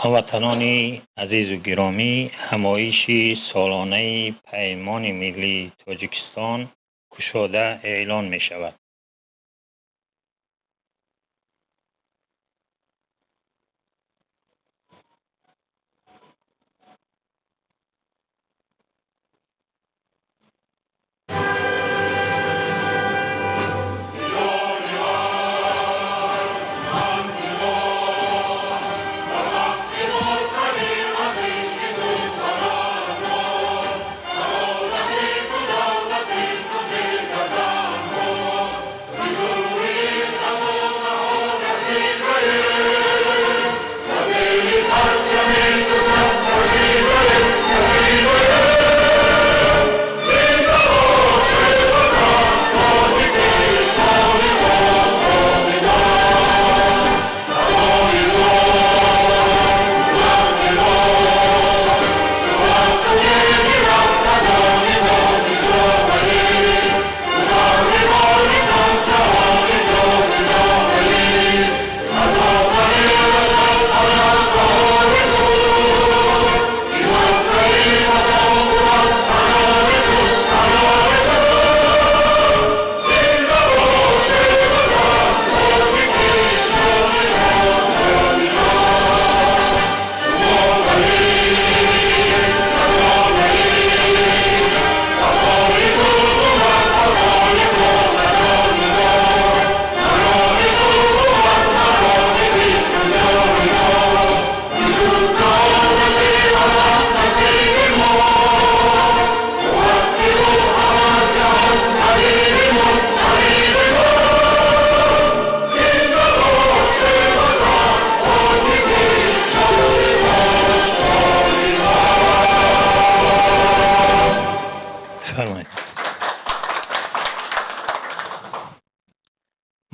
Ҳамватанони азизу гиромӣ, ҳамоиши солонаи Паймони миллии Тоҷикистон кушода эълон мешавад. Бифармоед.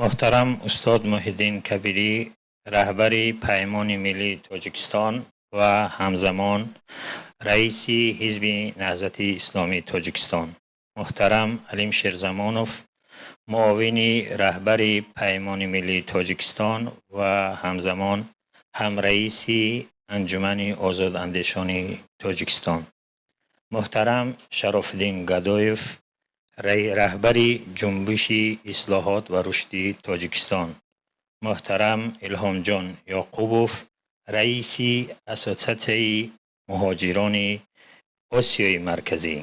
Муҳтарам устод Муҳиддин Кабирӣ, раҳбари Паймони миллии Тоҷикистон ва ҳамзамон раиси Ҳизби Наҳзати Исломии Тоҷикистон, муҳтарам Алим Шерзамонов, муовини раҳбари Паймони миллии Тоҷикистон ва ҳамзамон ҳамраиси Анҷумани озодандешони Тоҷикистон, муҳтарам Шарофиддин Гадоев, раҳбари Ҷунбиши ислоҳот ва рушди Тоҷикистон, муҳтарам Илҳомҷон Ёқубов, раиси Ассотсиатсияи муҳоҷирони Осиёи Марказӣ,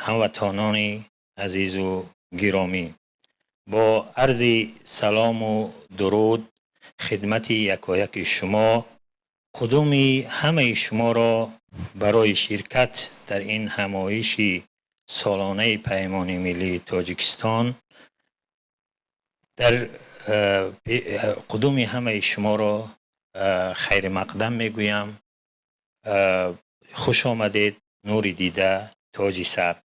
ҳамватанони азизу гиромӣ, бо арзи салому дуруд хидмати якояки шумо, қудуми ҳамаи шуморо барои ширкат дар ин ҳамоиши солонаи Паймони миллии Тоҷикистон дар қудуми ҳамаи шуморо хайримақдам мегӯям. Хуш омадед, нури дида, тоҷи сар.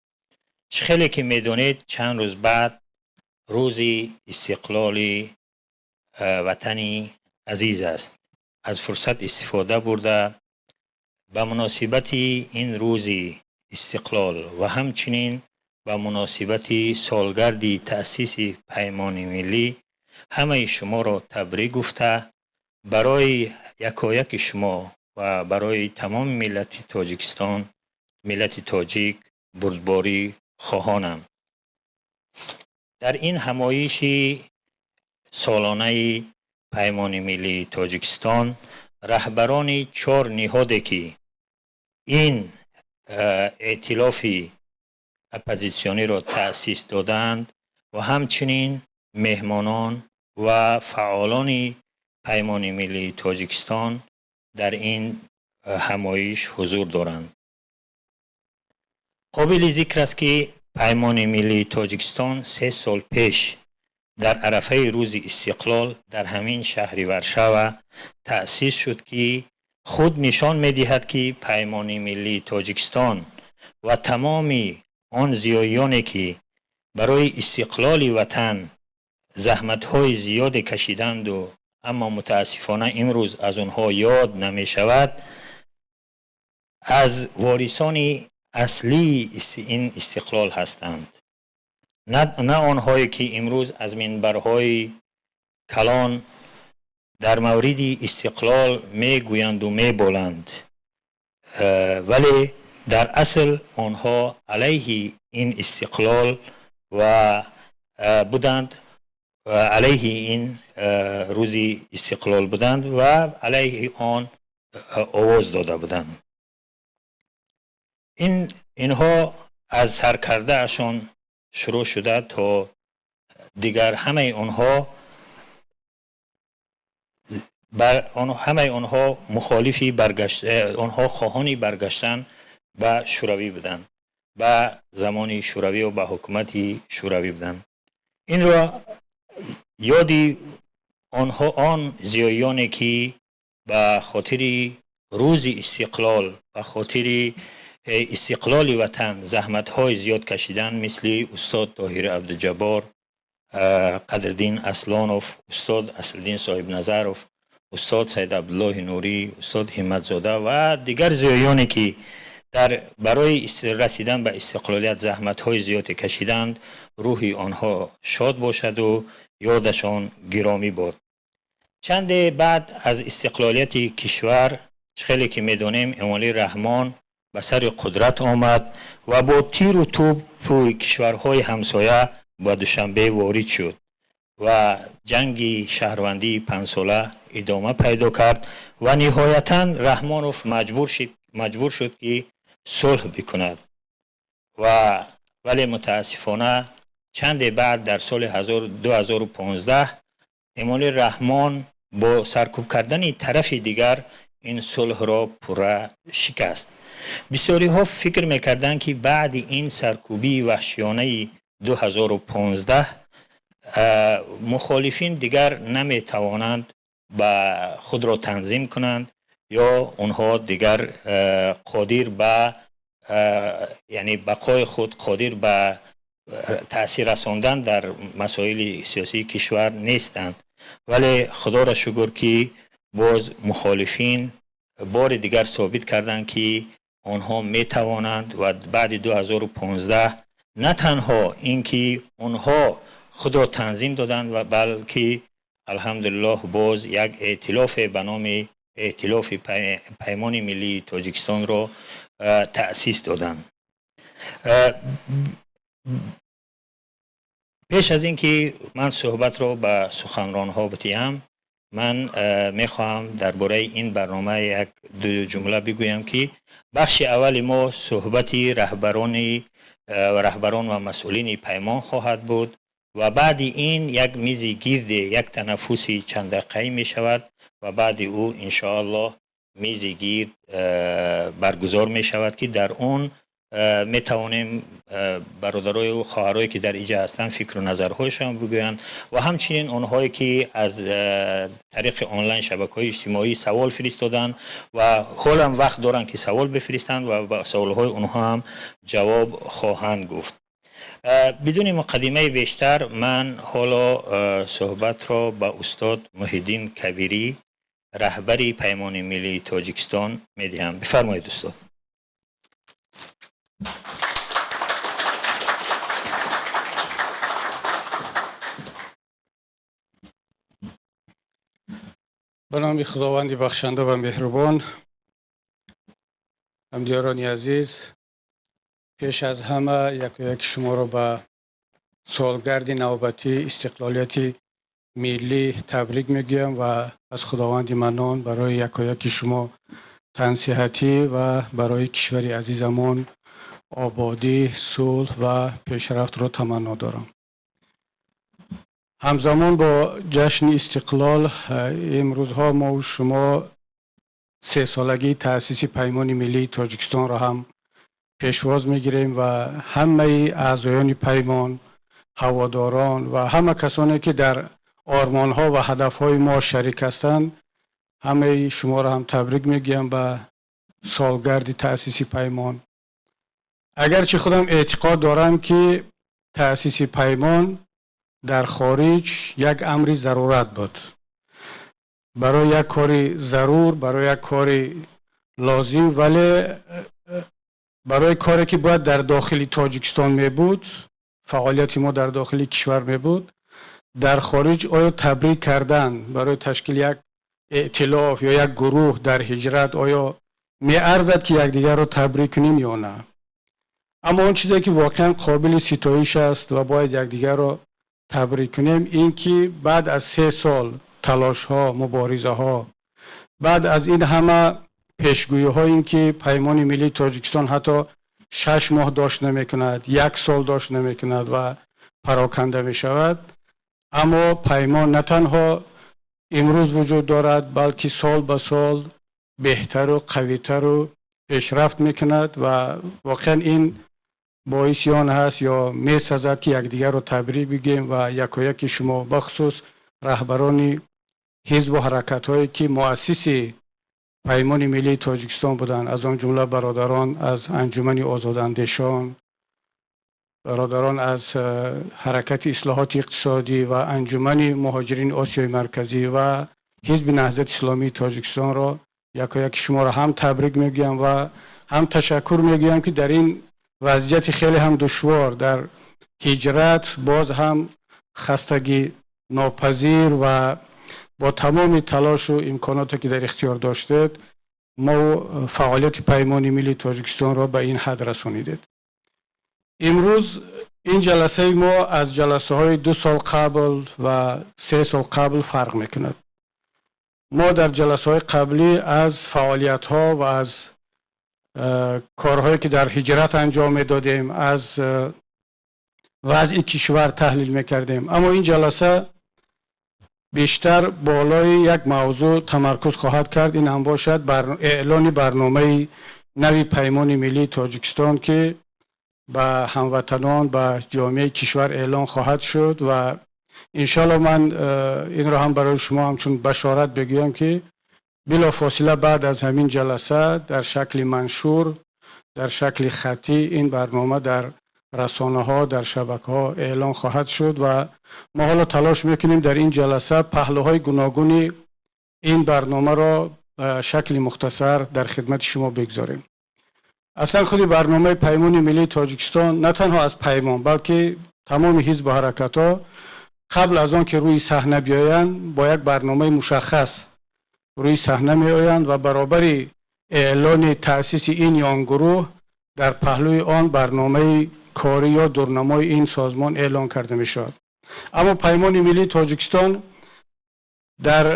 Чӣ хеле ки медонед, чанд рӯз баъд рӯзи истиқлоли ватани азиз аст. Аз фурсат истифода бурда, ба муносибати ин рӯзи истиқлол ва ҳамчунин ба муносибати солгарди таъсиси Паймони миллӣ ҳамаи шуморо табрик гуфта, барои якояки шумо ва барои тамоми миллати Тоҷикистон, миллати тоҷик бурдборӣ хоҳонам. Дар ин ҳамоиши солонаи Паймони миллии Тоҷикистон раҳбарони чор ниҳоде ки ин эътилофи оппозитсиониро таъсис додаанд ва ҳамчунин меҳмонон ва фаъолони Паймони миллии Тоҷикистон дар ин ҳамоиш ҳузур доранд. Қобили зикр аст, ки Паймони миллии Тоҷикистон 3 сол пеш дар арафаи рӯзи истиқлол дар ҳамин шаҳри Варшава таъсис шуд, ки худ нишон медиҳад, ки Паймони миллии Тоҷикистон ва тамоми он зиёиёне ки барои истиқлоли ватан заҳматҳои зиёде кашиданду, аммо мутаассифона имрӯз аз онҳо ёд намешавад, аз ворисони аслии ин истиқлол ҳастанд, на онҳое ки имрӯз аз минбарҳои калон Дар мавриди истиқлол мегӯянду меболанд, вале дар асл онҳо алайҳи ин истиқлол ва буданд, алайҳи ин рӯзи истиқлол буданд ва алайҳи он овоз дода буданд. Инҳо аз саркардаашон шурӯъ шуда то дигар ҳамаи онҳо ҳамаи онҳо мухолифи баргашт, онҳо хоҳони баргаштан ба Шӯравӣ буданд, ба замони Шӯравӣ ва ба ҳукумати Шӯравӣ буданд. Инро ёди онҳо, он зиёиёне ки ба хотири рӯзи истиқлол, ба хотири истиқлоли ватан заҳматҳои зиёд кашиданд, мисли устод Тоҳир Абдуҷаббор, Қадриддин Аслонов, устод Аслиддин Соҳибназаров, устод Саид Абдуллоҳи Нурӣ, устод Ҳимматзода ва дигар зиёиёне ки дар барои расидан ба истиқлолият заҳматҳои зиёде кашиданд, рӯҳи онҳо шод бошаду ёдашон гиромӣ бод. Чанде баъд аз истиқлолияти кишвар, хеле ки медонем, Эмомалӣ Раҳмон ба сари қудрат омад ва бо тиру тӯпи кишварҳои ҳамсоя ба Душанбе ворид шуд ва ҷанги шаҳрвандии панҷсола идома пайдо кард ва ниҳоятан Раҳмонов маҷбур шуд, ки сулҳ бикунад. Ва вале мутаассифона чанде баъд, дар соли 2015, Эмомалӣ Раҳмон бо саркӯб кардани тарафи дигар ин сулҳро пурра шикаст. Бисёриҳо фикр мекарданд, ки баъди ин саркӯбии ваҳшиёнаи 2015 мухолифин дигар наметавонанд ба худро танзим кунанд ё онҳо дигар қодир ба, яъне бақои худ, қодир ба таъсир расондан дар масоили сиёсии кишвар нестанд. Вале худоро шукр, ки боз мухолифин бори дигар собит карданд, ки онҳо метавонанд ва баъди 2015 на танҳо ин ки онҳо худро танзим доданд ва балки, алҳамдулиллоҳ, боз як эътилофе ба номи Эътилофи Паймони Миллии Тоҷикистонро таъсис доданд. Пеш аз ин ки ман суҳбатро ба суханронҳо бидиҳам, ман мехоҳам дар бораи ин барнома як ду ҷумла бигӯям, ки бахши аввали мо суҳбати раҳбарон ва масъулини паймон хоҳад буд ва баъди ин як мизи гирде, як танаффуси чанддақиқаӣ мешавад ва баъди ӯ, иншоаллоҳ, мизи гирд баргузор мешавад, ки дар он метавонем бародарою хоҳарое ки дар инҷа ҳастанд, фикру назарҳояшон бигӯянд ва ҳамчунин онҳое ки аз тариқи онлайн шабакаҳои иҷтимоӣ савол фиристоданд ва ҳолам вақт доранд, ки савол бифиристанд ва ба саволҳои онҳо ҳам ҷавоб хоҳанд гуфт. Бидуни муқаддимаи бештар ман ҳоло суҳбатро ба устод Муҳиддин Кабирӣ, раҳбари Паймони Миллии Тоҷикистон, медиҳам. Бифармоед, устод. Ба номи Худованди бахшанда ва меҳрубон. Ҳамдиёрони азиз, пеш аз ҳама якояки шуморо ба солгарди навбатии истиқлолияти миллӣ табрик мегӯям ва аз Худованди Маннон барои якояки шумо тансиҳатӣ ва барои кишвари азизамон ободӣ, сулҳ ва пешрафтро таманно дорам. Ҳамзамон бо ҷашни истиқлол имрӯзҳо мову шумо сесолагии таъсиси Паймони Миллии Тоҷикистонро ҳам пешвоз мегирем ва ҳамаи аъзоёни паймон, ҳаводорон ва ҳама касоне ки дар ормонҳо ва ҳадафҳои мо шарик ҳастанд, ҳамаи шуморо ҳам табрик мегӯям ба солгарди таъсиси паймон. Агарчи худам эътиқод дорам, ки таъсиси паймон дар хориҷ як амри зарурат буд, барои як кори зарур, барои як кори лозим, вале барои коре ки бояд дар дохили Тоҷикистон мебуд, фаъолияти мо дар дохили кишвар мебуд, дар хориҷ оё табрик кардан барои ташкили як эътилоф ё як гурӯҳ дар ҳиҷрат оё меарзад, ки якдигарро табрик кунем ё на. Аммо он чизе, ки воқеан қобили ситоиш аст ва бояд якдигарро табрик кунем, ин ки баъд аз 3 сол талошҳо, муборизаҳо, баъд аз ин ҳама пешгӯиҳо, ин ки Паймони миллии Тоҷикистон ҳатто 6 моҳ дошт намекунад, як сол дошт намекунад ва пароканда мешавад, аммо паймон на танҳо имрӯз вуҷуд дорад, балки сол ба сол беҳтару қавитару пешрафт мекунад ва воқеан ин боиси он ҳаст ё месазад, ки якдигарро табрик бигӯем ва якояки шумо, бахусус раҳбарони ҳизбу ҳаракатҳое, ки муассиси Паймони миллии Тоҷикистон буданд, аз он ҷумла бародарон аз Анҷумани озодандешон, бародарон аз Ҳаракати ислоҳоти иқтисодӣ ва Анҷумани муҳоҷирини Осиёи Марказӣ ва Ҳизби Наҳзати Исломии Тоҷикистонро якояки шуморо ҳам табрик мегӯям ва ҳам ташаккур мегӯям, ки дар ин вазъияти хеле ҳам душвор дар ҳиҷрат боз ҳам хастагӣ нопазир ва бо тамоми талошу имконоте, ки дар ихтиёр доштед, мо фаъолияти Паймони миллии Тоҷикистонро ба ин ҳад расонидед. Имрӯз ин ҷаласаи мо аз ҷаласаҳои 2 сол қабл ва 3 сол қабл фарқ мекунад. Мо дар ҷаласаҳои қаблӣ аз фаъолиятҳо ва аз корҳое, ки дар ҳиҷрат анҷом медодем, аз вазъи кишвар таҳлил мекардем, аммо ин ҷаласа бештар болои як мавзӯъ тамаркуз хоҳад кард. Ин ҳам бошад эълони барномаи нави Паймони миллии Тоҷикистон, ки ба ҳамватанон, ба ҷомеаи кишвар эълон хоҳад шуд. Ва иншоалло ман инро ҳам барои шумо ҳамчун башорат бигӯям, ки билофосила баъд аз ҳамин ҷаласа дар шакли маншур, дар шакли хаттӣ ин барнома дар расонаҳо, дар шабакаҳо эълон хоҳад шуд. Ва мо ҳоло талош мекунем дар ин ҷаласа паҳлӯҳои гуногуни ин барномаро ба шакли мухтасар дар хидмати шумо бигзорем. Аслан худи барномаи Паймони миллии Тоҷикистон на танҳо аз паймон, балки тамоми ҳизбу ҳаракатҳо қабл аз он ки рӯи саҳна биёянд, бо як барномаи мушаххас рӯи саҳна меоянд ва баробари эълони таъсиси ин ё он гурӯҳ дар паҳлӯи он барномаи корӣ ё дурнамои ин созмон эълон карда мешавад. Аммо Паймони миллии Тоҷикистон дар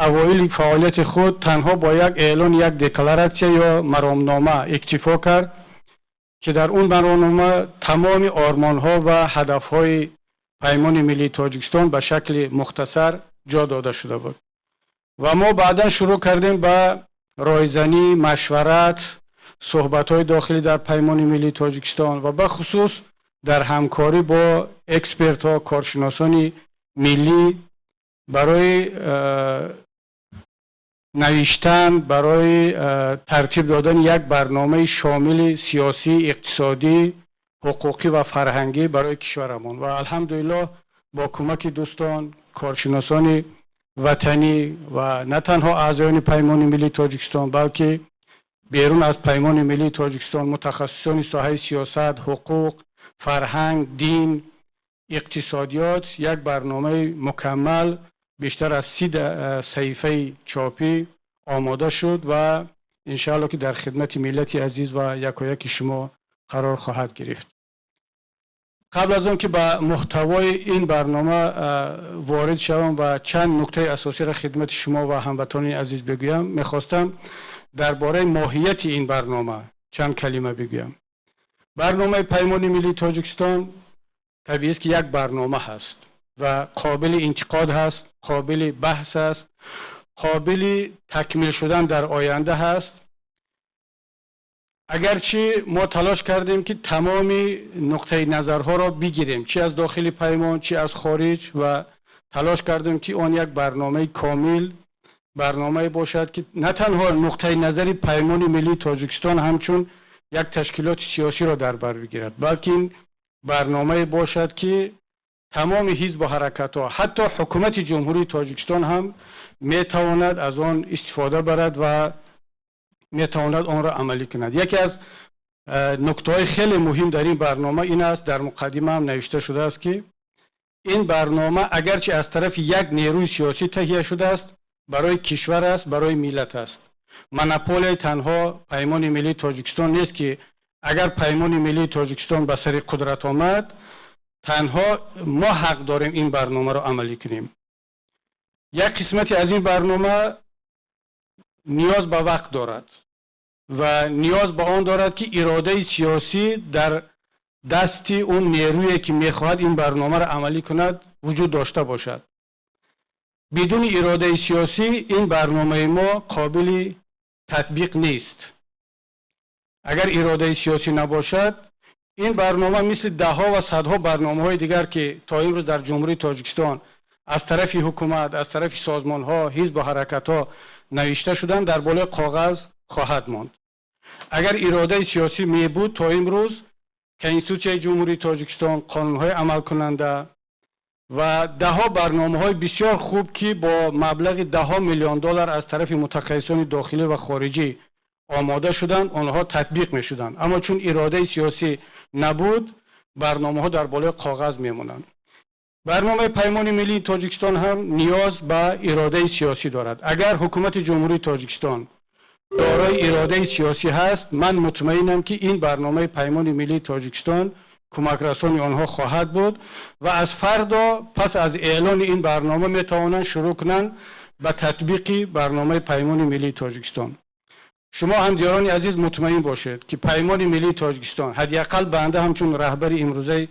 авоили фаъолияти худ танҳо бо як эълони як декларатсия ё маромнома иктифо кард, ки дар он маромнома тамоми ормонҳо ва ҳадафҳои Паймони миллии Тоҷикистон ба шакли мухтасар ҷо дода шуда буд. Ва мо баъдан шурӯъ кардем ба ройзанӣ, машварат, суҳбатҳои дохилӣ дар Паймони миллии Тоҷикистон ва бахусус дар ҳамкорӣ бо экспертҳо, коршиносони миллӣ барои навиштан, барои тартиб додани як барномаи шомили сиёсӣ, иқтисодӣ, ҳуқуқӣ ва фарҳангӣ барои кишварамон. Ва алҳамдулиллоҳ бо кӯмаки дӯстон, коршиносони ватанӣ ва на танҳо аъзоёни Паймони миллии Тоҷикистон, балки берун аз Паймони миллии Тоҷикистон, мутахассисони соҳаи сиёсат, ҳуқуқ, фарҳанг, дин, иқтисодиёт, як барномаи мукаммал бештар аз 30 саҳифаи чопӣ омода шуд ва иншаалло ки дар хидмати миллати азиз ва якояки шумо қарор хоҳад гирифт. Қабл аз он ки ба муҳтавои ин барнома ворид шавам ва чанд нуктаи асосиро хидмати шумо ва ҳамватанони азиз бигӯям, мехостам дар бораи моҳияти ин барнома чанд калима бигӯям. Барномаи Паймони миллии Тоҷикистон табиист, ки як барнома ҳаст ва қобили интиқод ҳаст, қобили баҳс аст, қобили такмил шудан дар оянда ҳаст. Агарчи мо талош кардем, ки тамоми нуқтаи назарҳоро бигирем, чи аз дохили паймон, чи аз хориҷ, ва талош кардем, ки он як барномаи комил, барномае бошад, ки на танҳо нуқтаи назари Паймони миллии Тоҷикистон ҳамчун як ташкилоти сиёсиро дар бар бигирад, балки ин барномае бошад, ки тамоми ҳизбу ҳаракатҳо, ҳатто ҳукумати Ҷумҳурии Тоҷикистон ҳам метавонад аз он истифода барад ва метавонад онро амалӣ кунад. Яке аз нуктаҳои хеле муҳим дар ин барнома ин аст, дар муқаддима ҳам навишта шудааст, ки ин барнома агарчи аз тарафи як нерӯи сиёсӣ таҳия шудааст. барои кишвар аст, барои миллат аст. Монополияи танҳо Паймони миллии Тоҷикистон нест, ки агар Паймони миллии Тоҷикистон ба сари қудрат омад, танҳо мо ҳақ дорем ин барномаро амалӣ кунем. Як қисмати аз ин барнома ниёз ба вақт дорад ва ниёз ба он дорад, ки иродаи сиёсӣ дар дасти он нерӯе, ки мехоҳад ин барномаро амалӣ кунад, вуҷуд дошта бошад. Бидуни иродаи сиёсӣ ин барномаи мо қобили татбиқ нест. Агар иродаи сиёсӣ набошад, ин барнома мисли даҳҳо ва садҳо барномаҳои дигар, ки то имрӯз дар Ҷумҳурии Тоҷикистон аз тарафи ҳукумат, аз тарафи созмонҳо, ҳизбу ҳаракатҳо навишта шуданд, дар болои коғаз хоҳад монд. Агар иродаи сиёсӣ мебуд, то имрӯз Конститутсияи Ҷумҳурии Тоҷикистон, қонунҳои амалкунанда ва даҳҳо барномаҳои бисёр хуб, ки бо маблағи даҳҳо миллион доллар аз тарафи мутахассисони дохилӣ ва хориҷӣ омода шуданд, онҳо татбиқ мешуданд. Аммо чун иродаи сиёсӣ набуд, барномаҳо дар болои коғаз мемонанд. Барномаи Паймони миллии Тоҷикистон ҳам ниёз ба иродаи сиёсӣ дорад. Агар ҳукумати Ҷумҳурии Тоҷикистон дорои иродаи сиёсӣ ҳаст, ман мутмаинам, ки ин барномаи Паймони миллии Тоҷикистон кӯмакрасони онҳо хоҳад буд ва аз фардо пас аз эълони ин барнома метавонанд шурӯъ кунанд ба татбиқи барномаи Паймони миллии Тоҷикистон. Шумо, ҳамдиёрони азиз, мутмаин бошед, ки Паймони миллии Тоҷикистон, ҳадди ақал банда ҳамчун раҳбари имрӯзаи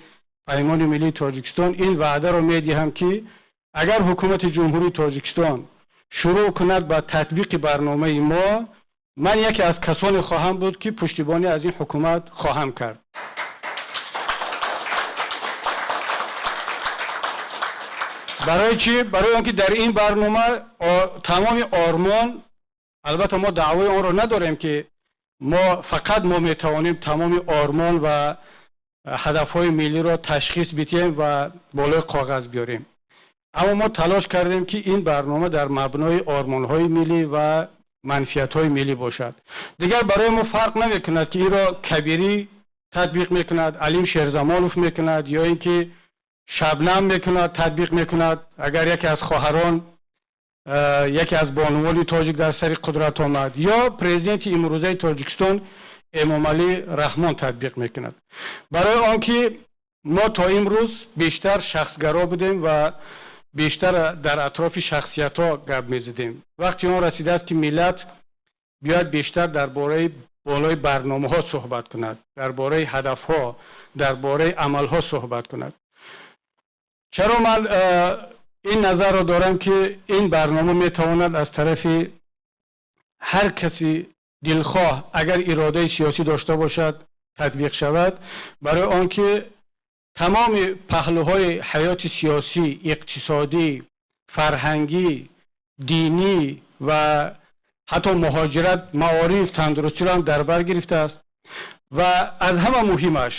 Паймони миллии Тоҷикистон ин ваъдаро медиҳам, ки агар ҳукумати Ҷумҳурии Тоҷикистон шурӯъ кунад ба татбиқи барномаи мо, ман яке аз касоне хоҳам буд, ки пуштибонӣ аз ин ҳукумат хоҳам кард. Барои чӣ? Барои он ки дар ин барнома тамоми ормон, албатта мо даъвои онро надорем, ки мо фақат мо метавонем тамоми ормон ва ҳадафҳои миллиро ташхис бидиҳем ва болои коғаз биёрем, аммо мо талош кардем, ки ин барнома дар мабнои ормонҳои миллӣ ва манфиатҳои миллӣ бошад. Дигар барои мо фарқ намекунад, ки инро Кабирӣ татбиқ мекунад, Алим Шерзамонов мекунад ё ин ки Шабнам мекунад, татбиқ мекунад. Агар яке аз хоҳарон, яке аз бонувони тоҷик дар сари қудрат омад ё президенти имрӯзаи Тоҷикистон Эмомалӣ Раҳмон татбиқ мекунад. Барои он ки мо то имрӯз бештар шахсгаро будем ва бештар дар атрофи шахсиятҳо гап мезадем. Вақти он расидааст, ки миллат биёяд бештар дар бораи болои барномаҳо суҳбат кунад, дар бораи ҳадафҳо, дар бораи амалҳо суҳбат кунад. Чаро ман ин назарро дорам, ки ин барнома метавонад аз тарафи ҳар каси дилхоҳ, агар иродаи сиёсӣ дошта бошад, татбиқ шавад? Барои он ки тамоми паҳлӯҳои ҳаёти сиёсӣ, иқтисодӣ, фарҳангӣ, динӣ ва ҳатто муҳоҷират, маориф, тандурустиро ҳам дар бар гирифтааст ва аз ҳама муҳимаш,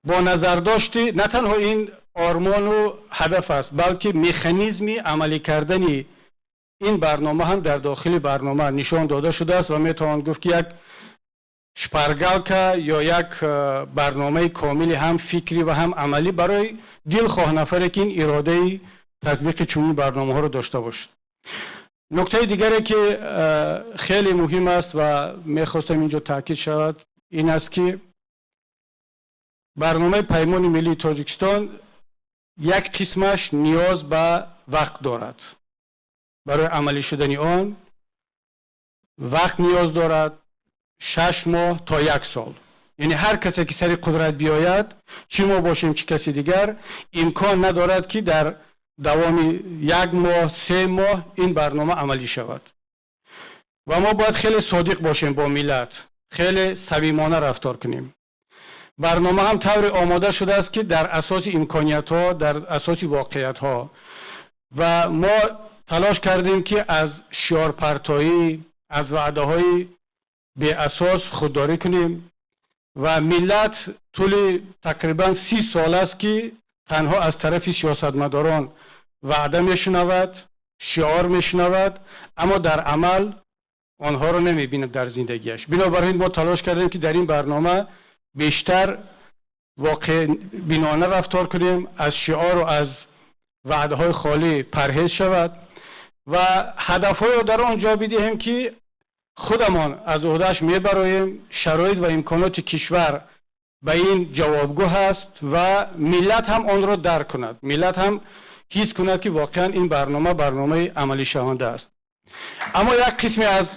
бо назардошти на танҳо ин ормону ҳадаф аст, балки механизми амалӣ кардани ин барнома ҳам дар дохили барнома нишон дода шудааст ва метавон гуфт, ки як шпаргалка ё як барномаи комили ҳам фикрӣ ва ҳам амалӣ барои дилхоҳ нафаре, ки ин иродаи татбиқи чунин барномаҳоро дошта бошад. Нуктаи дигаре, ки хеле муҳим аст ва мехостам инҷо таъкид шавад, ин аст, ки барномаи Паймони миллии Тоҷикистон як қисмаш ниёз ба вақт дорад. Барои амалӣ шудани он вақт ниёз дорад, 6 моҳ то як сол. Яъне ҳар касе, ки сари қудрат биёяд, чӣ мо бошем, чӣ каси дигар, имкон надорад, ки дар давоми як моҳ, 3 моҳ ин барнома амалӣ шавад. Ва мо бояд хеле содиқ бошем бо миллат, хеле самимона рафтор кунем. Барнома ҳам тавре омода шудааст, ки дар асоси имкониятҳо, дар асоси воқеиятҳо, ва мо талош кардем, ки аз шиорпартоӣ, аз ваъдаҳои беасос худдорӣ кунем. Ва миллат тӯли тақрибан 30 сол аст, ки танҳо аз тарафи сиёсатмадорон ваъда мешунавад, шиор мешунавад, аммо дар амал онҳоро намебинад дар зиндагиаш. Бинобар ин мо талош кардем, ки дар ин барнома бештар воқеъбинона рафтор кунем, аз шиору аз ваъдаҳои холӣ парҳез шавад. Ва ҳадафҳоеро дар он ҷо бидиҳем, ки худамон аз уҳдааш мебароем, шароит ва имконоти кишвар ба ин ҷавобгӯ ҳаст ва миллат ҳам онро дарк кунад, миллат ҳам ҳис кунад, ки воқеан ин барнома барномаи амалишаванда аст. Аммо як қисме аз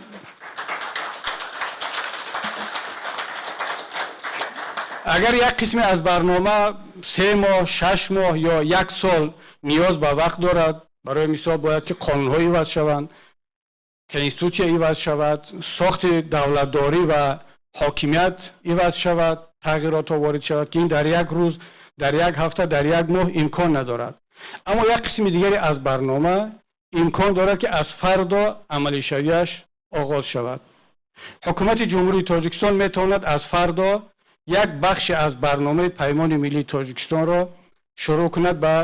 агар як қисме аз барнома 3 моҳ, 6 моҳ ё як сол ниёз ба вақт дорад, барои мисол, бояд ки қонунҳо иваз шаванд, конститутсия иваз шавад, сохти давлатдорӣ ва ҳокимият иваз шавад, тағйиротҳо ворид шавад, ки ин дар як рӯз, дар як ҳафта, дар як моҳ имкон надорад. Аммо як қисми дигаре аз барнома имкон дорад, ки аз фардо амалишавиаш оғоз шавад. Ҳукумати Ҷумҳурии Тоҷикистон метавонад аз фардо як бахши аз барномаи Паймони миллии Тоҷикистонро шурӯъ кунад ба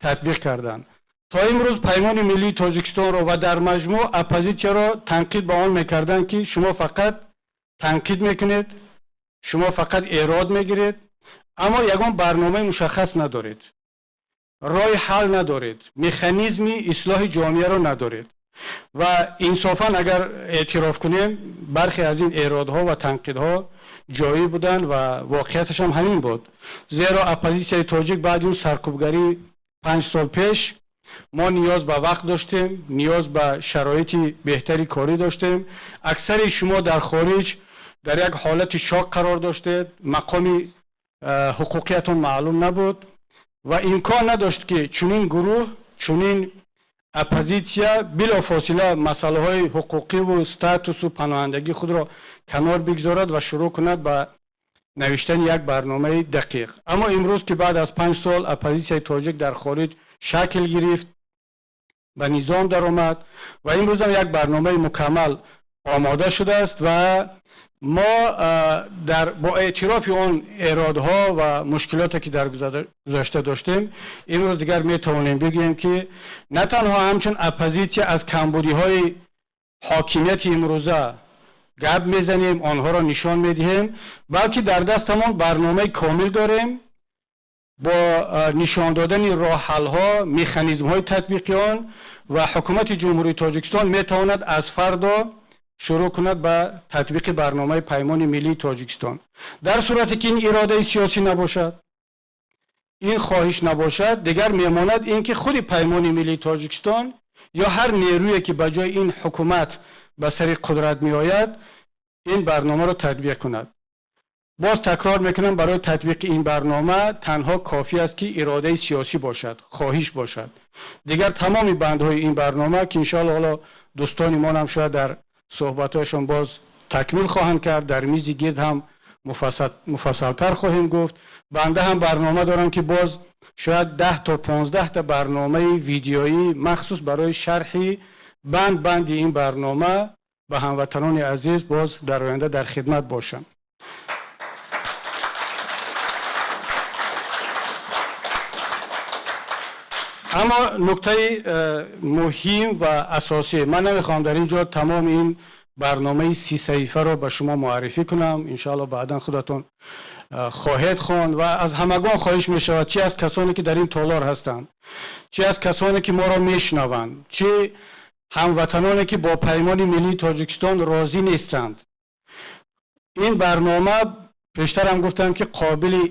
татбиқ кардан. То имрӯз Паймони миллии Тоҷикистонро ва дар маҷмӯъ оппозитсияро танқид ба он мекарданд, ки шумо фақат танқид мекунед, шумо фақат эрод мегиред, аммо ягон барномаи мушаххас надоред, роҳи ҳал надоред, механизми ислоҳи ҷомеаро надоред. Ва инсофан агар эътироф кунем, бархе аз ин эродҳо ва танқидҳо ҷоӣ буданд ва воқеияташ ҳам ҳамин буд, зеро оппозитсияи тоҷик баъди он саркӯбгарӣ 5 сол пеш мо ниёз ба вақт доштем, ниёз ба шароити беҳтари корӣ доштем. Аксари шумо дар хориҷ дар як ҳолати шок қарор доштед, мақоми ҳуқуқиятон маълум набуд ва имкон надошт, ки чунин гурӯҳ, чунин оппозитсия билофосила масъалаҳои ҳуқуқиву статусу паноҳандагии худро канор бигзорад ва шурӯъ кунад ба навиштани як барномаи дақиқ. Аммо имрӯз, ки баъд аз 5 сол оппозитсияи тоҷик дар хориҷ шакл гирифт, ба низом даромад ва имрӯзам як барномаи мукаммал омода шудааст ва мо дар бо эътирофи он эродҳо ва мушкилоте, ки дар гузашта доштем, имрӯз дигар метавонем бигӯем, ки на танҳо ҳамчун оппозитсия аз камбудиҳои ҳокимияти имрӯза гап мезанем, онҳоро нишон медиҳем, балки дар дастамон барномаи комил дорем бо нишон додани роҳҳалҳо, механизмҳои татбиқи он, ва Ҳукумати Ҷумҳурии Тоҷикистон метавонад аз фардо шурӯъ кунад ба татбиқи барномаи Паймони миллии Тоҷикистон. Дар сурате ки ин иродаи сиёсӣ набошад, ин хоҳиш набошад, дигар мемонад ин ки худи Паймони миллии Тоҷикистон ё ҳар нерӯе, ки ба ҷои ин ҳукумат ба сари қудрат меояд, ин барномаро татбиқ кунад. Боз такрор мекунам, барои татбиқи ин барнома танҳо кофӣ аст, ки иродаи сиёсӣ бошад, хоҳиш бошад. Дигар тамоми бандҳои ин барнома, ки иншоалло ҳоло дӯстони мо ҳам шояд дар суҳбатҳояшон боз такмил хоҳанд кард, дар мизи гирд ҳам муфассалтар хоҳем гуфт. Банда ҳам барнома дорам, ки боз шояд 10 то 15 та барномаи видеоӣ махсус барои шарҳи банд банди ин барнома ба ҳамватанони азиз боз дар оянда дар хидмат бошам. Аммо нуктаи муҳим ва асосӣ, ман намехоҳам дар ин ҷо тамоми ин барномаи 30 саҳифаро ба шумо муаррифӣ кунам. Иншоалло баъдан худатон хоҳед хонд. Ва аз ҳамагон хоҳиш мешавад, чи аз касоне, ки дар ин толор ҳастанд, чи аз касоне, ки моро мешунаванд, чи ҳамватаноне, ки бо Паймони миллии Тоҷикистон розӣ нестанд, ин барнома, пештарам гуфтам, ки қобили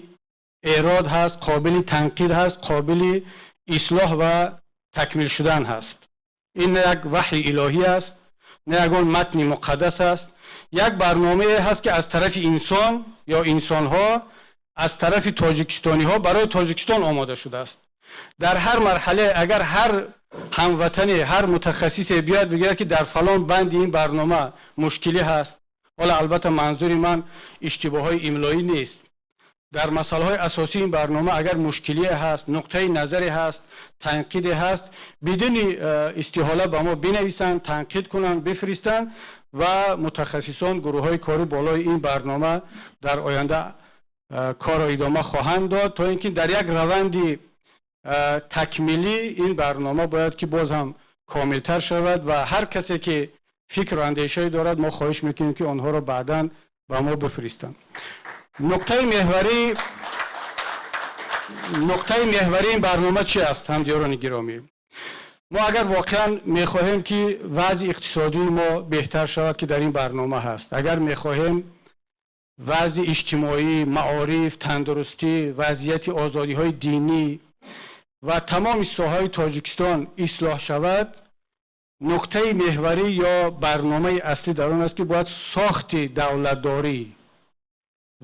эрод ҳаст, қобили танқид ҳаст, қобили ислоҳ ва такмил шудан ҳаст. Ин на як ваҳйи илоҳӣ аст, на ягон матни муқаддас аст. Як барномае ҳаст, ки аз тарафи инсон ё инсонҳо, аз тарафи тоҷикистониҳо барои Тоҷикистон омода шудааст. Дар ҳар марҳале агар ҳар ҳамватане, ҳар мутахассисе биёяд, бигӯяд, ки дар фалон банди ин барнома мушкилӣ ҳаст, ҳоло албатта манзури ман иштибоҳҳои имлоӣ нест, дар масъалаҳои асосии ин барнома агар мушкилие ҳаст, нуқтаи назаре ҳаст, танқиде ҳаст, бидуни истиҳола ба мо бинависанд, танқид кунанд, бифиристанд ва мутахассисон, гурӯҳҳои корӣ болои ин барнома дар оянда корро идома хоҳанд дод, то ин ки дар як раванди такмилӣ ин барнома бояд ки боз ҳам комилтар шавад. Ва ҳар касе, ки фикру андешае дорад, мо хоҳиш мекунем, ки онҳоро баъдан ба мо бифиристанд. Нуқтаи меҳварии ин барнома чи аст, ҳамдиёрони гиромӣ? Мо агар воқеан мехоҳем, ки вазъи иқтисодии мо беҳтар шавад, ки дар ин барнома ҳаст, агар мехоҳем вазъи иҷтимоӣ, маориф, тандурустӣ, вазъияти озодиҳои динӣ ва тамоми соҳаҳои Тоҷикистон ислоҳ шавад, нуқтаи меҳварӣ ё барномаи аслӣ дар он аст, ки бояд сохти давлатдорӣ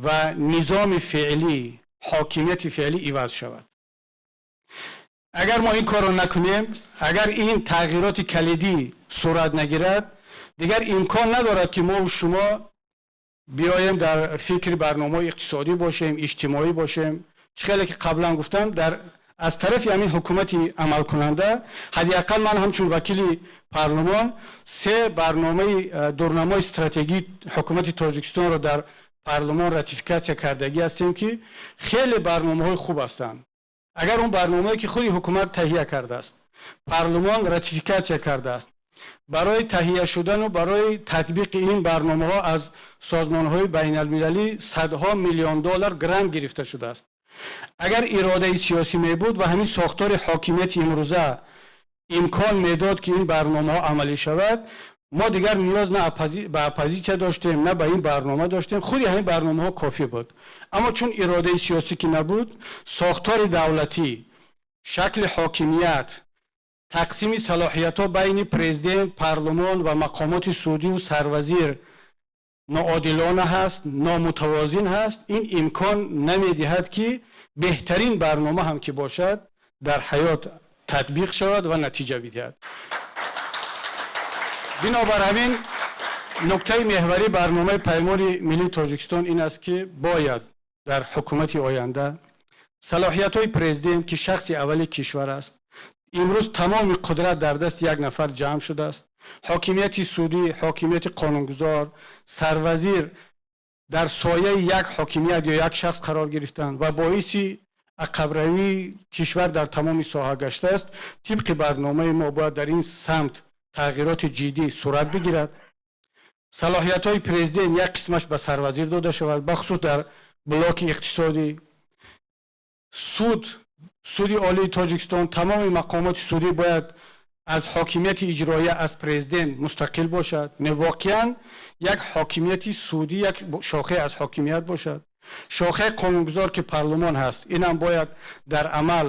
ва низоми феълӣ, ҳокимияти феълӣ иваз шавад. Агар мо ин корро накунем, агар ин тағйироти калидӣ сурат нагирад, дигар имкон надорад, ки мо шумо биёем дар фикри барномаҳои иқтисодӣ бошем, иҷтимоӣ бошем. Чӣ хеле ки қаблан гуфтам, дар аз тарафи ҳамин ҳукумати амалкунанда ҳадди ақал ман ҳамчун вакили парлумон се барномаи дурнамои стратегии ҳукумати Тоҷикистонро дар парлумон ратификатсия кардагӣ ҳастем, ки хеле барномаҳои хуб ҳастанд. Агар он барномае, ки худи ҳукумат таҳия кардааст, парлумон ратификатсия кардааст, барои таҳия шудану барои татбиқи ин барномаҳо аз созмонҳои байналмилалӣ садҳо миллион доллар грант гирифта шудааст, агар иродаи сиёсӣ мебуд ва ҳамин сохтори ҳокимияти имрӯза имкон медод, ки ин барномаҳо амалӣ шавад, мо дигар ниёз на ба оппозитсия доштем, на ба ин барнома доштем, худи ҳамин барномаҳо кофӣ буд. Аммо чун иродаи сиёсӣ ки набуд, сохтори давлатӣ, шакли ҳокимият, тақсими салоҳиятҳо байни президент, парлумон ва мақомоти судию сарвазир ноодилона ҳаст, номутавозин ҳаст. Ин имкон намедиҳад, ки беҳтарин барнома ҳам ки бошад, дар ҳаёт татбиқ шавад ва натиҷа бидиҳад. Бинобар ҳамин, нуктаи меҳварии барномаи Паймони миллии Тоҷикистон ин аст, ки бояд дар ҳукумати оянда салоҳиятҳои президент, ки шахси аввали кишвар аст, имрӯз тамоми қудрат дар дасти як нафар ҷамъ шудааст, ҳокимияти судӣ, ҳокимияти қонунгузор, сарвазир дар сояи як ҳокимият ё як шахс қарор гирифтанд ва боиси ақабравии кишвар дар тамоми соҳа гаштааст. Тибқи барномаи мо бояд дар ин самт тағйироти ҷиддӣ сурат бигирад, салоҳиятҳои президент як қисмаш ба сарвазир дода шавад, бахусус дар блоки иқтисодӣ. Суд, Суди Олии Тоҷикистон, тамоми мақомоти судӣ бояд аз ҳокимияти иҷроия, аз президент мустақил бошад, не, воқеан як ҳокимияти судӣ, як шохае аз ҳокимият бошад. Шохаи қонунгузор, ки парлумон ҳаст, инам бояд дар амал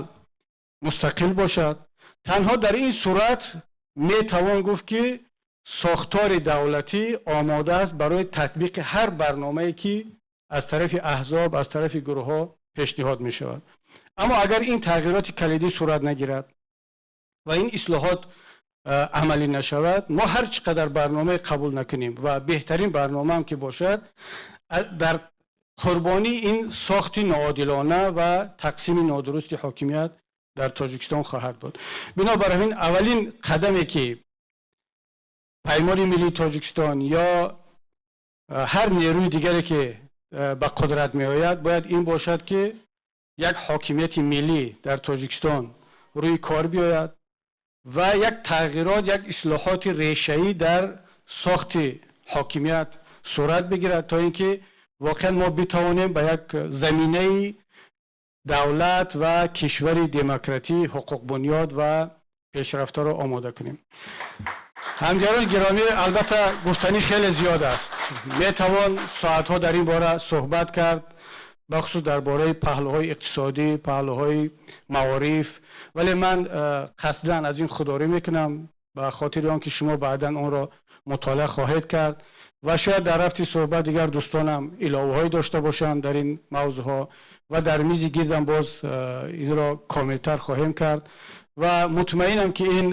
мустақил бошад. Танҳо дар ин сурат метавон гуфт, ки сохтори давлатӣ омода аст барои татбиқи ҳар барномае, ки аз тарафи аҳзоб, аз тарафи гурӯҳҳо пешниҳод мешавад. Аммо агар ин тағйироти калидӣ сурат нагирад ва ин ислоҳот амалӣ нашавад, мо ҳар чӣ қадар барномае қабул накунем ва беҳтарин барномаам ки бошад, дар қурбонии ин сохти ноодилона ва тақсими нодурусти ҳокимият дар Тоҷикистон хоҳад буд. Бинобар ҳамин, аввалин қадаме, ки Паймони миллии Тоҷикистон ё ҳар нерӯи дигаре, ки ба қудрат меояд, бояд ин бошад, ки як ҳокимияти миллӣ дар Тоҷикистон рӯи кор биёяд ва як тағйирот, як ислоҳоти решаӣ дар сохти ҳокимият сурат бигирад, то ин ки воқеан мо битавонем ба як заминаи давлат ва кишвари демократӣ, ҳуқуқбунёд ва пешрафтаро омода кунем. Ҳамдиёрони гиромӣ, албатта, гуфтанӣ хеле зиёд аст, метавон соатҳо дар ин бора суҳбат кард, бахусус дар бораи паҳлӯҳои иқтисодӣ, паҳлӯҳои маориф, вале ман қасдан аз ин худдорӣ мекунам ба хотири он ки шумо баъдан онро мутолиа хоҳед кард ва шояд дар рафти суҳбат дигар дӯстонам иловаҳое дошта бошанд дар ин мавзӯъҳо ва дар мизи гирдам боз инро комилтар хоҳем кард. Ва мутмаинам, ки ин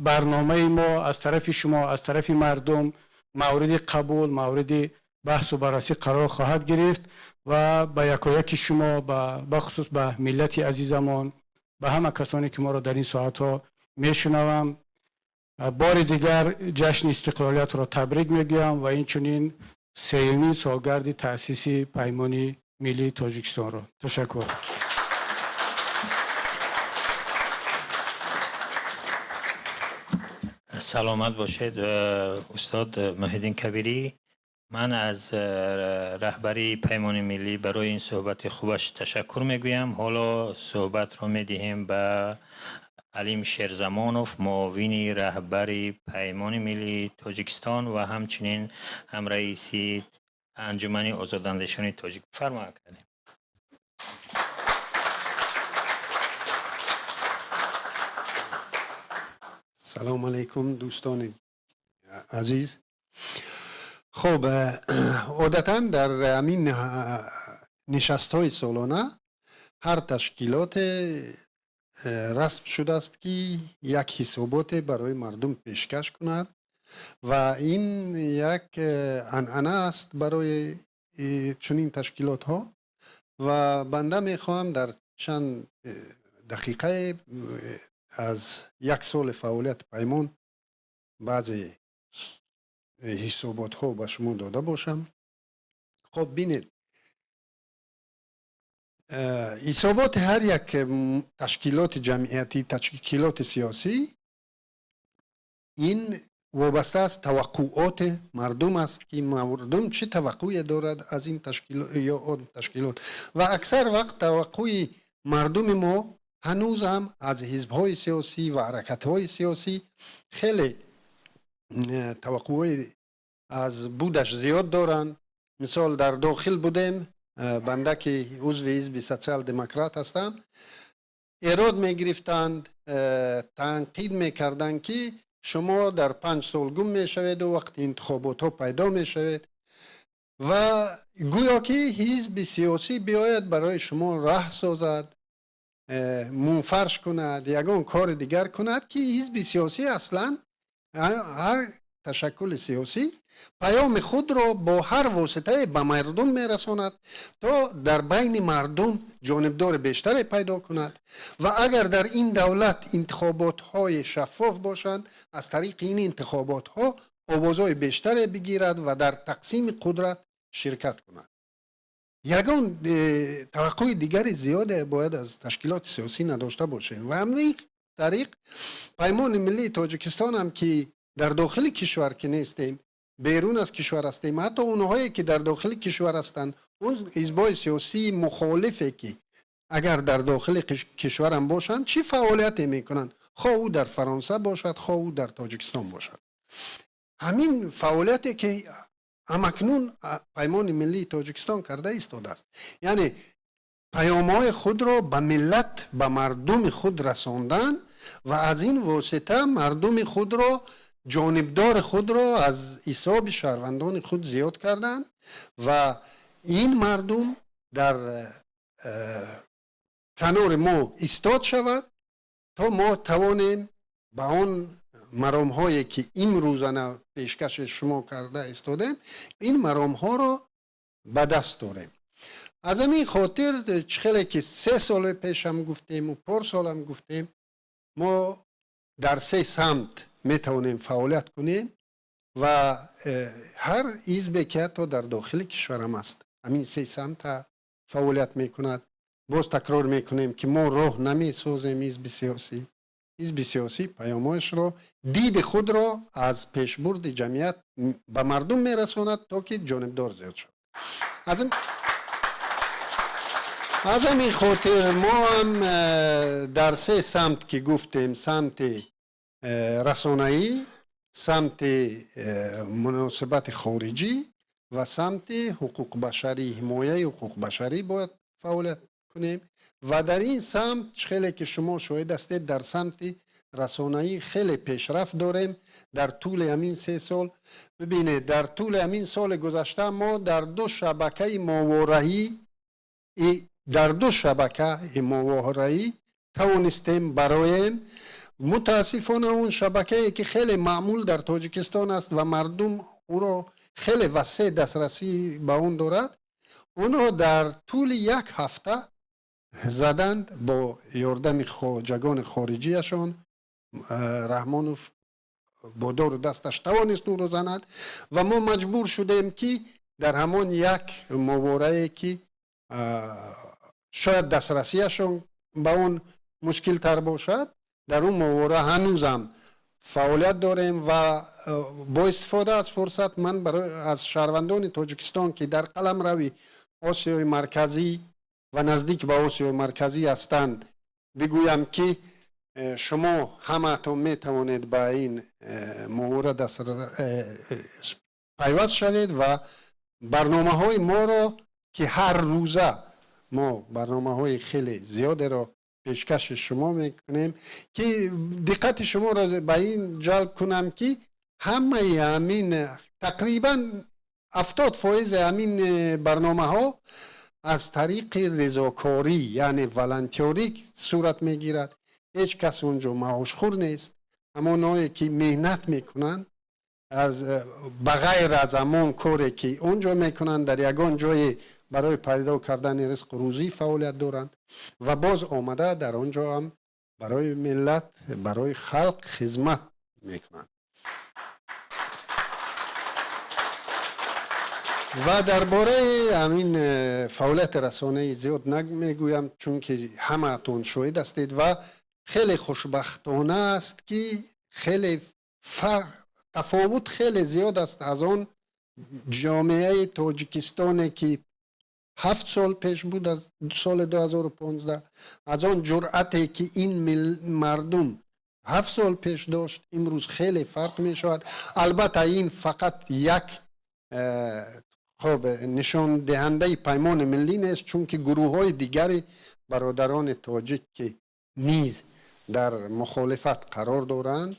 барномаи мо аз тарафи шумо, аз тарафи мардум мавриди қабул, мавриди баҳсу баррасӣ қарор хоҳад гирифт ва ба якояки шумо, бахусус ба миллати азизамон, ба ҳама касоне, ки моро дар ин соатҳо мешунаванд, бори дигар ҷашни истиқлолиятро табрик мегӯям ва инчунин сеюмин солгарди таъсиси Паймони миллии Тоҷикистонро. Ташаккур. Саломат бошед, устод Муҳиддин Кабирӣ. Ман аз раҳбарии Паймони миллӣ барои ин суҳбати хубаш ташаккур мегӯям. Ҳоло суҳбатро медиҳем ба Алим Шерзамонов, муовини раҳбари Паймони миллии Тоҷикистон ва ҳамчунин ҳамраиси Анҷумани озодандешони тоҷик. Фармо, Алим. Салом алейкум, дӯстони азиз. Хуб, одатан дар ҳамин нишастҳои солона ҳар ташкилоте расм шудааст, ки як ҳисоботе барои мардум пешкаш кунад ва ин як анъана аст барои чунин ташкилотҳо. Ва банда мехоҳам дар чанд дақиқае аз як соли фаъолияти Паймон баъзе ҳисоботҳо ба шумо дода бошам. Хоб, бинед, ҳисоботи ҳар як ташкилоти ҷамъиятӣ, ташкилоти сиёсӣ ин вобаста аз таваққуоти мардум аст, ки мардум чӣ таваққуе дорад аз ин ташкилот ё он ташкилот. Ва аксар вақт таваққуи мардуми мо ҳанӯз ҳам аз ҳизбҳои сиёсӣ ва ҳаракатҳои сиёсӣ хеле таваққуҳои аз будаш зиёд доранд. Мисол, дар дохил будем, банда ки узви ҳизби Социал-демократ ҳастам, эрод мегирифтанд, танқид мекарданд, ки шумо дар 5 сол гум мешаведу вақти интихоботҳо пайдо мешавед ва гӯё ки ҳизби сиёсӣ биёяд, барои шумо раҳ созад, мӯфарш кунад, ягон кори дигар кунад, ки ҳизби сиёсӣ аслан, ҳар ташаккули сиёсӣ паёми худро бо ҳар воситае ба мардум мерасонад, то дар байни мардум ҷонибдори бештаре пайдо кунад. Ва агар дар ин давлат интихоботҳои шаффоф бошанд, аз тариқи ин интихоботҳо овозҳои бештаре бигирад ва дар тақсими қудрат ширкат кунад. Ягон таваққуи дигари зиёде бояд аз ташкилоти сиёсӣ надошта бошем. Ва ҳамин тариқ Паймони миллии Тоҷикистон ҳам, ки дар дохили кишвар ки нестем, берун аз кишвар ҳастем, ҳатто онҳое ки дар дохили кишвар ҳастанд, он ҳизбҳои сиёсии мухолифе ки агар дар дохили кишварам бошанд, чӣ фаъолияте мекунанд, хоҳ ӯ дар Фаронса бошад, хоҳ ӯ дар Тоҷикистон бошад, ҳамин фаъолияте ки ҳамакнун Паймони миллии Тоҷикистон карда истодааст, яъне паёмҳои худро ба миллат, ба мардуми худ расондан ва аз ин восита мардуми худро, ҷонибдори худро аз ҳисоби шаҳрвандони худ зиёд карданд ва ин мардум дар канори мо истод шавад, то мо тавонем ба он маромҳое ки имрӯзана пешкаши шумо карда истодем, ин маромҳоро ба даст дорем. Аз ҳамин хотир, чӣ хеле ки 3 соли пешам гуфтему порсолам гуфтем, мо дар се самт метавонем фаъолият кунем ва ҳар ҳизбе ки ҳатто дар дохили кишварам аст, ҳамин се самта фаъолият мекунад. Боз такрор мекунем, ки мо роҳ намесозем. Ҳизби сиёсӣ, ҳизби сиёсӣ паёмҳояшро, диди худро аз пешбурди ҷамъият ба мардум мерасонад, то ки ҷонибдор зиёд шавад. Аз ҳамин хотир мо ҳам дар се самт ки гуфтем: самти расонаӣ, самти муносибати хориҷӣ ва самти ҳуқуқбашарӣ, ҳимояи ҳуқуқбашарӣ бояд фаъолият кунем. Ва дар ин самт, хеле ки шумо шоҳид ҳастед, дар самти расонаӣ хеле пешрафт дорем дар тӯли ҳамин 3 сол. Бибинед, дар тӯли ҳамин соли гузашта мо дар ду шабакаи мовораӣ, дар ду шабакаи мовораӣ тавонистем бароем. Мутаассифона, он шабакае ки хеле маъмул дар Тоҷикистон аст ва мардум ӯро хеле васеъ дастрасӣ ба он дорад, онро дар тӯли як ҳафта заданд бо ёрдами хоҷагони хориҷиашон. Раҳмонов бо дору дасташ тавонист ӯро занад ва мо маҷбур шудем, ки дар ҳамон як моворае ки шояд дастрасиашон ба он мушкилтар бошад, дар он мовора ҳанӯзам фаъолият дорем. Ва бо истифода аз фурсат ман аз шаҳрвандони Тоҷикистон, ки дар қаламрави Осиёи Марказӣ ва наздик ба Осиёи Марказӣ ҳастанд, бигӯям, ки Шумо ҳамаатон метавонед ба ин моҳвора пайваст шавед ва барномаҳои моро, ки ҳар рӯза мо барномаҳои хеле зиёдеро пешкаши шумо мекунем, ки диққати шуморо ба ин ҷалб кунам, ки ҳамаи ҳамин тақрибан 70 фоизи ҳамин барномаҳо аз тариқи резокорӣ, яъне волонтёрӣ сурат мегирад. Ҳеҷ кас унҷо маошхӯр нест. Ҳамоное ки меҳнат мекунанд, аз ба ғайр аз ҳамон коре ки он ҷо мекунанд, дар ягон ҷое барои пайдо кардани ризқу рӯзӣ фаъолият доранд ва боз омада дар он ҷо ҳам барои миллат, барои халқ хизмат мекунанд. Ва дар бораи ҳамин фаъолияти расонаи зиёд намегӯям, чунки ҳамаатон шоҳид ҳастед. Ва хеле хушбахтона аст, ки хеле фарқ, тафовут хеле зиёд аст аз он ҷомеаи Тоҷикистоне, ки 7 сол пеш буд, аз соли 2015, аз он ҷуръате ки ин мардум 7 сол пеш дошт, имрӯз хеле фарқ мешавад. Албатта, ин фақат як хоб нишондиҳандаи Паймони Миллӣ нест, чунки гурӯҳҳои дигари бародарони тоҷик, ки низ дар мухолифат қарор доранд,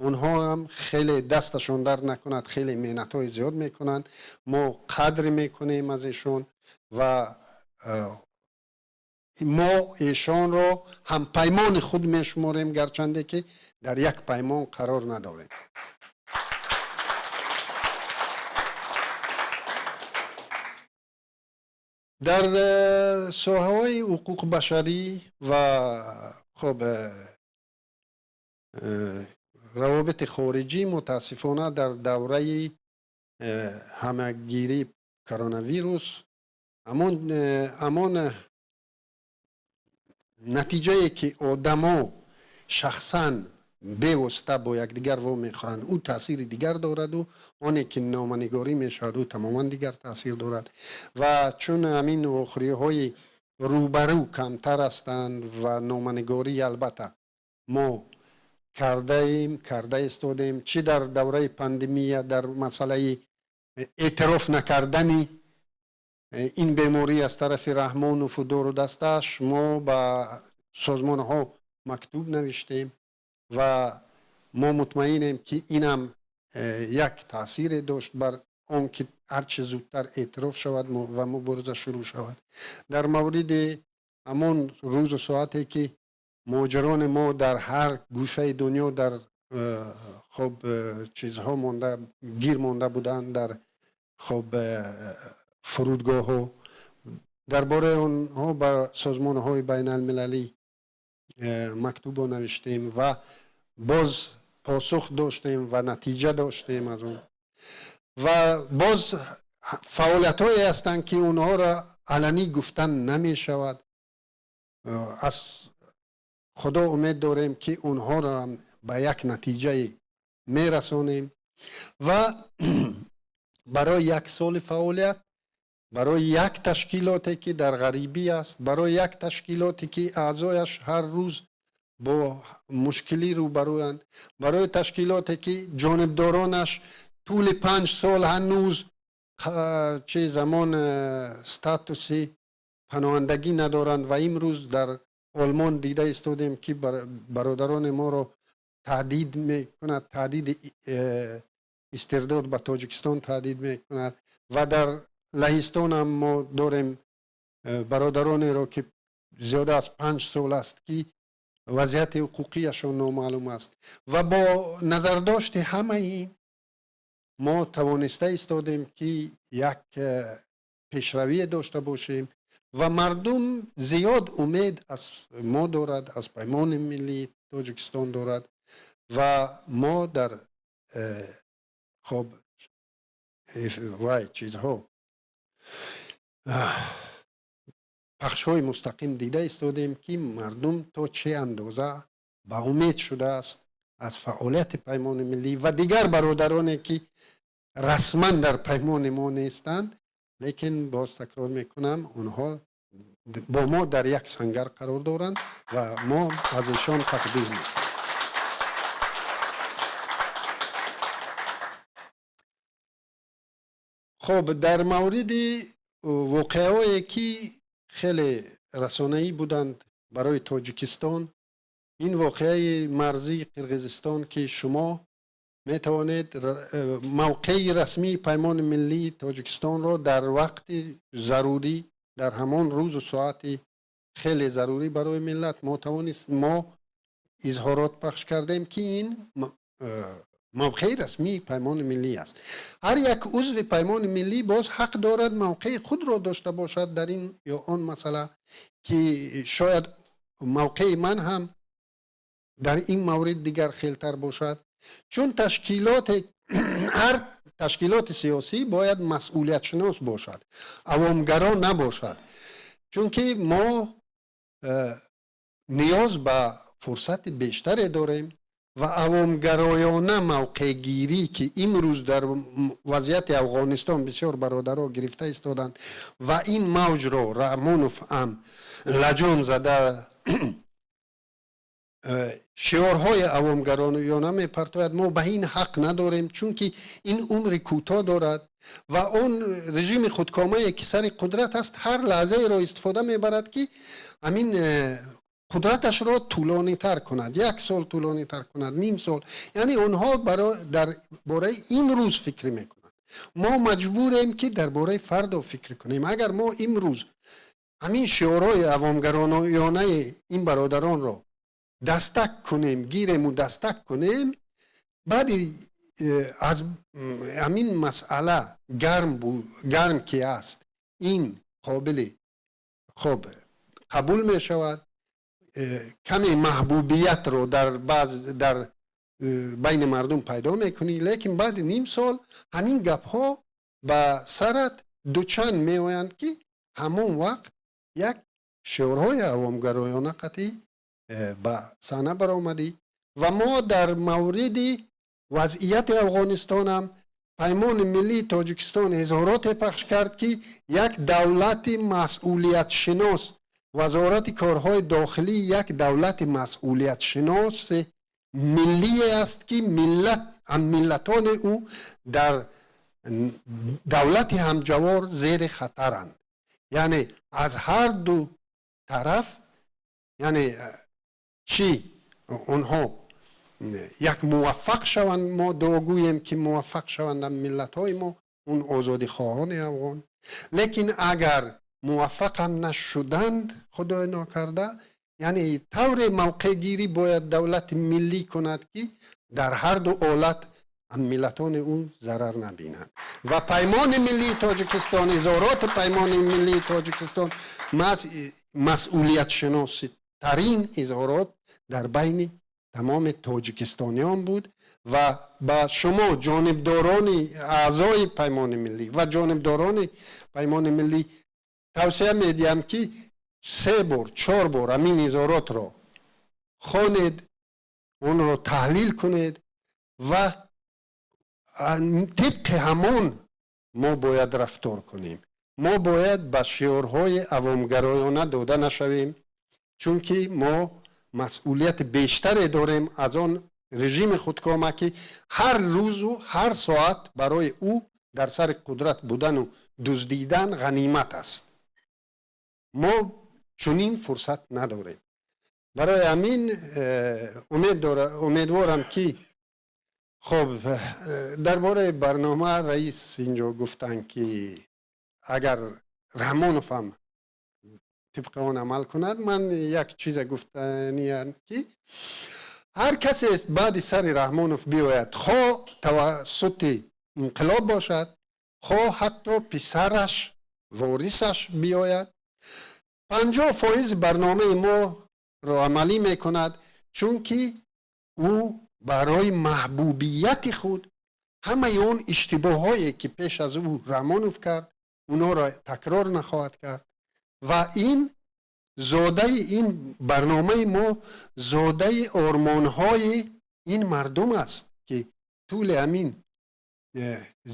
онҳо ҳам хеле, дасташон дард накунад, хеле меҳнатҳои зиёд мекунанд. Мо қадр мекунем аз эшон ва мо эшонро ҳампаймони худ мешуморем, гарчанде ки дар як паймон қарор надорем. Дар соҳаҳои ҳуқуқи башарӣ ва хоб равобити хориҷӣ, мутаассифона, дар давраи ҳамагирии коронавирус ҳамон натиҷае ки одамо шахсан бевосита бо якдигар вомехӯранд, ӯ таъсири дигар дораду оне ки номанигорӣ мешавад, ӯ тамоман дигар таъсир дорад. Ва чун ҳамин вохӯриҳои рӯбарӯ камтар ҳастанд ва номанигорӣ, албатта, мо кардаем, карда истодем, чӣ дар давраи пандемия дар масъалаи эътироф накардани ин беморӣ аз тарафи Раҳмонову дору дастааш мо ба созмонҳо мактуб навиштем ва мо мутмаинем, ки инам як таъсире дошт бар он ки ҳарчи зудтар эътироф шавад ва мубориза шурӯъ шавад. Дар мавриди ҳамон рӯзу соате ки муҳоҷирони мо дар ҳар гӯшаи дунё дар хоб чизҳо монда, гир монда буданд дар хоб фурудгоҳҳо, дар бораи онҳо ба созмонҳои байналмилалӣ мактубо навиштем ва боз посух доштем ва натиҷа доштем аз он. Ва боз фаъолиятҳое ҳастанд, ки онҳоро аланӣ гуфтан намешавад. Аз Худо умед дорем, ки онҳоро ҳам ба як натиҷае мерасонем. Ва барои як соли фаъолият, барои як ташкилоте ки дар ғарибӣ аст, барои як ташкилоте ки аъзояш ҳар рӯз бо мушкилӣ рӯбарӯянд, барои ташкилоте ки ҷонибдоронаш тӯли 5 сол ҳанӯз чи замон статуси паноҳандагӣ надоранд ва имрӯз дар Олмон дида истодем, ки бародарони моро таҳдид мекунад, таҳдиди истирдод ба Тоҷикистон таҳдид мекунад. Ва дар Лаҳистон ҳам мо дорем бародаронеро, ки зиёда аз 5 сол аст, ки вазъияти ҳуқуқияшон номаълум аст. Ва бо назардошти ҳамаи ин мо тавониста истодем, ки як пешравие дошта бошем ва мардум зиёд умед аз мо дорад, аз Паймони Миллии Тоҷикистон дорад. Ва мо дар хоб вай чизҳо, пахшҳои мустақим дида истодем, ки мардум то чӣ андоза ба умед шудааст аз фаъолияти Паймони Миллӣ ва дигар бародароне ки расман дар паймони мо нестанд, лекин боз такрор мекунам, онҳо Бо мо дар як сангар қарор доранд ва мо аз эшон тақдир мекунем. Хуб, дар мавриди воқеаҳое ки хеле расонаӣ буданд барои Тоҷикистон, ин воқеаи марзии Қирғизистон, ки шумо метавонед мавқеи расмии Паймони миллии Тоҷикистонро дар вақти зарурӣ, дар ҳамон рӯзу соати хеле зарурӣ барои миллат, мо тавонист, мо изҳорот пахш кардем, ки ин мавқеи расмии Паймони миллӣ аст. Ҳар як узви Паймони миллӣ боз ҳақ дорад мавқеи худро дошта бошад дар ин ё он масъала, ки шояд мавқеи ман ҳам дар ин маврид дигар хелтар бошад, чун ташкилоте, ҳар ташкилоти сиёсӣ бояд масъулиятшинос бошад, авомгаро набошад, чунки мо ниёз ба фурсати бештаре дорем ва авомгароёна мавқеъгирӣ, ки имрӯз дар вазъияти Афғонистон бисёр бародаро гирифта истоданд ва ин мавҷро Раҳмонов ҳам лаҷом зада шиорҳои авомгароёна мепартояд, мо ба ин ҳақ надорем, чунки ин умри кӯтоҳ дорад ва он режими худкомае, ки сари қудрат аст, ҳар лаҳзаеро истифода мебарад, ки ҳамин қудраташро тӯлонитар кунад, як сол тӯлонитар кунад, ним сол. Яъне онҳо дар бораи имрӯз фикр мекунанд, мо маҷбурем, ки дар бораи фардо фикр кунем. Агар мо имрӯз ҳамин шиорҳои авомгароёнаи ин бародаронро дастак кунем, гирему дастак кунем, баъди аз ҳамин масъала гарм ки аст, ин қобили хоб қабул мешавад, каме маҳбубиятро дар баъз дар байни мардум пайдо мекунӣ, лекин баъди ним сол ҳамин гапҳо ба сарат дучанд меоянд, ки ҳамон вақт як шиорҳои авомгароёна қатъӣ ба саҳна баромадӣ. Ва мо дар мавриди вазъияти Афғонистонам Паймони миллии Тоҷикистон изҳороте пахш кард, ки як давлати масъулиятшинос, Вазорати корҳои дохилӣ як давлати масъулиятшиноси миллие аст, ки миллат, миллатони ӯ дар давлати ҳамҷавор зери хатаранд, яъне аз ҳар ду тараф, яъне чӣ онҳо як муваффақ шаванд, мо дуогӯем, ки муваффақ шаванд миллатҳои мо, он озодихоҳони афғон, лекин агар муваффақам нашуданд, худои нокарда, яъне тавре мавқеъгирӣ бояд давлати миллӣ кунад, ки дар ҳар ду ҳолат миллатони ӯ зарар набинанд. Ва Паймони миллии Тоҷикистон, изҳороти Паймони миллии Тоҷикистон масъулиятшиноситарин изҳорот дар байни тамоми тоҷикистониён буд. Ва ба шумо, ҷонибдорони аъзои Паймони миллӣ ва ҷонибдорони Паймони миллӣ, тавсия медиҳам, ки се бор, чор бор ҳамин изҳоротро хонед, онро таҳлил кунед ва тибқи ҳамон мо бояд рафтор кунем. Мо бояд ба шиорҳои авомгароёна дода нашавем, чунки мо масъулияти бештаре дорем аз он режими худкома, ки ҳар рӯзу ҳар соат барои ӯ дар сари қудрат будану дуздидан ғанимат аст. Мо чунин фурсат надорем. Барои ҳамин умедворам, ки хоб, дар бораи барнома раис инҷо гуфтанд, ки агар Раҳмонов ҳам тибқи он амал кунад. Ман як чизе гуфтаниям, ки ҳар касе баъди сари Раҳмонов биёяд, хо тавассути инқилоб бошад, хо ҳатто писараш, ворисаш биёяд, 50% барномаи моро амалӣ мекунад, чунки ӯ барои маҳбубияти худ ҳамаи он иштибоҳҳое, ки пеш аз ӯ Раҳмонов кард, онҳоро такрор нахоҳад кард. Ва ин зодаи ин барномаи мо зодаи ормонҳои ин мардум аст, ки тӯли ҳамин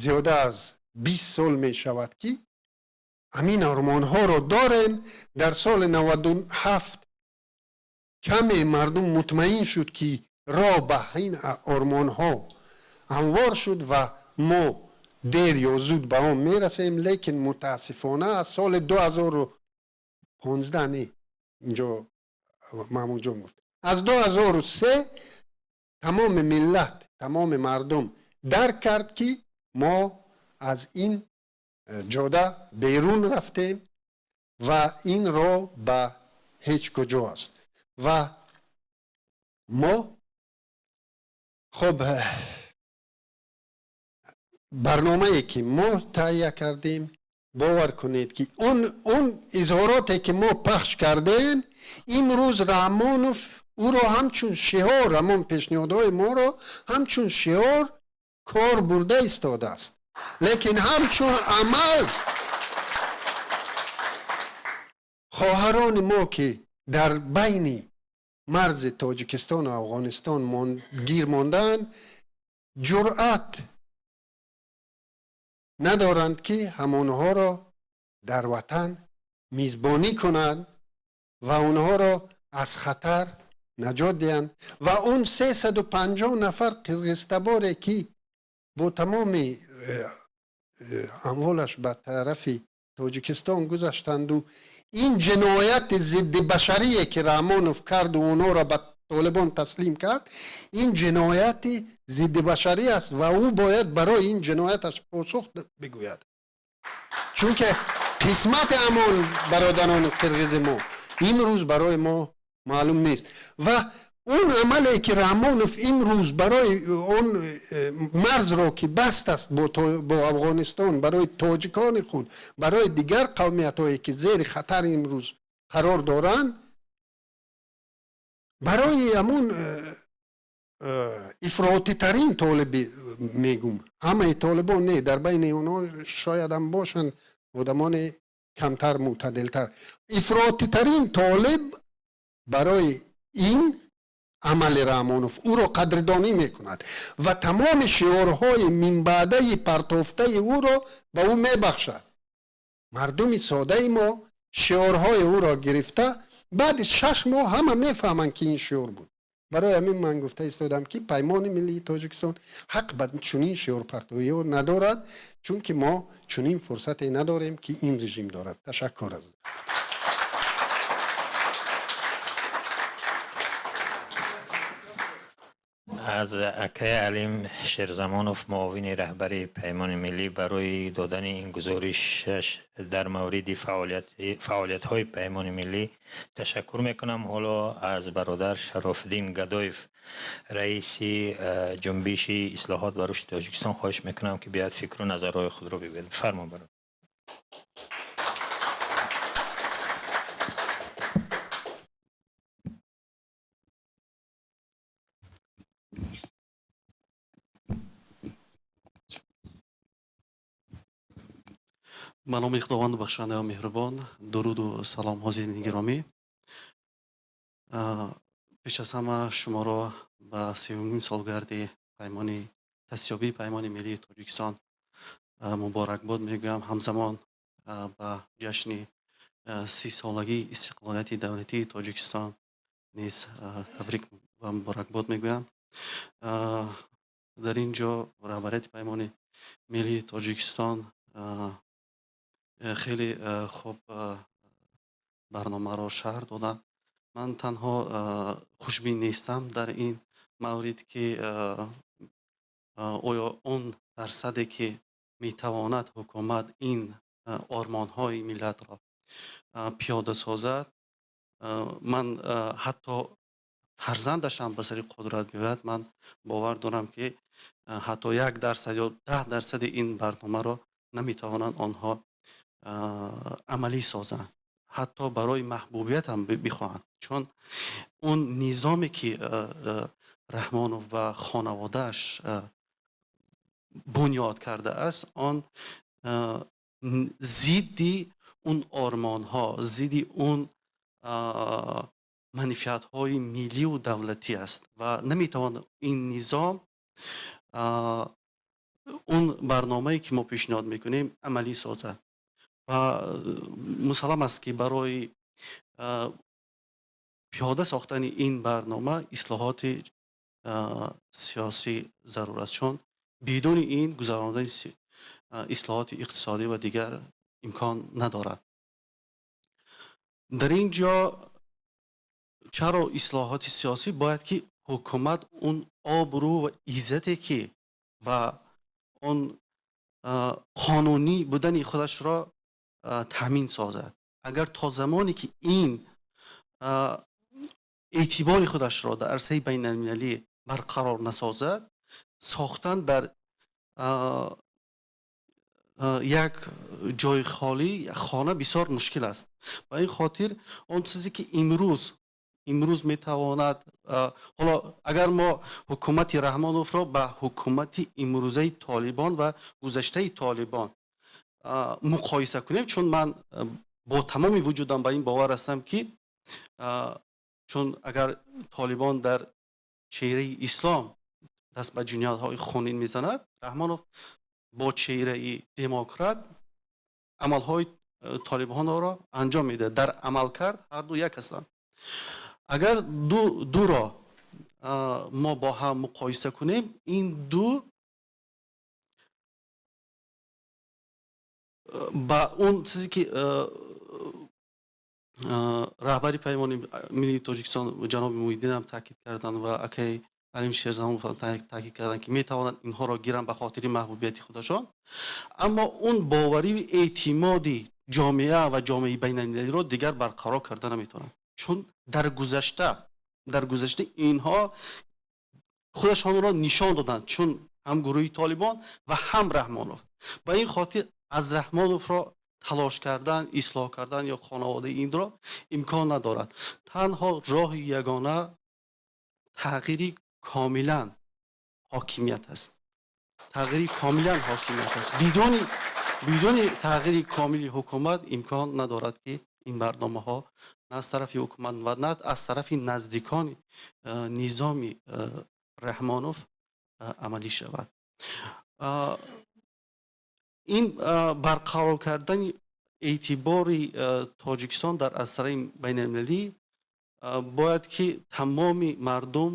зиёда аз 20 сол мешавад, ки ҳамин ормонҳоро дорем. Дар соли 97 каме мардум мутмаин шуд, ки роҳ ба ин ормонҳо ҳамвор шуд ва мо дер ё зуд ба он мерасем. Лекин мутаассифона аз соли 2015, не, инҷо Маҳмудҷон гуфт, аз 2003 тамоми миллат, тамоми мардум дарк кард, ки мо аз ин ҷода берун рафтем ва ин роҳ ба ҳеҷ куҷо аст. Ва мо хуб, барномае ки мо таҳия кардем, бовар кунед, ки он изҳороте ки мо пахш кардем, имрӯз Раҳмонов ӯро ҳамчун шиор, ҳамон пешниҳодҳои моро ҳамчун шиор кор бурда истодааст, лекин ҳамчун амал хоҳарони мо, ки дар байни марзи Тоҷикистону Афғонистон гир мондаанд, ҷуръат надоранд, ки ҳамонҳоро дар ватан мизбонӣ кунанд ва онҳоро аз хатар наҷот диҳанд. Ва он 350 нафар қирғизтаборе, ки бо тамоми амволаш ба тарафи Тоҷикистон гузаштанду ин ҷинояти зидди башарие, ки Раҳмонов карду онҳоро ба Толибон таслим кард, ин ҷинояти зидди башарӣ аст ва ӯ бояд барои ин ҷинояташ посух бигӯяд, чунки қисмати ҳамон бародарони қирғизи мо имрӯз барои мо маълум нест. Ва он амале, ки Раҳмонов имрӯз барои он марзро, ки баст аст бо Афғонистон, барои тоҷикони худ, барои дигар қавмиятҳое, ки зери хатар имрӯз қарор доранд, барои ҳамон ифротитарин толиби мегум, ҳамаи толибон не, дар байни онҳо шоядам бошанд одамони камтар мӯътадилтар, ифротитарин толиб барои ин амали Раҳмонов ӯро қадрдонӣ мекунад ва тамоми шиорҳои минбаъдаи партофтаи ӯро ба ӯ мебахшад. Мардуми содаи мо шиорҳои ӯро гирифта, баъди 6 моҳ ҳама мефаҳманд, ки ин шиор буд. Барои ҳамин ман гуфта истодам, ки Паймони миллии Тоҷикистон ҳақ ба чунин шиорпартоиҳо надорад, чунки мо чунин фурсате надорем, ки ин режим дорад. Ташаккур аз Аз акаи Алим Шерзамонов, муовини раҳбари Паймони миллӣ, барои додани ин гузоришаш дар мавриди фаъолиятҳои Паймони миллӣ ташаккур мекунам. Ҳоло аз бародар Шарофиддин Гадоев, раиси Ҷунбиши ислоҳот ва рушди Тоҷикистон, хоҳиш мекунам, ки биёяд, фикру назарҳои худро бигӯяд. Фармо, бародар. Ба номи Худованду бахшандаи меҳрубон. Дуруду салом, ҳозирини гиромӣ. Пеш аз ҳама шуморо ба сеюмин солгарди паймони таъсисёбии Паймони миллии Тоҷикистон муборакбод мегӯям. Ҳамзамон ба ҷашни 30-солагии истиқлолияти давлатии Тоҷикистон низ табрик ва муборакбод мегӯям. Дар ин ҷо раҳбарияти Паймони миллии Тоҷикистон хеле хуб барномаро шарҳ доданд. Ман танҳо хушбин нестам дар ин маврид, ки оё он дарсаде, ки метавонад ҳукумат ин ормонҳои миллатро пиёда созад, ман ҳатто фарзандашам ба сари қудрат биёяд, ман бовар дорам, ки ҳатто 1% ё 10 дарсади ин барномаро наметавонанд онҳо амалӣ созанд, ҳатто барои маҳбубият ҳам бихоҳанд, чун он низоме, ки Раҳмонов ва хонаводааш бунёд кардааст, он зидди он ормонҳо, зидди он манфиатҳои миллию давлатӣ аст ва наметавонад ин низом он барномае, ки мо пешниҳод мекунем, амалӣ созад. Ва мусаллам аст, ки барои пиёда сохтани ин барнома ислоҳоти сиёсӣ зарур аст, чун бидуни ин гузарондани ислоҳоти иқтисодӣ ва дигар имкон надорад. Дар ин ҷо чаро ислоҳоти сиёсӣ? Бояд ки ҳукумат он обрӯ ва иззате ки ва он қонунӣ будани худашро таъмин созад. Агар то замоне ки ин эътибори худашро дар арсаи байналмилалӣ барқарор насозад, сохтан дар як ҷои холӣ хона бисёр мушкил аст. Ба ин хотир он чизе ки имрӯз метавонад, ҳоло агар мо ҳукумати Раҳмоновро ба ҳукумати имрӯзаи Толибон ва гузаштаи Толибон муқоиса кунем, чун ман бо тамоми вуҷудам ба ин бовар ҳастам, ки чун агар Толибон дар чеҳраи ислом даст ба ҷиноятҳои хунин мезанад, Раҳмонов бо чеҳраи демократ амалҳои толибонро анҷом медиҳад. Дар амалкард ҳарду як ҳастанд. Агар дуро мо бо ҳам муқоиса кунем, ин ду ба он чизе ки раҳбари Паймони миллии Тоҷикистон ҷаноби Муҳиддин ҳам таъкид карданд ва акаи Алим Шерзамонов таъкид карданд, ки метавонанд инҳоро гиранд ба хотири маҳбубияти худашон, аммо он боварию эътимоди ҷомеа ва ҷомеаи байналмилалиро дигар барқарор карда наметавонанд, чун дар гузашта инҳо худашонро нишон доданд, чун ҳам гурӯҳи Толибон ва ҳам Раҳмонов. Ба ин хотир аз Раҳмоновро талош кардан, ислоҳ кардан ё хонаводаи инро имкон надорад. Танҳо роҳи ягона тағйири комилан ҳокимият аст. Тағйири комилан ҳокимият аст. Бидуни тағйири комили ҳукумат имкон надорад, ки ин барномаҳо на аз тарафи ҳукумат ва на аз тарафи наздикони низоми Раҳмонов амалӣ шавад. Ин барқарор кардани эътибори Тоҷикистон дар арсаи байналмилалӣ бояд ки тамоми мардум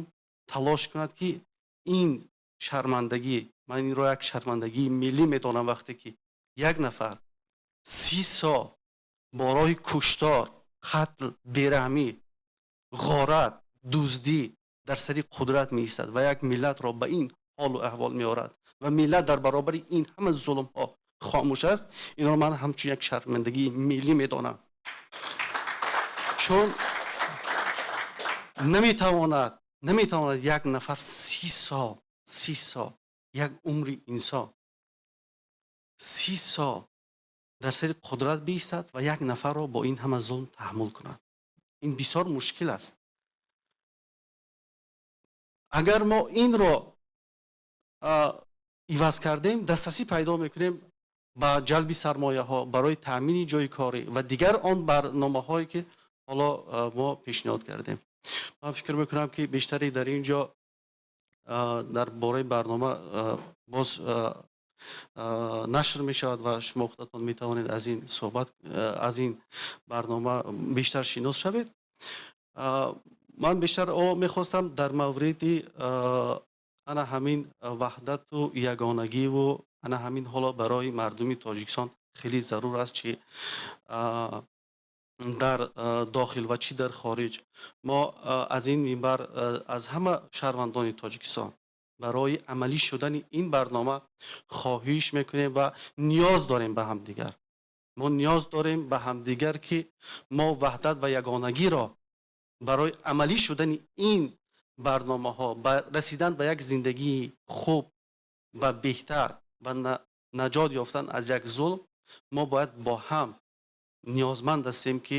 талош кунад, ки ин шармандагӣ, ман инро як шармандагии миллӣ медонам, вақте ки як нафар 30 сол бо роҳи куштор, қатл, бераҳмӣ, ғорат, дуздӣ дар сари қудрат меистад ва як миллатро ба ин ҳолу аҳвол меорад ва миллат дар баробари ин ҳама зулмҳо хомӯш аст, инро ман ҳамчун як шармандагии миллӣ медонам, чун наметавонад як нафар 30 сол, 30 сол, як умри инсон, 30 сол дар сари қудрат биистад ва як нафарро бо ин ҳама зулм таҳаммул кунад. Ин бисёр мушкил аст. Агар мо инро иваз кардем, дастрасӣ пайдо мекунем ба ҷалби сармояҳо барои таъмини ҷойи корӣ ва дигар он барномаҳое ки ҳоло мо пешниҳод кардем. Ман фикр мекунам, ки бештаре дар ин ҷо дар бораи барнома боз нашр мешавад ва шумо худатон метавонед аз ин суҳбат, аз ин барнома бештар шинос шавед. Ман бештар мехостам дар мавриди ана ҳамин ваҳдату ягонагиву ана ҳамин ҳоло барои мардуми Тоҷикистон хеле зарур аст, чи дар дохил ва чӣ дар хориҷ. Мо аз ин минбар аз ҳама шаҳрвандони Тоҷикистон барои амалӣ шудани ин барнома хоҳиш мекунем ва ниёз дорем ба ҳамдигар. Мо ниёз дорем ба ҳамдигар, ки мо ваҳдат ва ягонагиро барои амалӣ шудани ин барномаҳо, ба расидан ба як зиндагии хуб ва беҳтар ва наҷот ёфтан аз як зулм, мо бояд бо ҳам ниёзманд ҳастем, ки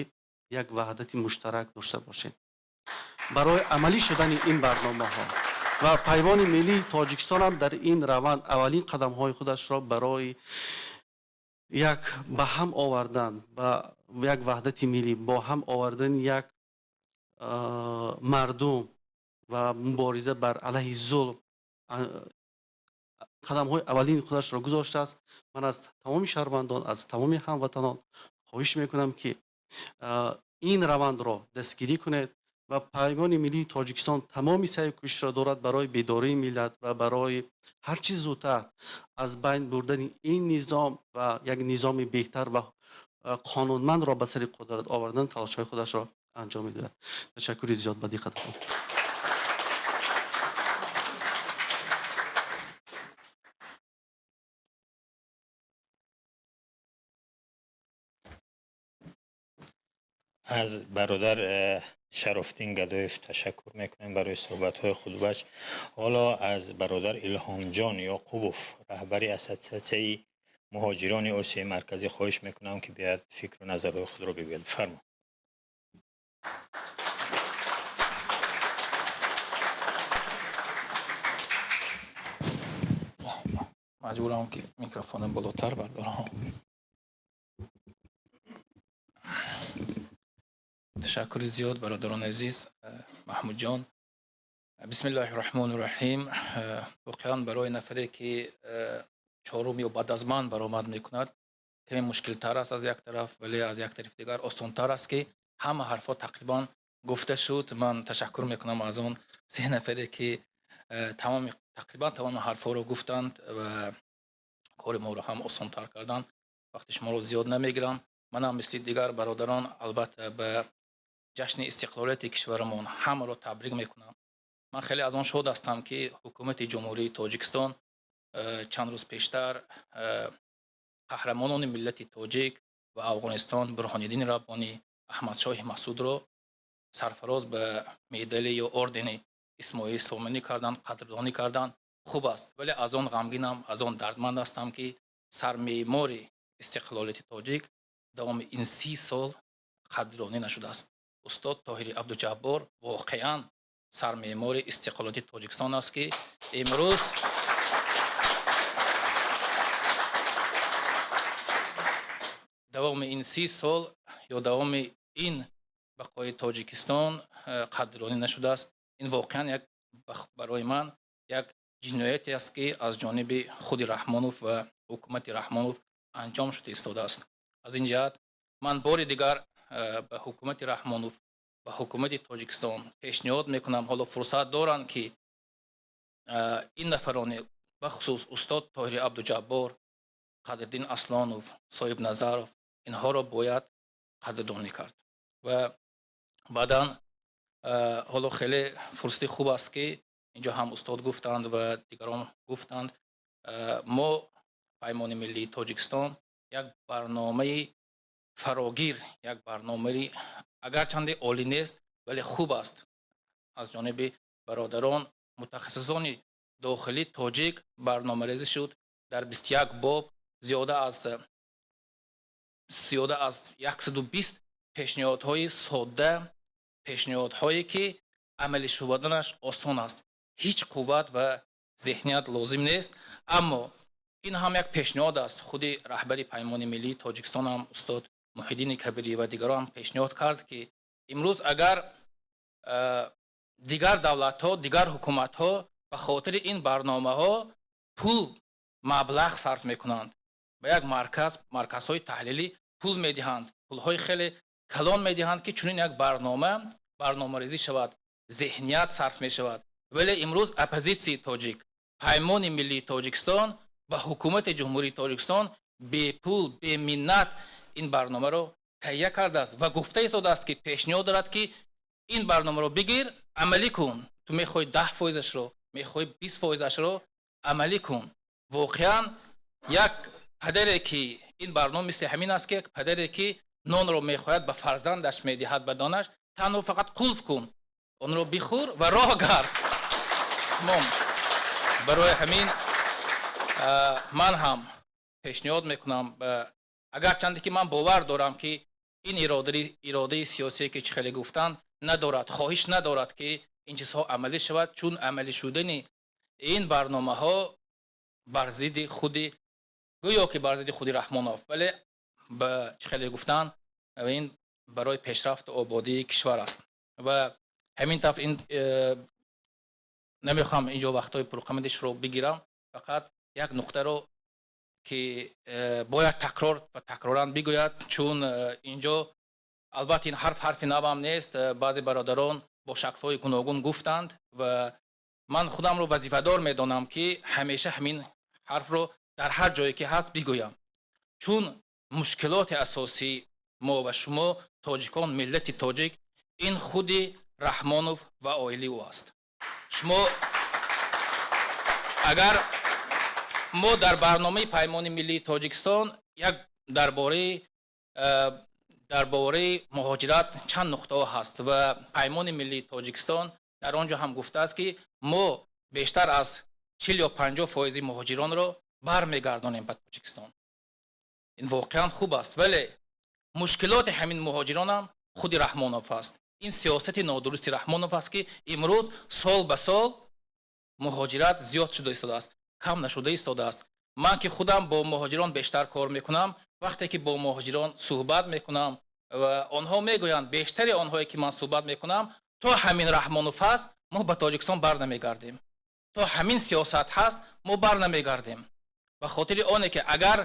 як ваҳдати муштарак дошта бошем барои амалӣ шудани ин барномаҳо. Ва Паймони миллии Тоҷикистон ҳам дар ин раванд аввалин қадамҳои худашро барои як ба ҳам овардан, ба як ваҳдати миллӣ, бо ҳам овардани як мардум ва мубориза бар алайҳи зулм. Қадамҳои аввалини худашро гузоштааст. Ман аз тамоми шаҳрвандон, аз тамоми ҳамватанон хоҳиш мекунам, ки ин равандро дастгирӣ кунед ва Паймони миллии Тоҷикистон тамоми саъю кӯшишро дорад барои бедории миллат ва барои ҳар чиз зудтар аз байн бурдани ин низом ва як низоми беҳтар ва қонунмандро ба сари қудрат овардан талошҳои худашро анҷом медиҳад. Ташаккури зиёд ба диққататон. Аз бародар Шарофиддин Гадоев ташаккур мекунем барои суҳбатҳои худбахш. Ҳоло аз бародар Илҳомҷон Ёқубов, раҳбари Ассотсиатсияи муҳоҷирони Осиёи Марказӣ, хоҳиш мекунам, ки биёяд фикру назарҳои худро бигӯяд. Бифармо. Маҷбурам, ки микрофона болотар бардорам. Ташаккури зиёд, бародарони азиз, Маҳмудҷон. Бисмиллаҳи раҳмони раҳим. Воқеан, барои нафаре, ки чорум ё баъд аз ман баромад мекунад, каме мушкилтар аст аз як тараф, вале аз як тарафи дигар осонтар аст, ки ҳама ҳарфҳо тақрибан гуфта шуд. Ман ташаккур мекунам аз он се нафаре, ки тамоми тақрибан тамоми ҳарфҳоро гуфтанд ва кори моро ҳам осонтар карданд. Вақти шуморо зиёд намегирам. Манам мисли дигар бародарон, албатта, ба ҷашни истиқлолияти кишварамон ҳамаро табрик мекунам. Ман хеле аз он шод ҳастам, ки ҳукумати Ҷумҳурии Тоҷикистон чанд рӯз пештар қаҳрамонони миллати тоҷик ва Афғонистон, Бурҳониддини Раббонӣ, Аҳмадшоҳи Масудро сарфароз ба медали ё ордени Исмоили Сомонӣ карданд, қадрдонӣ карданд. Хуб аст, вале аз он ғамгинам, аз он дардманд ҳастам, ки сармеъмори истиқлолияти тоҷик давоми ин 30 сол қадрдонӣ нашудааст. Устод Тоҳири Абдуҷаббор воқеан сармеъмори истиқлолияти Тоҷикистон аст, ки имрӯз давоми ин 30 сол ё давоми ин бақои Тоҷикистон қадрдонӣ нашудааст. Ин воқеан як барои ман як ҷинояте аст, ки аз ҷониби худи Раҳмонов ва ҳукумати Раҳмонов анҷом шуда истодааст. Аз ин ҷиҳат ман бори дигар ба ҳукумати Раҳмонов, ба ҳукумати Тоҷикистон пешниҳод мекунам, ҳоло фурсат доранд, ки ин нафароне, бахусус устод Тоҳири Абдуҷаббор, Қадриддин Аслонов, Соҳибназаров, инҳоро бояд қадрдонӣ кард. Ва баъдан ҳоло хеле фурсати хуб аст, ки инҷо ҳам устод гуфтанд ва дигарон гуфтанд. Мо, Паймони миллии Тоҷикистон, як барномаи фарогир, як барномаи агарчанде олӣ нест, вале хуб аст, аз ҷониби бародарон мутахассисони дохилӣ тоҷик барномарезӣ шуд дар 21 боб, зиёда аз 120 пешниҳодҳои содда, пешниҳодҳое, ки амалӣ шуданаш осон аст, ҳеҷ қувват ва зеҳният лозим нест. Аммо ин ҳам як пешниҳод аст. Худи раҳбари Паймони миллии Тоҷикистон ҳам, устод Муҳиддини Кабирӣ ва дигарон ҳам пешниҳод кард, ки имрӯз агар дигар давлатҳо, дигар ҳукуматҳо ба хотири ин барномаҳо пул, маблағ сарф мекунанд, ба як марказ, марказҳои таҳлилӣ пул медиҳанд, пулҳои хеле калон медиҳанд, ки чунин як барнома барномарезӣ шавад, зеҳният сарф мешавад, вале имрӯз оппозитсияи тоҷик, Паймони миллии Тоҷикистон ба ҳукумати Ҷумҳурии Тоҷикистон бепул, беминнат ин барномаро таҳия кардааст ва гуфта истодааст, ки пешниҳод дорад, ки ин барномаро бигир, амалӣ кун. Ту мехоҳӣ 10 фоизашро, мехоҳӣ 20 фоизашро амалӣ кун. Воқеан, як падаре, ки ин барнома мисли ҳамин аст, ки як падаре, ки нонро мехоҳад ба фарзандаш медиҳад, ба донаш танҳо фақат қулф кун, онро бихӯр ва роҳ гард, тамом. Барои ҳамин ман ҳам пешниҳод мекунам, агарчанде ки ман бовар дорам, ки ин иродаи сиёсие, ки чӣ хеле гуфтанд, надорад, хоҳиш надорад, ки ин чизҳо амалӣ шавад, чун амалӣ шудани ин барномаҳо бар зидди худи, гӯё ки бар зидди худи Раҳмонов, вале ба чӣ хеле гуфтанд, ин барои пешрафту ободии кишвар аст. Ва ҳамин тавр ин намехоҳам инҷо вақтҳои пурқиматишро бигирам, фақат Як нуқтаро ки бояд такрор ва такроран бигӯяд, чун инҷо албатта ин ҳарф ҳарфи навам нест, баъзе бародарон бо шаклҳои гуногун гуфтанд ва ман худамро вазифадор медонам, ки ҳамеша ҳамин ҳарфро дар ҳар ҷое ки ҳаст бигӯям, чун мушкилоти асосии мо ва шумо тоҷикон, миллати тоҷик, ин худи Раҳмонов ва оилаи ӯ аст. Шумо агар мо дар барномаи Паймони миллии Тоҷикистон як дар бораи муҳоҷират чанд нуқтаҳо ҳаст ва Паймони миллии Тоҷикистон дар он ҷо ҳам гуфтааст, ки мо бештар аз 40 ё 50 фоизи муҳоҷиронро бармегардонем ба Тоҷикистон. Ин воқеан хуб аст, вале мушкилоти ҳамин муҳоҷиронам худи Раҳмонов аст. Ин сиёсати нодурусти Раҳмонов аст, ки имрӯз сол ба сол муҳоҷират зиёд шуда истодааст, кам нашуда истодааст. Ман ки худам бо муҳоҷирон бештар кор мекунам, вақте ки бо муҳоҷирон суҳбат мекунам ва онҳо мегӯянд, бештари онҳое ки ман суҳбат мекунам, то ҳамин Раҳмонов ҳаст, мо ба Тоҷикистон бар намегардем, то ҳамин сиёсат ҳаст, мо бар намегардем. Ба хотири оне ки агар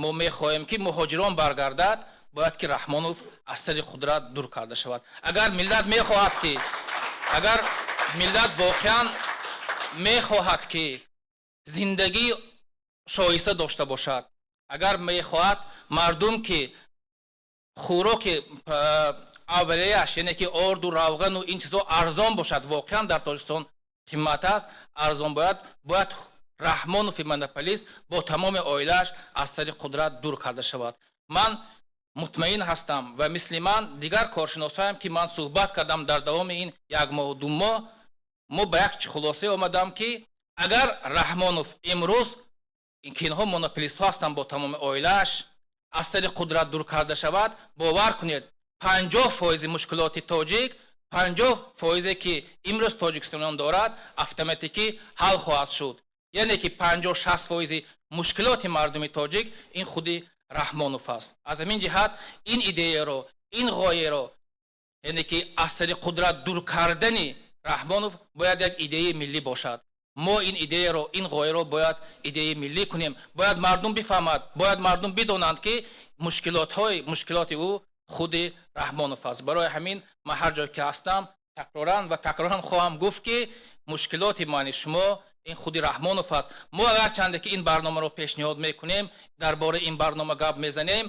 мо мехоҳем, ки муҳоҷирон баргардад, бояд ки Раҳмонов аз сари қудрат дур карда шавад. Агар миллат мехоҳад ки, агар миллат воқеан мехоҳад, ки зиндагии шоиста дошта бошад, агар мехоҳад мардум, ки хӯроки аввалияш, яъне ки орду, равғану ин чизҳо арзон бошад, воқеан дар Тоҷикистон қимат аст, арзон бояд Раҳмонови монополист бо тамоми оилааш аз сари қудрат дур карда шавад. Ман мутмаин ҳастам ва мисли ман дигар коршиносҳоям, ки ман суҳбат кардам дар давоми ин як моҳу 2 моҳ, мо ба як хулоса омадам, ки агар Раҳмонов имрӯз, ки инҳо монополистҳо ҳастанд, бо тамоми оилааш аз сари қудрат дур карда шавад, бовар кунед, 50 фоизи мушкилоти тоҷик, 50 фоизе ки имрӯз тоҷикистониён дорад, автоматикӣ ҳал хоҳад шуд. Яъне ки 50-60 фоизи мушкилоти мардуми тоҷик ин худи Раҳмонов аст. Аз ҳамин ҷиҳат ин идеяро, ин ғояро, яъне ки аз сари қудрат дур кардани Раҳмонов бояд як идеяи миллӣ бошад. Мо ин идеяро, ин ғояро бояд идеяи миллӣ кунем. Бояд мардум бифаҳмад, бояд мардум бидонанд, ки мушкилоти ӯ худи Раҳмонов аст. Барои ҳамин ман ҳар ҷое ки ҳастам, такроран ва такроран хоҳам гуфт, ки мушкилоти мани шумо ин худи Раҳмонов аст. Мо агарчанде ки ин барномаро пешниҳод мекунем, дар бораи ин барнома гап мезанем,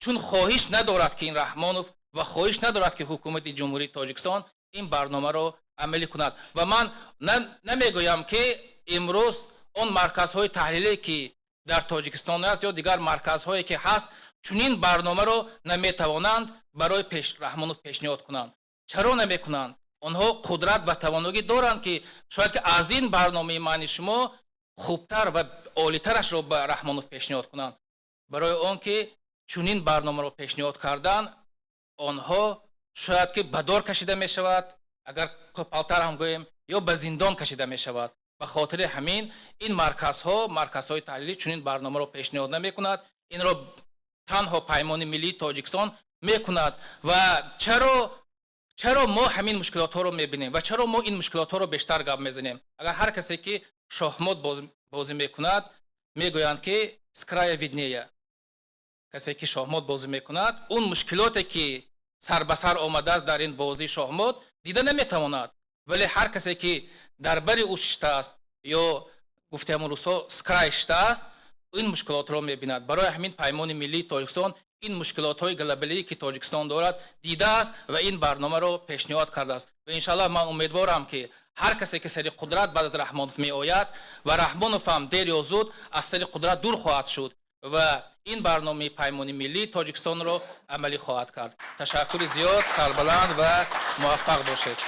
чун хоҳиш надорад, ки ин Раҳмонов ва хоҳиш надорад, ки ҳукумати Ҷумҳурии Тоҷикистон ин барномаро амалӣ кунад. Ва ман намегӯям, ки имрӯз он марказҳои таҳлиле, ки дар Тоҷикистон аст ё дигар марказҳое ки ҳаст, чунин барномаро наметавонанд барои Раҳмонов пешниҳод кунанд. Чаро намекунанд? Онҳо қудрат ва тавоногӣ доранд, ки шояд ки аз ин барномаи мани шумо хубтар ва олитарашро ба Раҳмонов пешниҳод кунанд. Барои он ки чунин барномаро пешниҳод кардан, онҳо шояд ки ба дор кашида мешавад, агар қӯпалтар ҳам гӯем, ё ба зиндон кашида мешавад. Ба хотири ҳамин ин марказҳо, марказҳои таҳлилӣ чунин барномаро пешниҳод намекунад. Инро танҳо Паймони миллии Тоҷикистон мекунад. Ва чаро мо ҳамин мушкилотҳоро мебинем ва чаро мо ин мушкилотҳоро бештар гап мезанем? Агар ҳар касе ки шоҳмот бозӣ мекунад, мегӯянд, ки с края виднее. Касе ки шоҳмот бозӣ мекунад, он мушкилоте ки сар ба сар омадааст дар ин бозии шоҳмот, дида наметавонад, вале ҳар касе ки дар бари ӯ шиштааст ё гуфтаи русҳо с край шиштааст, ин мушкилотро мебинад. Барои ҳамин Паймони миллии Тоҷикистон ин мушкилотҳои глобалие, ки Тоҷикистон дорад, дидааст ва ин барномаро пешниҳод кардааст. Ва иншаллоҳ ман умедворам, ки ҳар касе ки сари қудрат баъд аз Раҳмонов меояд, ва Раҳмонов ҳам дер ё зуд аз сари қудрат дур хоҳад шуд ва ин барномаи Паймони миллии Тоҷикистонро амалӣ хоҳад кард. Ташаккури зиёд, сарбаланд ва муваффақ бошед.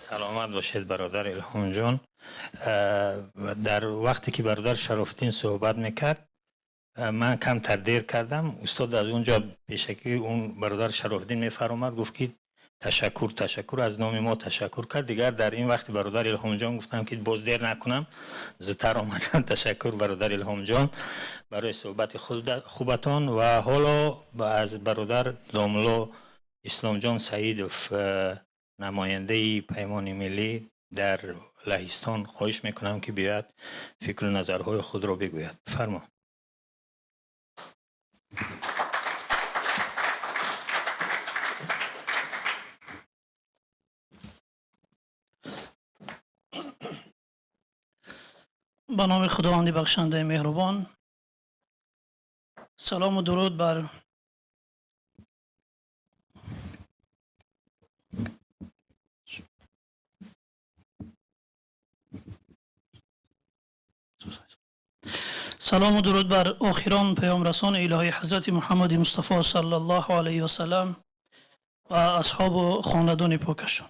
Саломат бошед, бародар Илҳомҷон. Дар вақте ки бародар Шарофиддин суҳбат мекард, ман камтар дер кардам. Устод аз он ҷо пешакӣ он бародар Шарофиддин мефаромад, гуфт, ки ташаккур, ташаккур, аз номи мо ташаккур кард. Дигар дар ин вақти бародар Илҳомҷон гуфтам, ки боз дер накунам, зудтар омадам. Ташаккур, бародар Илҳомҷон, барои суҳбати хубатон. Ва ҳоло аз бародар домулло Исломҷон Саидов, намояндаи Паймони миллӣ. Дар Лаҳистон хоҳиш мекунам, ки биёяд, фикру назарҳои худро бигӯяд. Фармо. Ба номи Худованди бахшандаи меҳрубон. Салому дуруд бар салому дуруд бар охирон паёмрасони илоҳӣ, ҳазрати Муҳаммади Мустафо саллаллоҳу алайҳи васалам, ва асҳобу хонадони покашон.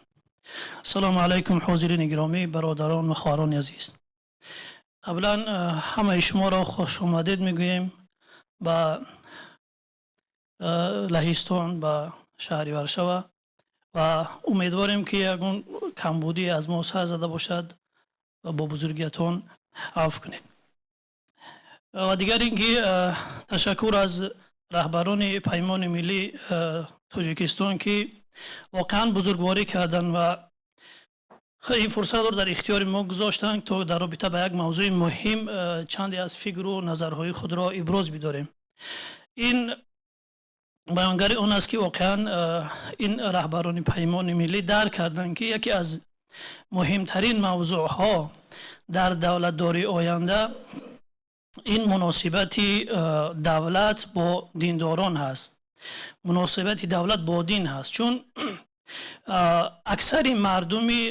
Ассалому алайкум, ҳозирини гиромӣ, бародарон ва хоҳарони азиз. Қаблан ҳамаи шуморо хушомадед мегӯем ба Лаҳистон, ба шаҳри Варшава, ва умедворем, ки ягон камбудӣ аз мо сар зада бошад, бо бузургиятон афв кунед. Ва дигар ин ки ташаккур аз раҳбарони Паймони миллии Тоҷикистон, ки воқеан бузургворӣ карданд ва ин фурсатро дар ихтиёри мо гузоштанд, то дар робита ба як мавзӯи муҳим чанде аз фикру назарҳои худро иброз бидорем. Ин баёнгари он аст, ки воқеан ин раҳбарони Паймони миллӣ дарк карданд, ки яке аз муҳимтарин мавзӯъҳо дар давлатдории оянда ин муносибати давлат бо диндорон ҳаст, муносибати давлат бо дин ҳаст, чун аксари мардуми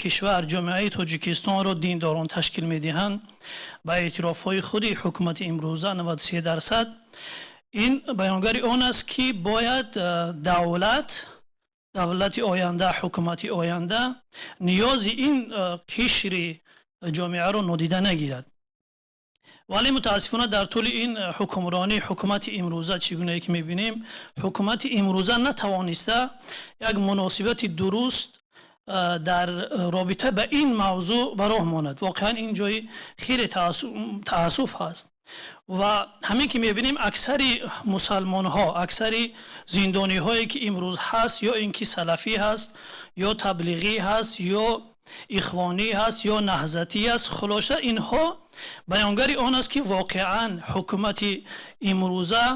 кишвар, ҷомеаи Тоҷикистонро диндорон ташкил медиҳанд. Ба эътирофҳои худи ҳукумати имрӯза 93%. Ин баёнгари он аст, ки бояд давлат, давлати оянда, ҳукумати оянда ниёзи ин қишри ҷомеаро нодида нагирад. Вале мутаассифона дар тӯли ин ҳукмронии ҳукумати имрӯза, чӣ гунае ки мебинем, ҳукумати имрӯза натавониста як муносибати дуруст дар робита ба ин мавзӯъ ба роҳ монад. Воқеан ин ҷои хеле таассуф ҳаст. Ва ҳамин ки мебинем, аксари мусалмонҳо, аксари зиндониҳое ки имрӯз ҳаст, ё ин ки салафӣ ҳаст, ё таблиғӣ ҳаст, ё ихвонӣ ҳаст, ё наҳзатӣ аст. Хулоса, инҳо баёнгари он аст, ки воқеан ҳукумати имрӯза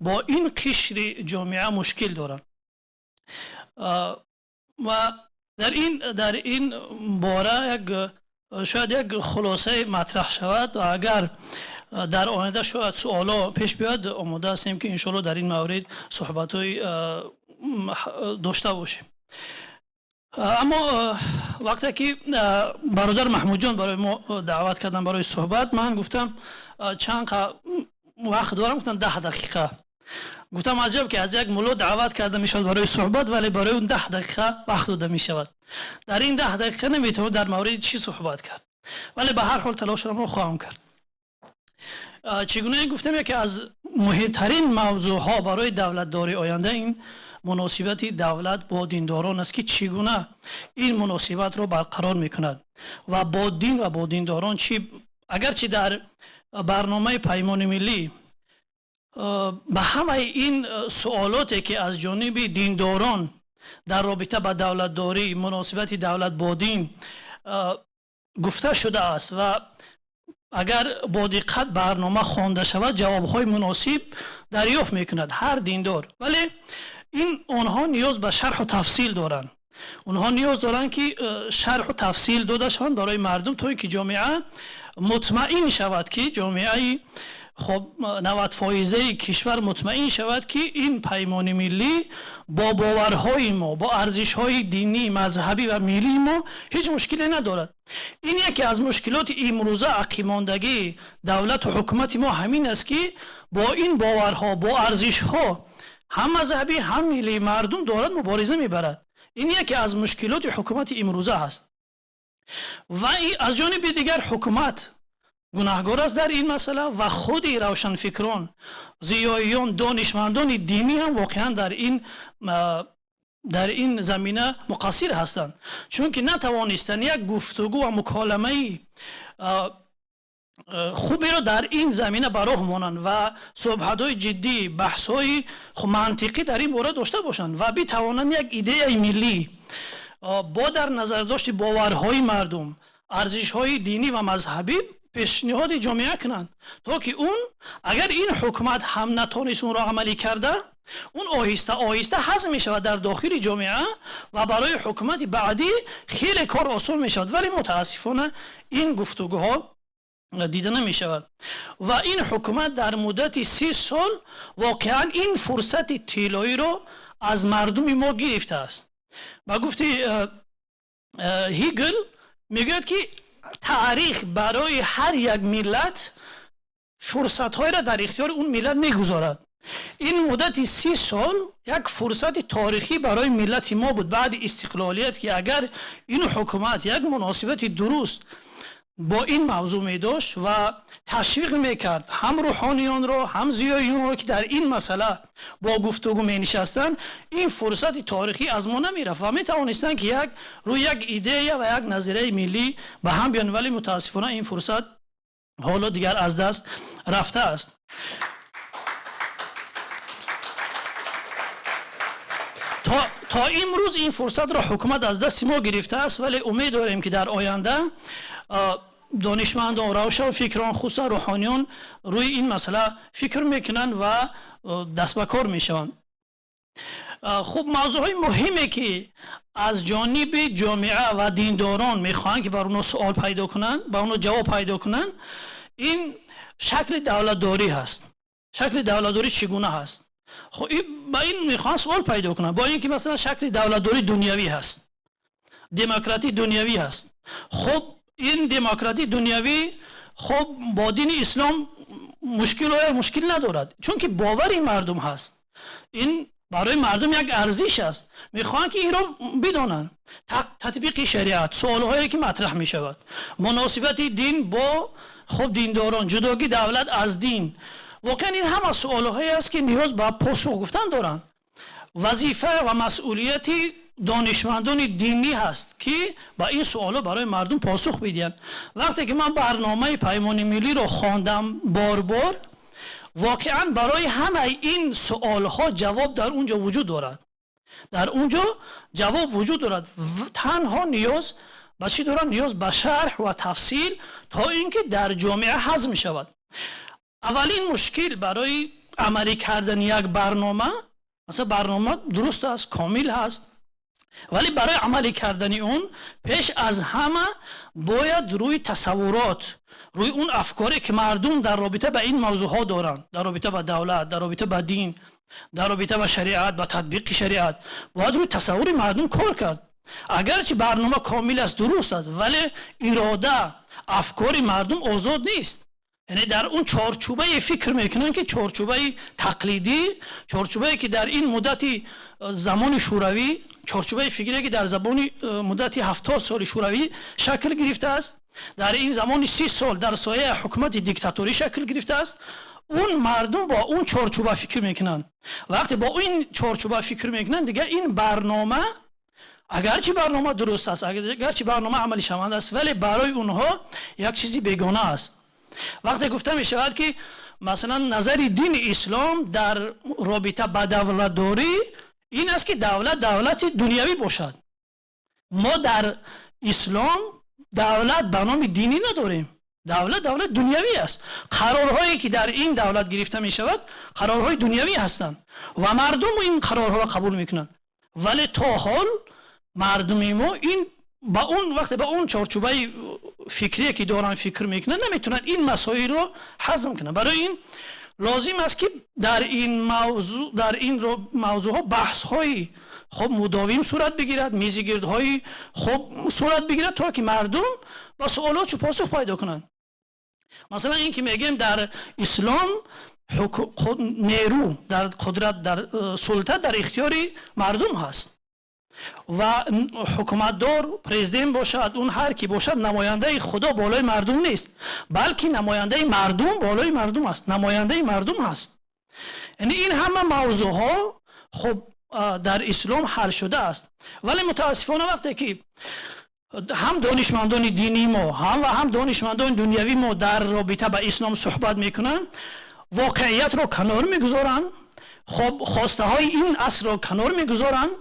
бо ин қишри ҷомеа мушкил дорад. Ва дар ин бора як шояд як хулосае матраҳ шавад ва агар дар оянда шояд суоло пеш биёяд, омода ҳастем, ки иншоалло дар ин маврид суҳбатҳои дошта бошем. Аммо вақте ки бародар Маҳмудҷон барои мо даъват карданд барои суҳбат, ман гуфтам, чанд вақт дорам? Гуфтам, 10 дақиқа. Гуфтам, аҷаб, ки аз як мулло даъват карда мешавад барои суҳбат, вале барои он 10 дақиқа вақт дода мешавад. Дар ин 10 дақиқа наметавон дар мавриди чӣ суҳбат кард, вале ба ҳар ҳол талошамро хоҳам кард. Чӣ гуна гуфтам, яке аз муҳимтарин мавзӯъҳо барои давлатдории оянда ин муносибати давлат бо диндорон аст, ки чӣ гуна ин муносибатро барқарор мекунад ва бо дин ва бо диндорон чӣ. Агарчи дар барномаи Паймони миллӣ ба ҳамаи ин суолоте, ки аз ҷониби диндорон дар робита ба давлатдорӣ, муносибати давлат бо дин гуфта шудааст, ва агар бо диққат барнома хонда шавад, ҷавобҳои муносиб дарёфт мекунад ҳар диндор, вале ин онҳо ниёз ба шарҳу тафсил доранд. Онҳо ниёз доранд, ки шарҳу тафсил дода шаванд барои мардум, то ин ки ҷомеа мутмаин шавад, ки ҷомеаи хоб 90 фоизаи кишвар мутмаин шавад, ки ин Паймони миллӣ бо боварҳои мо, бо арзишҳои динӣ, мазҳабӣ ва миллии мо ҳеҷ мушкиле надорад. Ин яке аз мушкилоти имрӯза, ақибмондагии давлату ҳукумати мо ҳамин аст, ки бо ин боварҳо, бо арзишҳо, ҳам мазҳабӣ, ҳам миллӣ, мардум дорад мубориза мебарад. Ин яке аз мушкилоти ҳукумати имрӯза аст. Ва аз ҷониби дигар ҳукумат гунаҳгор аст дар ин масъала ва худи равшанфикрон, зиёиён, донишмандони динӣ ҳам воқеан дар ин замина муқассир ҳастанд, чунки натавонистанд як гуфтугӯ ва муколамаи хуберо дар ин замина ба роҳ монанд ва суҳбатҳои ҷиддӣ, баҳсҳои мантиқӣ дар ин бора дошта бошанд ва битавонанд як идеяи миллӣ. бо дар назардошти боварҳои мардум, арзишҳои динӣ ва мазҳабӣ пешниҳоди ҷомеа кунанд, то ки он агар ин ҳукумат ҳам натонист онро амалӣ карда, он оҳиста оҳиста ҳазм мешавад дар дохили ҷомеа ва барои ҳукумати баъдӣ хеле кор осон мешавад. Вале мутаассифона ин гуфтугӯҳо дида намешавад ва ин ҳукумат дар муддати 30 сол воқеан ин фурсати тиллоиро аз мардуми мо гирифтааст. Ба гуфти Ҳегел мегӯяд, ки таърих барои ҳар як миллат фурсатҳоеро дар ихтиёри он миллат мегузорад. Ин муддати 30 сол як фурсати таърихӣ барои миллати мо буд баъди истиқлолият, ки агар ин ҳукумат як муносибати дуруст бо ин мавзӯъ медошт ва ташвиқ мекард ҳам рӯҳониёнро, ҳам зиёиёнро, ки дар ин масъала бо гуфтугӯ менишастанд, ин фурсати таърихӣ аз мо намерафт ва метавонистанд, ки як рӯи як идея ва як назарияи миллӣ ба ҳам биёянд. Вале мутаассифона ин фурсат ҳоло дигар аз даст рафтааст. То имрӯз ин фурсатро ҳукумат аз дасти мо гирифтааст, вале умед дорем, ки дар оянда донишмандон, равшанфикрон, хусусан рӯҳониён рӯи ин масъала фикр мекунанд ва даст ба кор мешаванд. Хуб, мавзӯъҳои муҳиме, ки аз ҷониби ҷомеа ва диндорон мехоҳанд, ки бар онҳо суол пайдо кунанд, ба онҳо ҷавоб пайдо кунанд, ин шакли давлатдорӣ ҳаст. Шакли давлатдорӣ чӣ гуна ҳаст? Хуб, ба ин мехоҳанд суол пайдо кунанд, бо ин ки масалан шакли давлатдорӣ дунявӣ ҳаст, демократӣ дунявӣ ҳаст. Хуб, ин демократӣ дунявӣ хуб бо дини ислом мушкил надорад, чунки бовари мардум ҳаст, ин барои мардум як арзиш аст, мехоҳанд, ки инро бидонанд. Татбиқи шариат, суолҳое ки матраҳ мешавад, муносибати дин бо хуб диндорон, ҷудогии давлат аз дин, воқеан ин ҳама суолҳое аст, ки ниёз ба посух гуфтан доранд. Вазифа ва масъулияти донишмандони динӣ ҳаст, ки ба ин суолҳо барои мардум посух бидиҳанд. Вақте ки ман барномаи Паймони Миллиро хондам бор-бор, воқеан барои ҳамаи ин суолҳо ҷавоб дар он ҷо вуҷуд дорад. Дар он ҷо ҷавоб вуҷуд дорад. Танҳо ниёз ба чӣ дорад? Ниёз ба шарҳ ва тафсил, то ин ки дар ҷомеа ҳазм шавад. Аввалин мушкил барои амалӣ кардани як барнома, масалан барнома дуруст аст, комил ҳаст, вале барои амалӣ кардани он пеш аз ҳама бояд рӯи тасаввурот, рӯи он афкоре, ки мардум дар робита ба ин мавзӯъҳо доранд, дар робита ба давлат, дар робита ба дин, дар робита ба шариат, ба татбиқи шариат, бояд рӯи тасаввури мардум кор кард. Агарчи барнома комил аст, дуруст аст, вале ирода, афкори мардум озод нест. Яъне дар он чорчӯбае фикр мекунанд, ки чорчӯбаи тақлидӣ, чорчӯбае, ки дар ин муддати замони шӯравӣ, чорчӯбаи фикрие, ки дар забони муддати 70 соли шӯравӣ шакл гирифтааст, дар ин замони 30 сол дар сояи ҳукумати диктаторӣ шакл гирифтааст. Он мардум бо он чорчӯба фикр мекунанд. Вақте бо ин чорчӯба фикр мекунанд, дигар ин барнома, агарчи барнома дуруст аст, агарчи барнома амалишаванда аст, вале барои онҳо як чизи бегона аст. Вақте гуфта мешавад, ки масалан назари дини ислом дар робита ба давлатдорӣ ин аст, ки давлат давлати дунявӣ бошад, мо дар ислом давлат ба номи динӣ надорем. Давлат давлат дунявӣ аст. Қарорҳое, ки дар ин давлат гирифта мешавад, қарорҳои дунявӣ ҳастанд ва мардум ин қарорҳоро қабул мекунанд. Вале то ҳол мардуми мо ин ба он вақте ба он чорчӯбаи фикрие, ки доранд, фикр мекунанд, наметавонанд ин масоилро ҳазм кунанд. Барои ин лозим аст, ки дар ин мавзӯъ, дар ин мавзӯъҳо баҳсҳои хуб мудовим сурат бигирад, мизигирдҳои хуб сурат бигирад, то ки мардум ба суолотшо посух пайдо кунанд. Масалан, ин ки мегӯем, дар ислом нерӯ дар қудрат, дар султа дар ихтиёри мардум ҳаст ва ҳукуматдор, президент бошад, он ҳар ки бошад, намояндаи худо болои мардум нест, балки намояндаи мардум болои мардум аст, намояндаи мардум ҳаст. Яъне ин ҳама мавзӯъҳо хуб дар ислом ҳал шудааст. Вале мутаассифона вақте ки ҳам донишмандони динии мо, ҳам ва ҳам донишмандони дунявии мо дар робита ба ислом суҳбат мекунанд, воқеиятро канор мегузоранд, хуб хостаҳои ин асрро канор мегузоранд,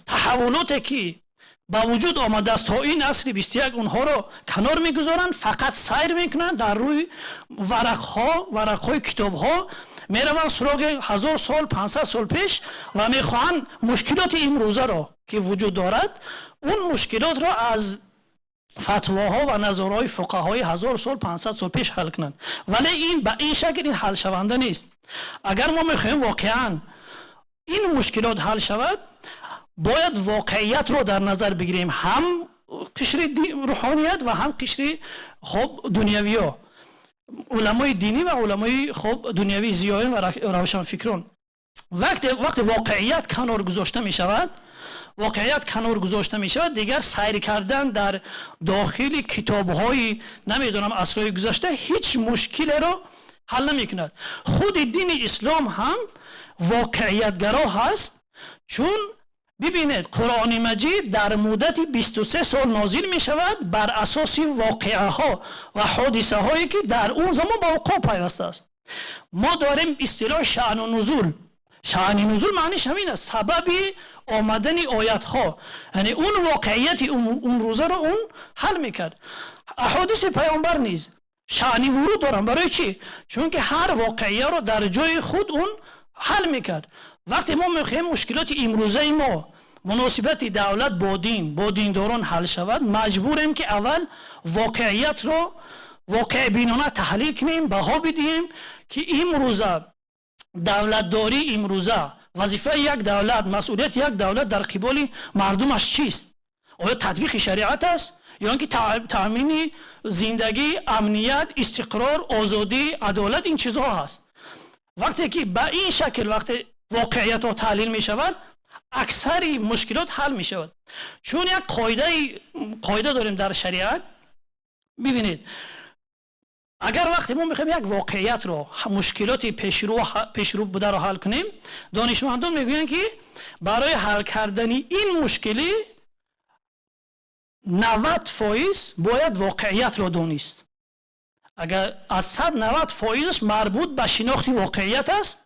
таҳаввулоте, ки ба вуҷуд омадааст то ин асри 21 онҳоро канор мегузоранд, фақат сайр мекунанд дар рӯи варақҳо, варақҳои китобҳо, мераванд суроғи 1000 сол, 500 сол пеш ва мехоҳанд мушкилоти имрӯзаро ки вуҷуд дорад, он мушкилотро аз фатвоҳо ва назарҳои фуқаҳои 1000 сол, 500 сол пеш ҳал кунанд. Вале ин ба ин шакл ин ҳалшаванда нест. Агар мо мехоҳем воқеан ин мушкилот ҳал шавад, бояд воқеиятро дар назар бигирем, ҳам қишри рӯҳоният ва ҳам қишри хоб дунявиё, уламои динӣ ва уламои хоб дунявӣ, зиёиён ва равшанфикрон. Вақте воқеият канор гузошта мешавад, воқеият канор гузошта мешавад, дигар сайр кардан дар дохили китобҳои намедонам асрҳои гузашта ҳеҷ мушкилеро ҳал намекунад. Худи дини ислом ҳам воқеиятгаро ҳаст, чун бибинед Қуръони Маҷид дар муддати 23 сол нозил мешавад бар асоси воқеаҳо ва ҳодисаҳое ки дар он замон ба вуқӯъ пайвастааст. Мо дорем истилоҳи шаъну нузул. Шаъни нузул маъниш ҳамин аст, сабаби омадани оятҳо, яъне он воқеияти он рӯзаро он ҳал мекард. Аҳодиси паёмбар низ шаъни вуруд доранд. Барои чӣ? Чунки ҳар воқеияро дар ҷои худ он ҳал мекард. Вақте мо мехоҳем мушкилоти имрӯзаи мо, муносибати давлат бо дин, бо диндорон ҳал шавад, маҷбурем ки аввал воқеиятро воқеъбинона таҳлил кунем, баҳо бидиҳем ки имрӯза давлатдорӣ, имрӯза вазифаи як давлат, масъулияти як давлат дар қиболи мардумаш чист? Оё татбиқи шариат аст ё ин ки таъмини зиндагӣ, амният, истиқрор, озодӣ, адолат, ин чизҳо ҳаст? Вақте ки ба ин шакл вақте воқеиятҳо таҳлил мешавад, аксари мушкилот ҳал мешавад. Чун як қоида дорем дар шариат. Бибинед, агар вақте мо мехоҳем як воқеиятро, мушкилоти пешрӯ бударо ҳал кунем, донишмандон мегӯянд ки барои ҳал кардани ин мушкилӣ 90% бояд воқеиятро донист. Агар аз 100 90%-аш марбут ба шинохти воқеият аст,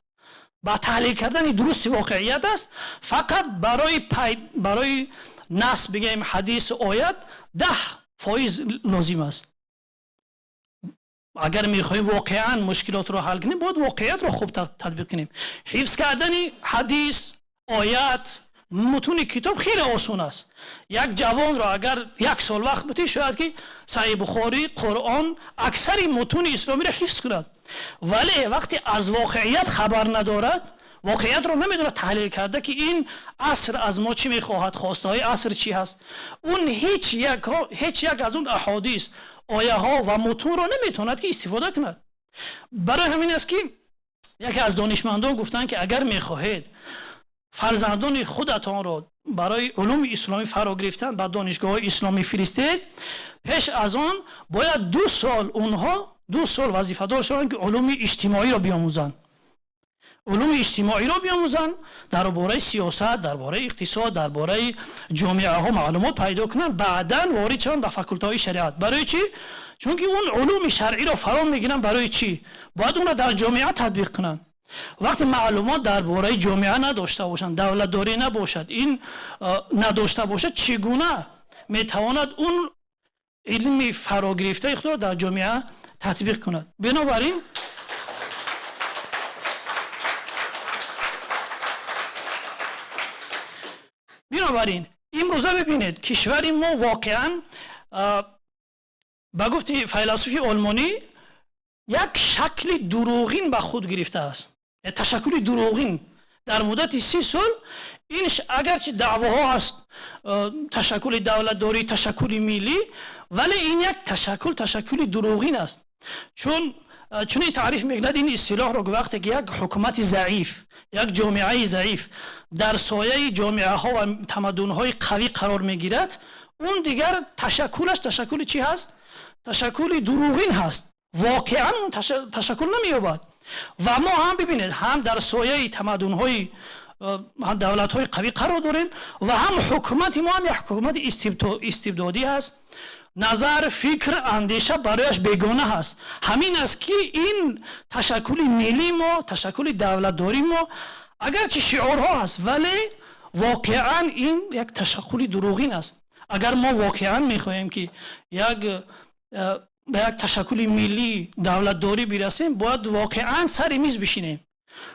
ба таҳлил кардани дурусти воқеият аст, фақат барои нас бигӯем ҳадис, оят 10% лозим аст. Агар мехоҳем воқеан мушкилотро ҳал кунем, бояд воқеиятро хуб татбиқ кунем. Ҳифз кардани ҳадис, оят, мутуни китоб хеле осон аст. Як ҷавонро агар як сол вақт бутӣ, шояд ки Саҳеҳи Бухорӣ, Қуръон, аксари мутуни исломиро ҳифз кунад. Вале вақте аз воқеият хабар надорад, воқеиятро намедонад таҳлил карда ки ин аср аз мо чӣ мехоҳад, хостаҳои аср чӣ ҳаст, он ҳеҷ як аз он аҳодис, ояҳо ва мутунро наметавонад ки истифода кунад. Барои ҳамин аст ки яке аз донишмандон гуфтанд ки агар мехоҳед фарзандони худатонро барои улуми исломӣ фаро гирифтан ба донишгоҳҳои исломӣ фиристед, пеш аз он бояд 2 сол онҳо 2 сол вазифадор шаванд ки улуми иҷтимоиро биомӯзанд. Улуми иҷтимоиро биомӯзанд, дар бораи сиёсат, дар бораи иқтисод, дар бораи ҷомеаҳо маълумот пайдо кунанд, баъдан ворид шаванд ба факултаҳои шариат. Барои чӣ? Чунки он улуми шаръиро фаро мегиранд. Барои чӣ? Бояд онро дар ҷомеа татбиқ кунанд. Вақте маълумот дар бораи ҷомеа надошта бошанд, давлатдорӣ набошад, ин надошта бошад, чӣ гуна метавонад он илми фарогирифтаи худро дар ҷомеа татбиқ кунад? Бинобар ин имрӯза бибинед, кишвари мо воқеан ба гуфти файласуфи олмонӣ як шакли дурӯғин ба худ гирифтааст, ташаккули дурӯғин дар муддати 30 сол. Ин агарчи даъвоҳо ҳаст, ташаккули давлатдорӣ, ташаккули миллӣ, вале ин як ташаккули дурӯғин аст. Чун чунин таъриф мекунад ин истилоҳро, вақте ки як ҳукумати заиф, як ҷомеаи заиф дар сояи ҷомеаҳо ва тамаддунҳои қавӣ қарор мегирад, он дигар ташаккулаш ташаккули чӣ ҳаст? Ташаккули дурӯғин ҳаст. Воқеан он ташаккул намеёбад. Ва мо ҳам бибинед, ҳам дар сояи тамаддунҳои, ҳам давлатҳои қавӣ қарор дорем ва ҳам ҳукумати мо ҳам як ҳукумати истибдодӣ ҳаст. Назар, фикр, андеша барояш бегона ҳаст. Ҳамин аст ки ин ташаккули миллии мо, ташаккули давлатдории мо агарчи шиорҳо ҳаст, вале воқеан ин як ташаккули дурӯғин аст. Агар мо воқеан мехоҳем, ки як ба як ташаккули миллии давлатдорӣ бирасем, бояд воқеан сари миз бишинем.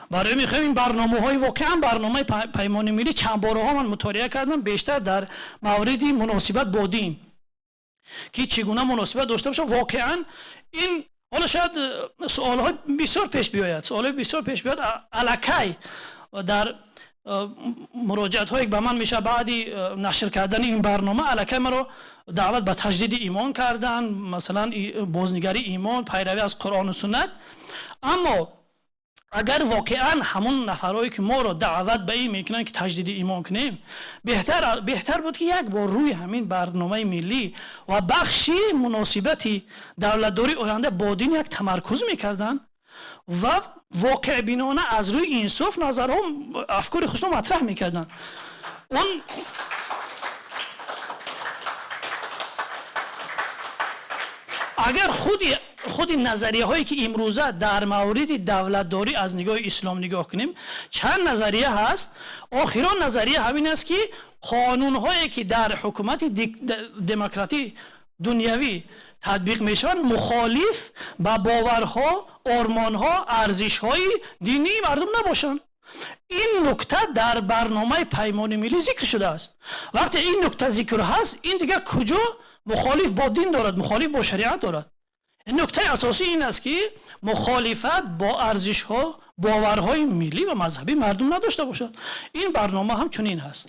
Барои мехоҳем ин барномаҳои воқеан барномаи Паймони миллӣ чанд борҳо ман мутолиа кардам, бештар дар мавриди муносибат бо дин, ки чӣ гуна муносибат дошта бошад. Воқеан ин ҳоло шояд суолҳои бисёр пеш биёяд, суолҳои бисёр пеш биёяд. Аллакай дар муроҷиатҳое ба ман мешавад баъди нашр кардани ин барнома, аллакай маро даъват ба таҷдиди имон кардан, масалан бознигарии имон, пайравӣ аз Қуръону суннат. Аммо агар воқеан ҳамон нафарҳое, ки моро даъват ба ин мекунанд, ки таҷдиди имон кунем, беҳтар буд, ки як бор рӯи ҳамин барномаи миллӣ ва бахши муносибати давлатдории оянда бо дин як тамаркуз мекарданд ва воқеъбинона аз рӯи инсоф назарҳо, афкори худро матраҳ мекарданд. Он агар худи назарияҳое, ки имрӯза дар мавриди давлатдорӣ аз нигоҳи ислом нигоҳ кунем, чанд назария ҳаст. Охирон назария ҳамин аст, ки қонунҳое, ки дар ҳукумати демократӣ дунявӣ татбиқ мешаванд, мухолиф ба боварҳо, ормонҳо, арзишҳои динии мардум набошанд. Ин нукта дар барномаи Паймони миллӣ зикр шудааст. Вақте ин нукта зикр ҳаст, ин дигар куҷо мухолиф бо дин дорад, мухолиф бо шариат дорад? Нуктаи асосӣ ин аст, ки мухолифат бо арзишҳо, боварҳои миллӣ ва мазҳабии мардум надошта бошад. Ин барнома ҳам чунин ҳаст.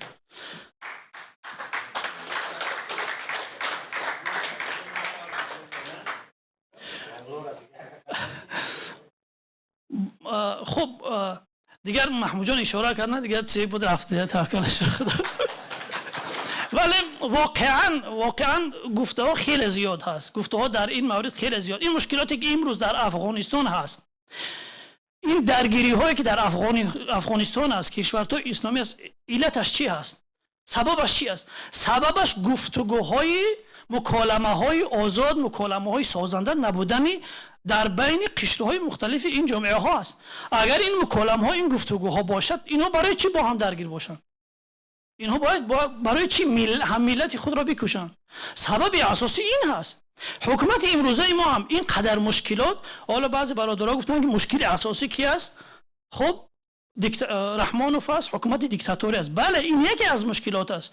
Хуб, дигар Маҳмудҷон ишора карданд, дигар чизе буд, рафт, таваккалаш Худо. Вале воқеан гуфтаҳо хеле зиёд ҳаст, гуфтаҳо дар ин маврид хеле зиёд. Ин мушкилоте, ки имрӯз дар Афғонистон ҳаст, ин даргириҳое, ки дар Афғонистон аст, кишварҳои исломӣ аст, иллаташ чӣ ҳаст, сабабаш чӣ аст? Сабабаш гуфтугӯҳои, муколамаҳои озод, муколамаҳои созанда набудани дар байни қишрҳои мухталифи ин ҷомеаҳо аст. Агар ин муколамаҳо, ин гуфтугӯҳо бошад, инҳо барои чӣ бо ҳам даргир бошанд? Инҳо бояд барои чӣ ҳаммиллати худро бикушанд? Сабаби асосӣ ин ҳаст. Ҳукумати имрӯзаи мо ҳам ин қадар мушкилот, ҳоло баъзе бародаро гуфтанд, ки мушкили асосӣ ки аст? Хуб, Раҳмонов аст, ҳукумати диктаторӣ аст. Бале, ин яке аз мушкилот аст,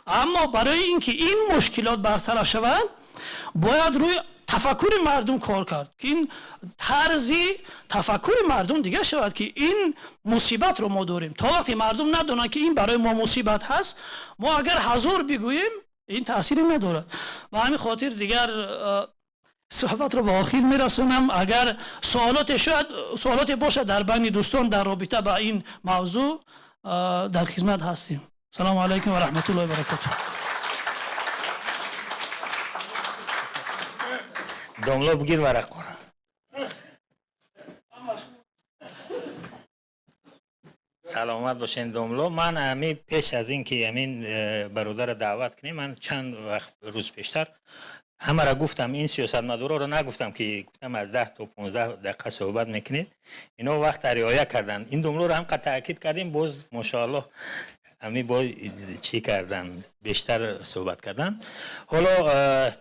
аммо барои ин ки ин мушкилот бартараф шавад, бояд рӯи тафаккури мардум кор кард, ки ин тарзи тафаккури мардум дигар шавад, ки ин мусибатро мо дорем. То вақте мардум надонанд, ки ин барои мо мусибат ҳаст, мо агар ҳазор бигӯем, ин таъсире надорад. Ба ҳамин хотир дигар суҳбатро ба охир мерасонам. Агар суолоте, шояд суолоте бошад дар байни дӯстон дар робита ба ин мавзӯъ, дар хизмат ҳастем. Салому алайкум ва раҳматуллоҳи ва баракатуҳ. Домло, бигир варақора. Саломат бошен, домло. Ман ҳами пеш аз ин ки ҳамин бародарро даъват кунем, ман чанд вақт рӯз пештар ҳамаро гуфтам, ин сиёсатмадороро нагуфтам, ки гуфтам аз 10 то 15 дақиқа суҳбат мекунед. Ино вақт риоя карданд. Ин домлоро ҳам қад таъкид кардем, боз мошоаллоҳ ҳами боз чӣ кардан, бештар суҳбат кардан. Ҳоло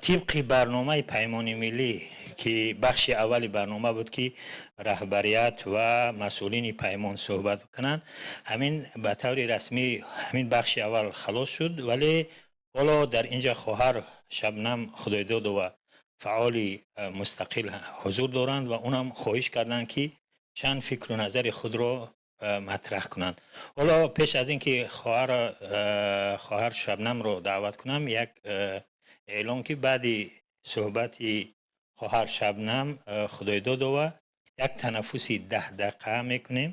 тибқи барномаи Паймони миллӣ, ки бахши аввали барнома буд, ки раҳбарият ва масъулини паймон суҳбат кунанд, ҳамин ба таври расмӣ ҳамин бахши аввал халос шуд. Вале ҳоло дар инҷа хоҳар Шабнам Худойдодова, фаъоли мустақил, ҳузур доранд ва унам хоҳиш карданд, ки чанд фикру назари худро матраҳ кунанд. Ҳоло пеш аз ин ки хоҳар Шабнамро даъват кунам, як эълон, ки баъди суҳбати хоҳар Шабнам Худойдодова як танаффуси 10 дақиқа мекунем.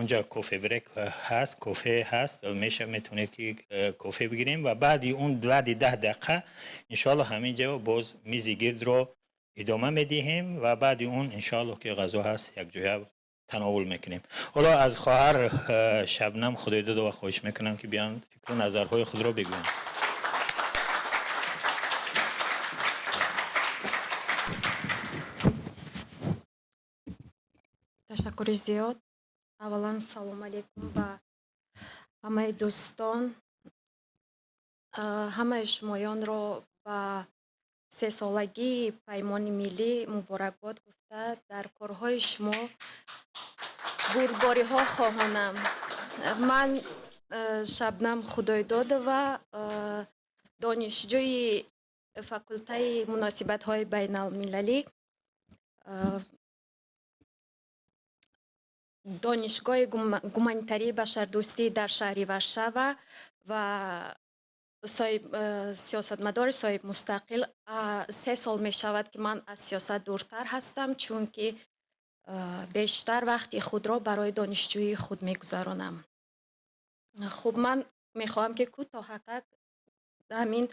Онҷа кофе брейк ҳаст, кофе ҳаст, меша метавонед, ки кофе бигирем ва баъди он, баъди 10 дақиқа, иншоалло ҳамин ҷо боз мизи гирдро идома медиҳем ва баъди он иншоалло ки ғазо ҳаст, якҷоя тановул мекунем. Ҳоло аз хоҳар Шабнам Худойдодова хоҳиш мекунам, ки биён фикру назарҳои худро бигӯянд. Ташаккури зиёд. Аввалан, салом алейкум ба ҳамаи дӯстон. Ҳамаи шумоёнро ба сесолагии Паймони Миллӣ муборакбод гуфта, дар корҳои шумо бурдбориҳо хоҳонам. Ман Шабнам Худойдодова, донишҷӯи факултаи муносибатҳои байналмилалӣ, Донишгоҳи гуманитарии башардӯстӣ дар шаҳри Варшава ва сиёсатмадори соҳибмустақил. 3 сол мешавад, ки ман аз сиёсат дуртар ҳастам, чунки бештар вақти худро барои донишҷӯии худ мегузаронам. Хуб, ман мехоҳам, ки кӯтоҳакак ҳамин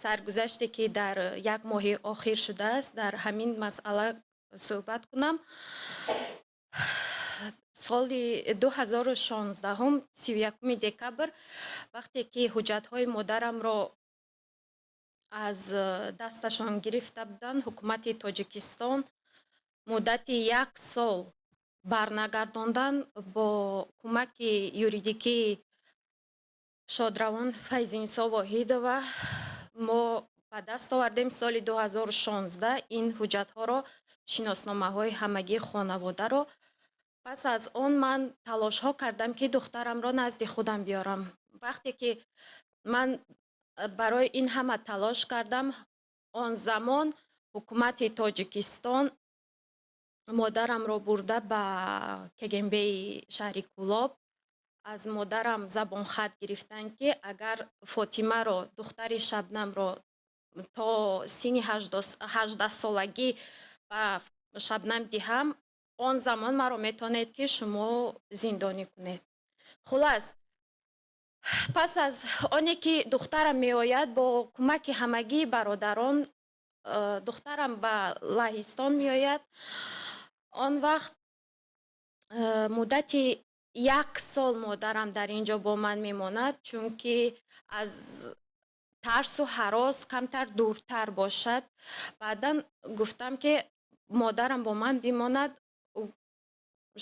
саргузаште, ки дар як моҳи охир шудааст, дар ҳамин масъала суҳбат кунам. Соли 2016, 31 декабр, вақте ки ҳуҷҷатҳои модарамро аз дасташон гирифта буданд ҳукумати Тоҷикистон, муддати як сол барнагардондан, бо кӯмаки юридикии шодравон Файзинисо Воҳидова мо ба даст овардем соли 2016 ин ҳуҷҷатҳоро, шиносномаҳои ҳамагии хонаводаро. Пас аз он ман талошҳо кардам, ки духтарамро назди худам биёрам. Вақте ки ман барои ин ҳама талош кардам, он замон ҳукумати Тоҷикистон модарамро бурда ба КГМБи шаҳри Кӯлоб, аз модарам забонхат гирифтанд, ки агар Фотимаро, духтари Шабнамро, то синни 18-солагӣ ба Шабнам диҳам, он замон маро метавонед, ки шумо зиндонӣ кунед. Хулас, пас аз оне ки духтарам меояд, бо кӯмаки ҳамагии бародарон духтарам ба Лаҳистон меояд. Он вақт муддати як сол модарам дар ин ҷо бо ман мемонад, чунки аз тарсу ҳарос камтар дуртар бошад. Баъдан гуфтам, ки модарам бо ман бимонад.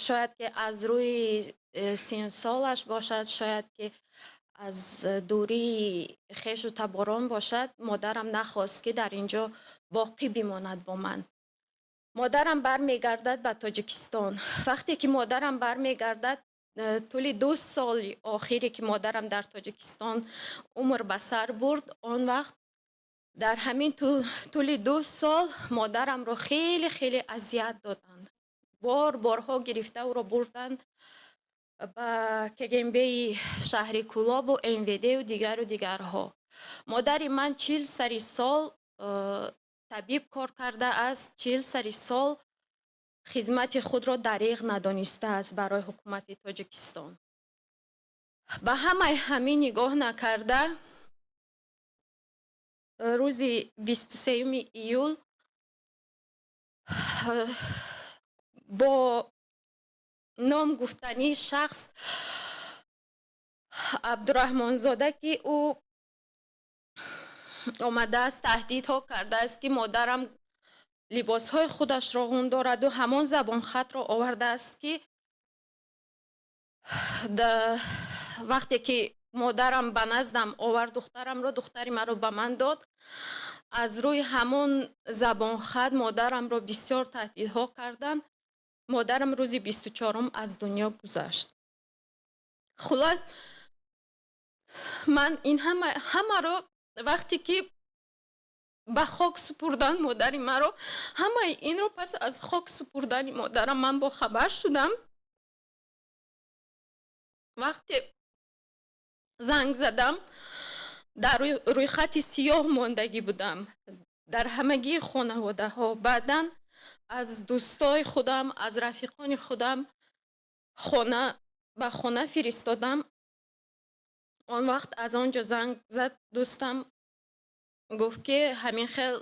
Шояд ки аз рӯи синсолаш бошад, шояд ки аз дурии хешу таборон бошад, модарам нахост, ки дар ин ҷо боқӣ бимонад бо ман. Модарам бармегардад ба Тоҷикистон. Вақте ки модарам бармегардад, тӯли 2 соли охире, ки модарам дар Тоҷикистон умр ба сар бурд, он вақт дар ҳамин тӯли 2 сол модарамро хеле хеле азият доданд. Бор борҳо гирифта ӯро бурданд ба КГМБи шаҳри Кӯлобу МВДу дигару дигарҳо. Модари ман 40 сари сол табиб кор кардааст, 40 сари сол хизмати худро дариғ надонистааст барои ҳукумати Тоҷикистон. Ба ҳамаи ҳамин нигоҳ накарда, рӯзи 23 июл бо ном гуфтании шахс Абдураҳмонзода, ки ӯ омадааст, таҳдидҳо кардааст, ки модарам либосҳои худашро ғун дораду ҳамон забонхатро овардааст, ки вақте ки модарам ба наздам овард духтарамро, духтари маро ба ман дод, аз рӯи ҳамон забонхат модарамро бисёр таҳдидҳо карданд. Модарам рӯзи 24-ум аз дунё гузашт. Хулос, ман ин ҳамаро, вақте ки ба хок супурдан модари маро, ҳамаи инро пас аз хок супурдани модарам ман бохабар шудам. Вақте занг задам, дар рӯйхати сиёҳ мондагӣ будам дар ҳамагии хонаводаҳо. Баъдан аз дӯстои худам, аз рафиқони худам хона ба хона фиристодам. Он вақт аз он ҷо занг зад дӯстам, гуфт, ки ҳамин хел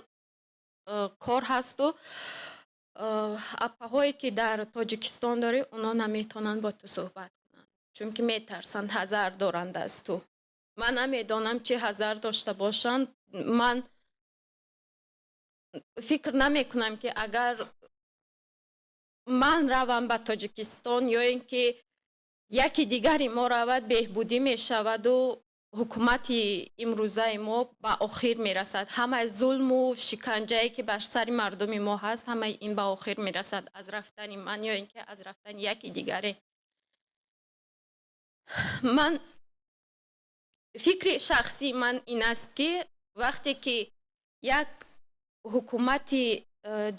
кор ҳасту апаҳое, ки дар Тоҷикистон дорӣ, онҳо наметавонанд бо ту суҳбат кунанд, чунки метарсанд, ҳазар доранд аз ту. Ман намедонам, чӣ ҳазар дошта бошанд. Ман фикр намекунам, ки агар ман равам ба Тоҷикистон ё ин ки яке дигари мо равад, беҳбудӣ мешаваду. Ҳукумати имрӯзаи мо ба охир мерасад. Ҳамаи зулму шиканҷае ки бар сари мардуми мо ҳаст, ҳамаи ин ба охир мерасад аз рафтани ман ё ин ки аз рафтани яки дигаре. Ман фикри шахсии ман ин аст, ки вақте ки як ҳукумати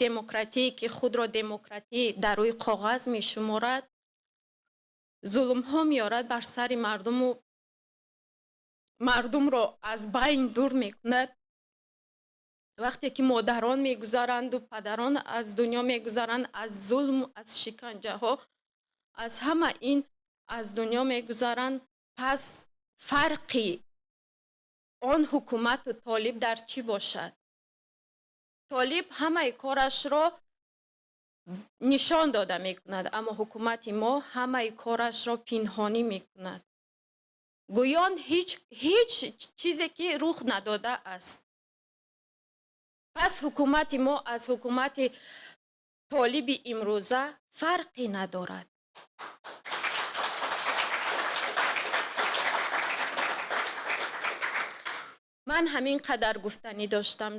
демократӣ, ки худро демократӣ дар рӯи коғаз мешуморад, зулмҳо меорад бар сари мардуму мардумро аз байн дур мекунад, вақте ки модарон мегузаранду падарон аз дунё мегузаранд, аз зулм, аз шиканҷаҳо, аз ҳама ин аз дунё мегузаранд, пас фарқи он ҳукумату толиб дар чӣ бошад? Толиб ҳамаи корашро нишон дода мекунад, аммо ҳукумати мо ҳамаи корашро пинҳонӣ мекунад. Гӯён ҳеҷ чизе ки рух надодааст. Пас ҳукумати мо аз ҳукумати толиби имрӯза фарқе надорад. Ман ҳамин қадар гуфтанӣ доштам.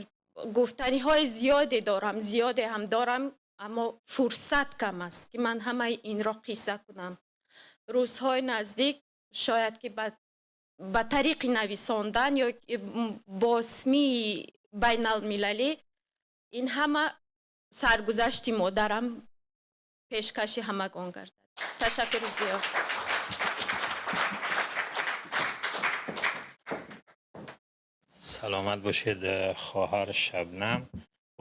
Гуфтаниҳои зиёде дорам, зиёде ҳам дорам, аммо фурсат кам аст, ки ман ҳамаи инро қисса кунам. Рӯзҳои наздик шояд ки ба тариқи нависондан ё бо СМИи байналмилалӣ ин ҳама саргузашти модарам пешкаши ҳамагон гардад. Ташаккури зиёд. Саломат бошед, хоҳар Шабнам.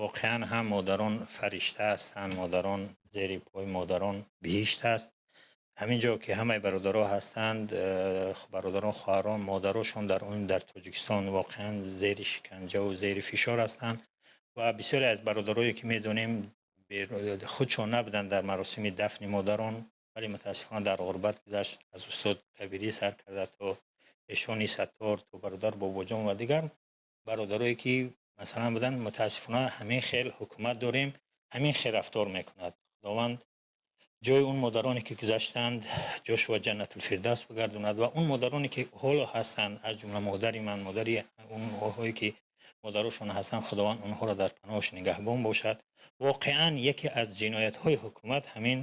Воқеан ҳам модарон фаришта ҳастанд, модарон зери пои модарон биҳишт аст. Ҳамин ҷо ки ҳамаи бародаро ҳастанд, бародарон, хоҳарон, модарошон дар он дар Тоҷикистон воқеан зери шиканҷа ва зери фишор ҳастанд ва бисёре аз бародарое ки медонем худшон набуданд дар маросими дафни модарон, вале мутаассифона дар ғурбат гузашт. Аз устод Кабирӣ сар карда то Эшони Саттор, то бародар Бобоҷон ва дигар бародарое ки масалан буданд, мутаассифона ҳамин хел ҳукумат дорем, ҳамин хел рафтор мекунад. Худованд ҷои он модароне ки гузаштанд ҷошуа ҷаннатулфирдавс бигардонад ва он модароне ки ҳоло ҳастанд, аз ҷумла модари ман, модари онҳое ки модарошон ҳастанд, Худованд онҳоро дар паноҳаш нигаҳбон бошад. Воқеан яке аз ҷиноятҳои ҳукумат ҳамин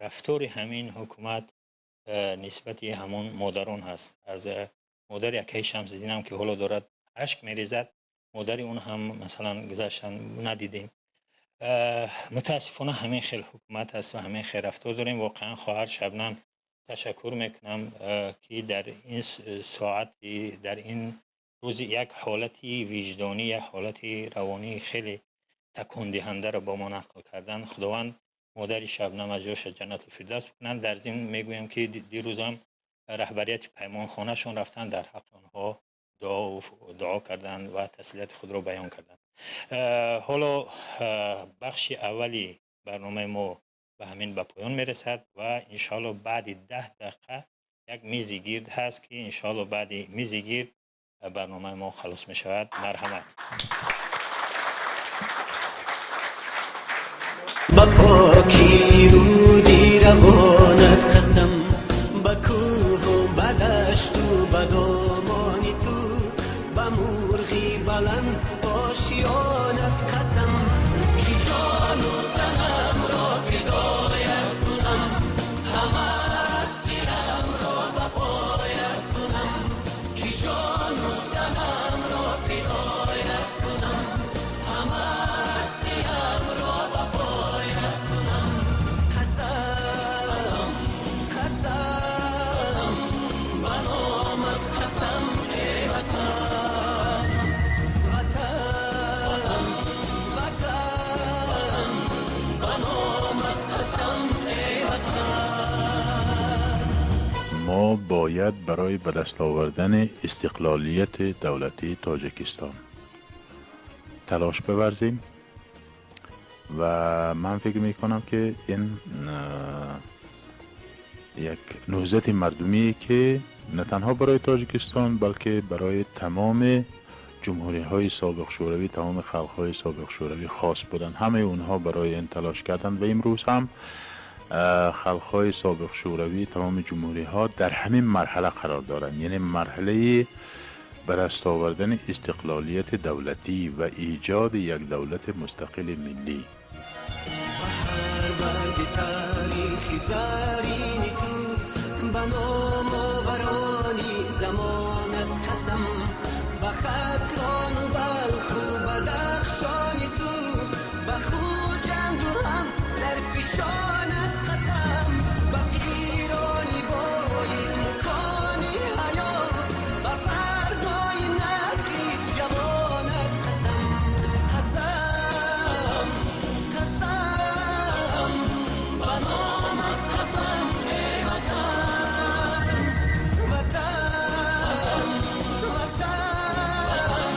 рафтори ҳамин ҳукумат нисбати ҳамон модарон ҳаст. Аз модари акаи Шамсиддинам ки ҳоло дорад ашк мерезад, модари он ҳам масалан гузаштанд, надидем. Мутаассифона ҳамин хел ҳукумат аст ва ҳамин хел рафтор дорем. Воқеан хоҳар Шабнам ташаккур мекунам, ки дар ин соат, дар ин рӯз як ҳолати виҷдонӣ, як ҳолати равонии хеле такондиҳандаро ба мо нақл кардан. Худованд модари Шабнам аз ҷояш ҷаннатулфирдавс бикунад. Дар зимн мегӯям ки дирӯзам раҳбарияти паймонхонашон рафтанд, дар ҳаққи онҳо дуо карданд ва таслияти худро баён карданд. Ҳоло бахши аввали барномаи мо ба ҳамин ба поён мерасад ва иншоалло баъди 10 дақиқа як мизи гирд ҳаст, ки иншоалло баъди мизи гирд барномаи мо халос мешавад. Марҳамат. Ба поки руди равонат қасам, ба кӯҳу ба дашту ба домони ту, ба мурғи баланд ошёнат қасам, ки ҷону танамро фидоят кунам, ҳама ҳастиамро ба поят кунам, ки ҷону танамро фидоят кунам, ҳама ҳастиамро ба поят кунам. Қасам, қасам, ба номат қасам, эй ватан, ватан, ватан, ба номат қасам, эй ватан. Мо бояд барои ба даст овардани истиқлолияти давлатии Тоҷикистон талош биварзем ва ман фикр мекунам, ки ин як наҳзати мардумие ки на танҳо барои Тоҷикистон, балки барои тамоми ҷумҳуриҳои собиқ шӯравӣ, тамоми халқҳои собиқ шӯравӣ хос буданд. Ҳамаи онҳо барои ин талош карданд ва имрӯз ҳам халқҳои собиқ шӯравӣ, тамоми ҷумҳуриҳо дар ҳамин марҳала қарор доранд, яъне марҳалаи ба даст овардани истиқлолияти давлатӣ ва эҷоди як давлати мустақили миллӣ. Ба ҳар барги таърихи зарини ту, ба номоварони замонат қасам, ба Хатлону Балху Бадахшони ту, ба Хуҷанду ҳам Зарфишонат қасам, ба пирони бо илму кони ҳаё, ба фардои насли ҷавонат қасам. Қасам, қасам, ба номат қасам, эй Ватан, Ватан, Ватан,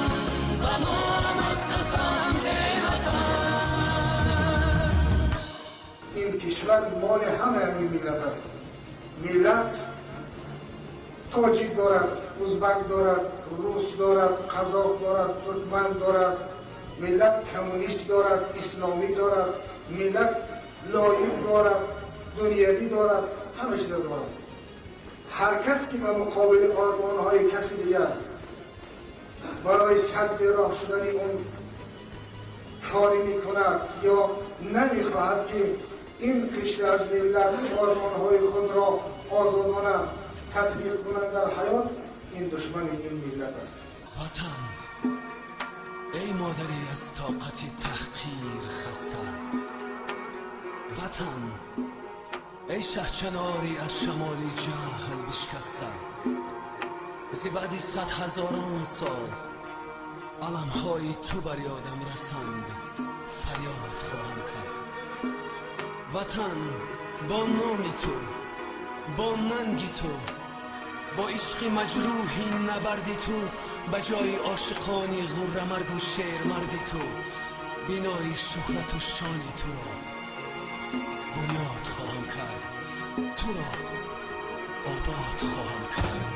ба номат қасам, эй Ватан. Ин кишвар моли ҳамаи ҳамин миллат аст. Миллат тоҷик дорад, узбак дорад, рус дорад, қазоқ дорад, туркман дорад, миллат коммунист дорад, исломӣ дорад, миллат лоиқ дорад, дунявӣ дорад, ҳама чиза дорад. Ҳар кас ки ба муқобили ормонҳои каси дигар барои садди роҳ шудани он корӣ мекунад ё намехоҳад ки ин қишр аз миллат ормонҳои худро озодона татбиқ кунад дар ҳаёт, ин душмани ин миллат аст. Ватан, эй модари аз тоқати таҳқир хаста, Ватан, эй шаҳчанори аз шамоли ҷаҳл бишкаста, зи баъди сад ҳазорон сол аламҳои ту бар ёдам расанд, фарёд хоҳам кард. Ватан, бо номи ту, бо нанги ту, бо ишқи маҷрӯҳи набарди ту, ба ҷои ошиқони ғуррамаргу шермарди ту, бинои шӯҳрату шони туро бунёд хоҳам кард, туро обод хоҳам кард.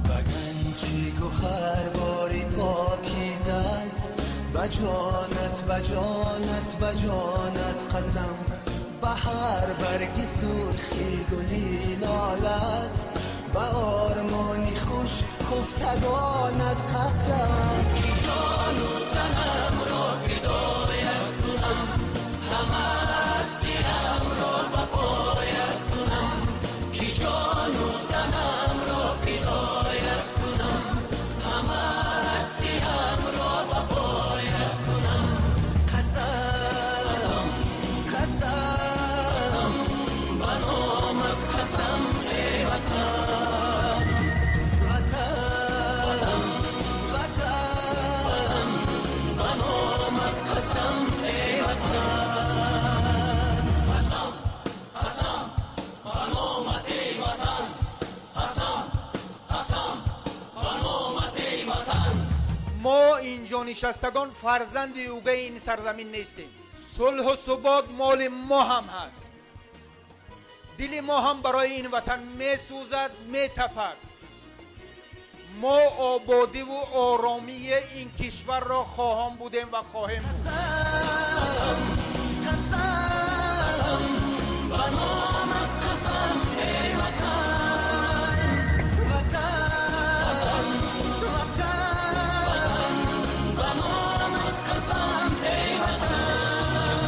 Ба ганҷи гӯҳарбори покизат, ба ҷонат, ба ҷонат, ба ҷонат қасам, ба ҳар барги сурхи гули лолат, ба ормони хуш хуфтагонат қасам, ки ҷону танамро фидоят кунам, ҳама ҳастиамро ба поят кунам, ки ҷону танамро фидоят кунам, ҳама ҳастиамро ба поят кунам. Қасам, қасам, ба номат қасам, эй Ватан, Ватан, Ватан, ба номат қасам, эй Ватан. Қасам, қасам, ба номат, эй Ватан. Қасам, қасам, ба номат, эй Ватан. Мо инҷо нишастагон фарзанди угаи ин сарзамин нестем. Сулҳу субот моли мо ҳам ҳаст. Дили мо ҳам барои ин ватан месӯзад, метапад. Мо ободиву оромии ин кишварро хоҳон будем ва хоҳем буд. Қасам, ба номат қасам, эй Ватан, Ватан, Ватан, ба номат қасам, эй Ватан.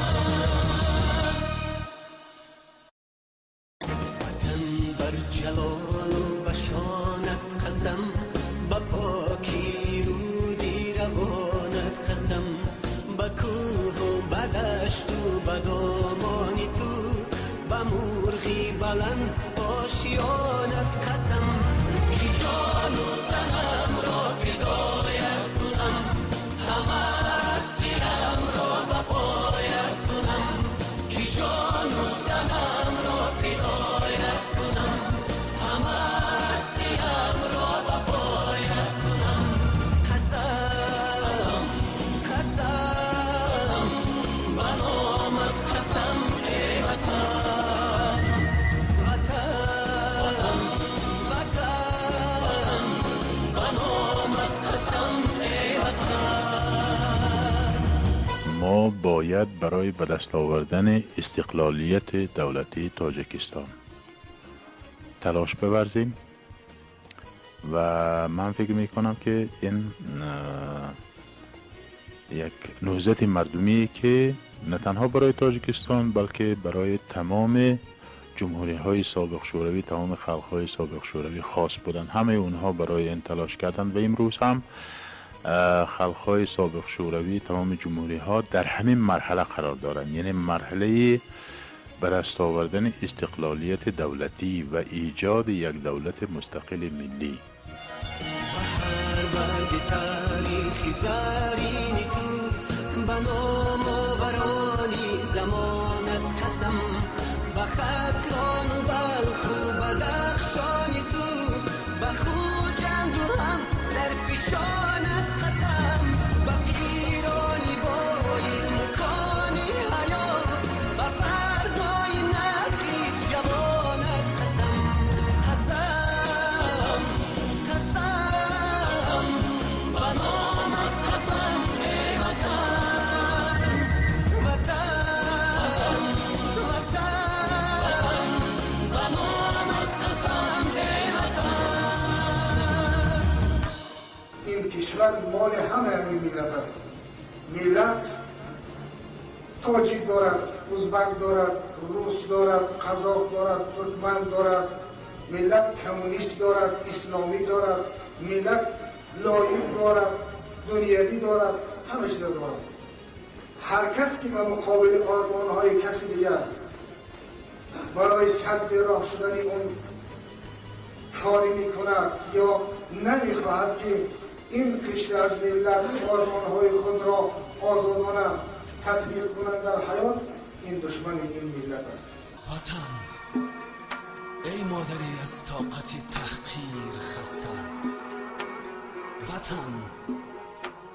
Ватан, бар ҷалолу ба шонат қасам, ба поки руди равонат қасам, ба кӯҳу ба дашту ба домони ту, ба мурғи баланд ошиёнат қасам, ки ҷону танамро фидоят кунам, ҳама ҳастиамро ба поят кунам, ки ҷону танамро фидоят кунам, ҳама ҳастиамро ба поят кунам. Қасам, қасам, ба номат қасам, эй Ватан, Ватан, Ватан, ба номат қасам. باید برای به دست آوردن استقلالیت دولتی تاجیکستان تلاش بورزیم و من فکر می کنم که این یک نهضت مردمی که نه تنها برای تاجیکستان بلکه برای تمام جمهوری های سابق شوروی، تمام خلق های سابق شوروی خاص بودند. همه اونها برای این تلاش کردند و امروز هم خلق های سابق شوروی، تمام جمهوری ها در همین مرحله قرار دارند، یعنی مرحله به دست آوردن استقلالیت دولتی و ایجاد یک دولت مستقل ملی. مال همه همین ملت است. ملت تاجیک دارد، ازبک دارد، روس دارد، قزاق دارد، ترکمن دارد، ملت کمونیست دارد، اسلامی دارد، ملت لایق دارد، دنیوی دارد، همه چیز دارد. هر کس که به مقابل آرمان‌های کسی دیگر برای سد راه شدن اون کاری میکند یا نمیخواهد که این قشر از ملت آرمان‌های خود را آزادانه تطبیق کنند در حیات، این دشمن این ملت است. وطن ای مادری از طاقت تحقیر خسته، وطن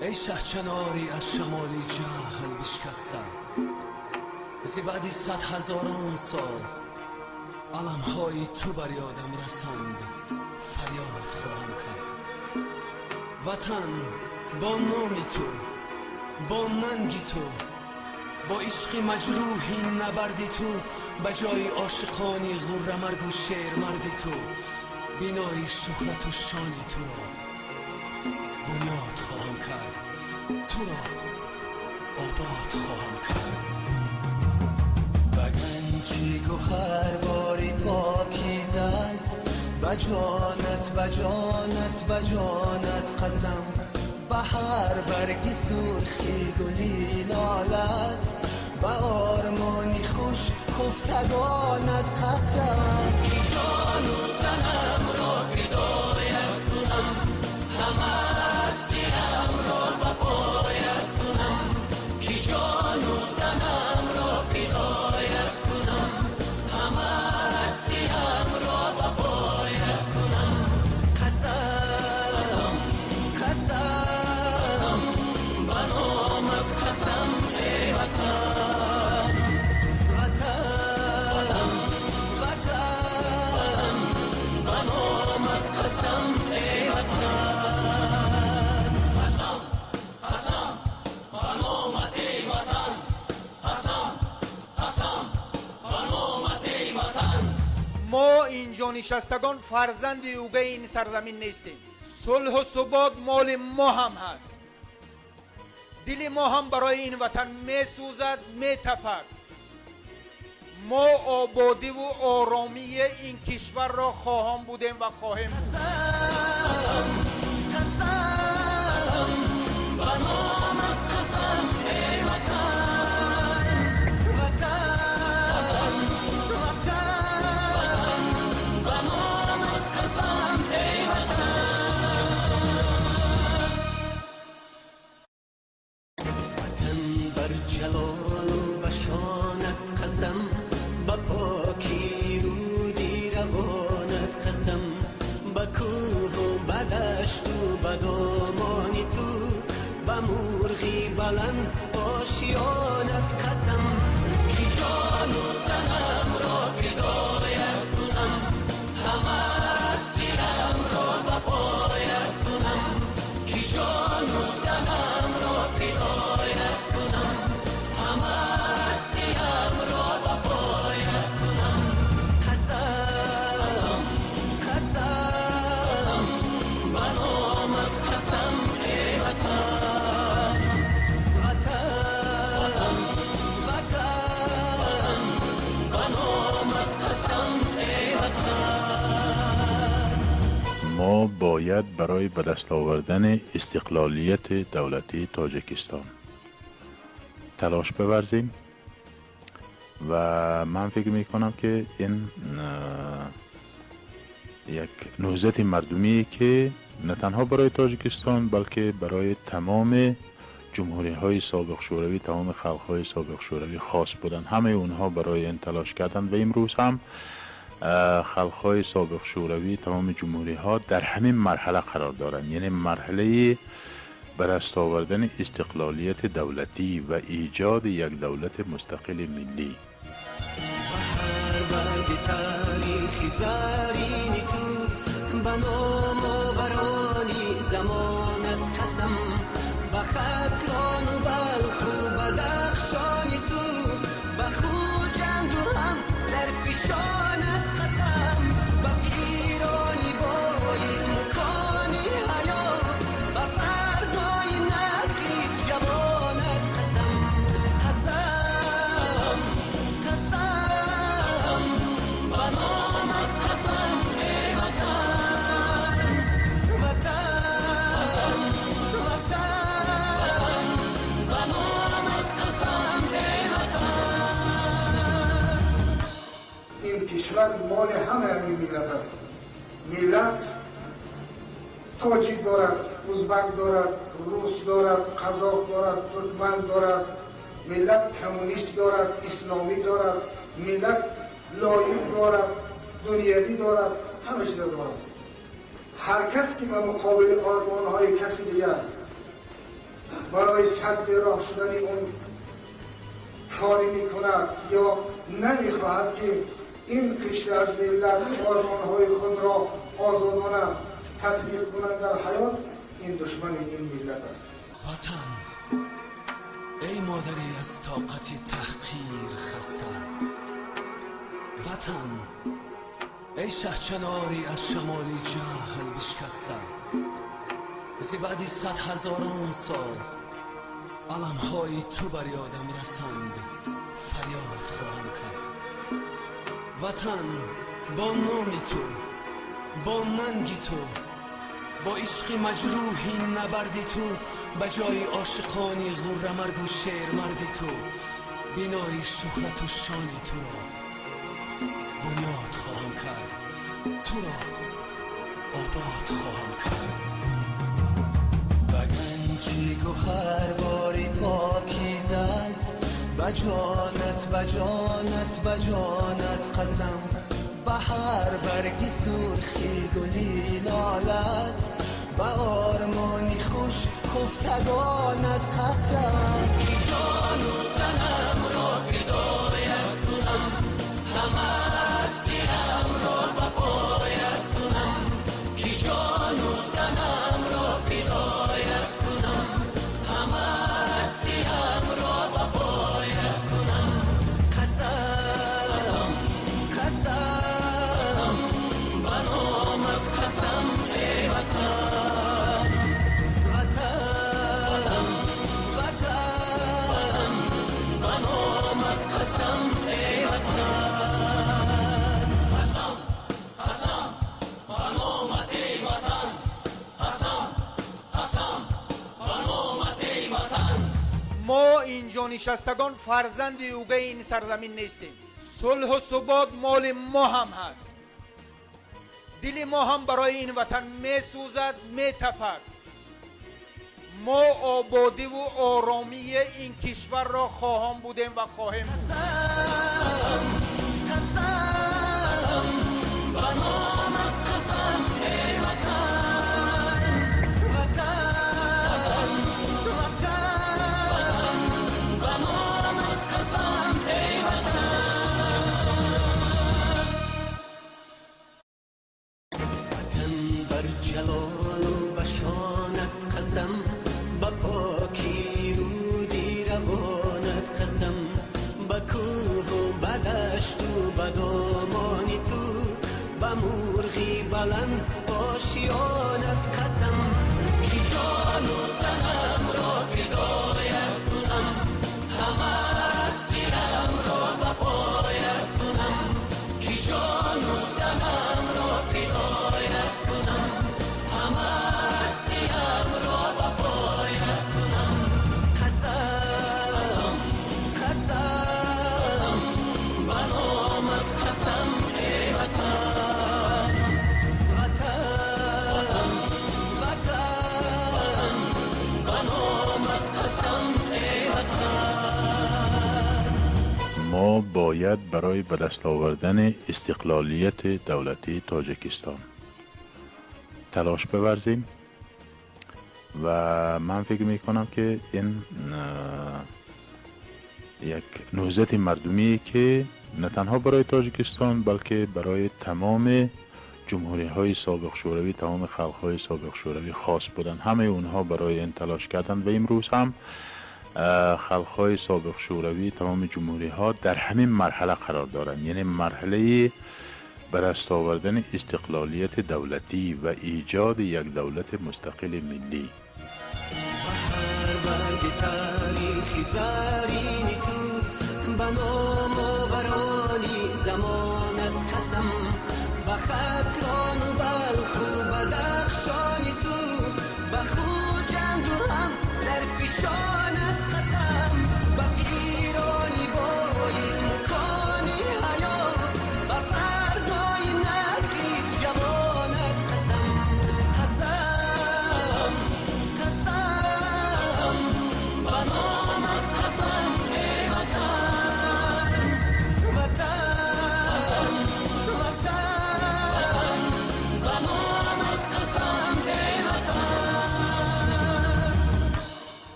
ای شهچناری از شمال جهل بشکسته، ز بعد 100,000 سال علم‌های تو بر یادم رسند فریاد خواهم کرد. وطن با نام تو، با ننگ تو، با عشق مجروحی نبردی تو، به جای عاشقانی غرمرگ و شیرمردی تو، بینای شهرت و شانی تو را بنیاد خواهم کرد، تو را آباد خواهم کرد. به گنجی گوهر باری پاکیزت، به جانت به جانت به جانت قسم، به هر برگ سرخی گلی لالت، به آرمانی خوش خفتگانت قسم. که جان و تنم را فدایت کنم، همه هستیم را به پایت کنم، که جان و تنم را فدایت کنم، همه هستیم را به پایت کنم. قسم قسم به نامت قسم ای وطن، وطن وطن به نامت قسم ای وطن. قسم قسم به نامت ای وطن، قسم قسم به نامت ای وطن. ما اینجا نشستگان فرزند اوگه این سرزمین نیستیم. صلح و ثبات مال ما هم هست. دل ما هم برای این وطن میسوزد، میتپد. ما آبادی و آرامی این کشور را خواهان بودیم و خواهیم بود. قسم قسم به نامت قسم ای وطن، وطن وطن به نامت قسم ای وطن. وطن بر جلال و بشانت قسم، به پاکی رودی روانت قسم، به کوه و به دشت و به دامان تو، به مرغی بلند آشیانت قسم. که جان و تنم را فدایت کنم، همه هستیم را به پایت کنم، که جان و تنم را فدایت کنم، همه ما باید برای به دست آوردن استقلالیت دولتی تاجیکستان تلاش بورزیم و من فکر می کنم که این یک نهضت مردمی که نه تنها برای تاجیکستان بلکه برای تمام جمهوری های سابق شوروی، تمام خلق های سابق شوروی خاص بودند. همه اونها برای این تلاش کردند و امروز هم خلق های سابق شوروی، تمام جمهوری ها در همین مرحله قرار دارند، یعنی مرحله به دست آوردن استقلالیت دولتی و ایجاد یک دولت مستقل ملی. هر برگ تاریخی زرین تو به نام آورانی زمانت قسم، به ختلان و بلخ و بدخشان تو، به خوجند و هم سرفشانت قسم، به پیرانی با علم و کانی حیا، به فردای نسل جوانت قسم. قسم قسم به نامت قسم ای وطن، وطن وطن به نامت قسم ای وطن. این کشور مال همه همین ملت است. ملت تاجیک دارد، ازبک دارد، روس دارد، قزاق دارد، ترکمن دارد، ملت کمونیست دارد، اسلامی دارد، ملت لایق دارد، دنیوی دارد، همه چیز دارد. هر کس که به مقابل آرمان‌های کسی دیگر برای سد راه شدن اون کاری میکند یا نمیخواهد که این قشر از ملت آرمان‌های خود را آزادانه تطبیق کنند در حیات، این دشمن این ملت است. وطن ای مادری از طاقت تحقیر خسته، وطن ای شهچناری از شمال جهل بشکسته، ز بعد 100,000 سال علمهای تو بر یادم رسند فریاد خواهم کرد. وطن با نام تو، با ننگ تو، با عشق مجروحی نبردی تو، به جای عاشقانی غرمرگ و شیرمرد تو، بینای شهرت و شان تو را بنیاد خواهم کرد، تو را آباد خواهم کرد. به گنجی گوهر باری پاکیزت، به جانت به جانت به جانت قسم، به هر برگ سرخی گلی لالت، به آرمانی خوش خفتگانت قسم. که جان و تنم را فدایت کنم، هم هستیم را به پایت کنم، که جان و تنم را فدایت کنم، هم هستیم را به پایت کنم. قسم قسم به نامت قسم ای وطن، وطن وطن به نامت قسم ای وطن. قسم قسم به نامت ای وطن، قسم قسم به نامت ای وطن. ما اینجا نشستگان فرزند اوگه این سرزمین نیستیم. صلح و ثبات مال ما هم هست. دل ما هم برای این وطن میسوزد، میتپد. ما آبادی و آرامی این کشور را خواهان بودیم و خواهیم بود. قسم قسم به نامت قسم ای وطن، وطن وطن به نامت قسم ای وطن. وطن بر جلال و به شانت قسم، به پاکی رودی روانت قسم، به کوه و به دشت و به دامان تو، به مرغی بلند آشیانت قسم. که جان و تنم را فدایت کنم، هم هستیم را به پایت کنم، که جان و تنم را فدایت کنم، باید برای به دست آوردن استقلالیت دولتی تاجیکستان تلاش بورزیم و من فکر می کنم که این یک نهضت مردمی که نه تنها برای تاجیکستان بلکه برای تمام جمهوری های سابق شوروی، تمام خلق های سابق شوروی خاص بودند. همه اونها برای این تلاش کردند و امروز هم خلق های سابق شوروی، تمام جمهوری ها در همین مرحله قرار دارند، یعنی مرحله به دست آوردن استقلالیت دولتی و ایجاد یک دولت مستقل ملی.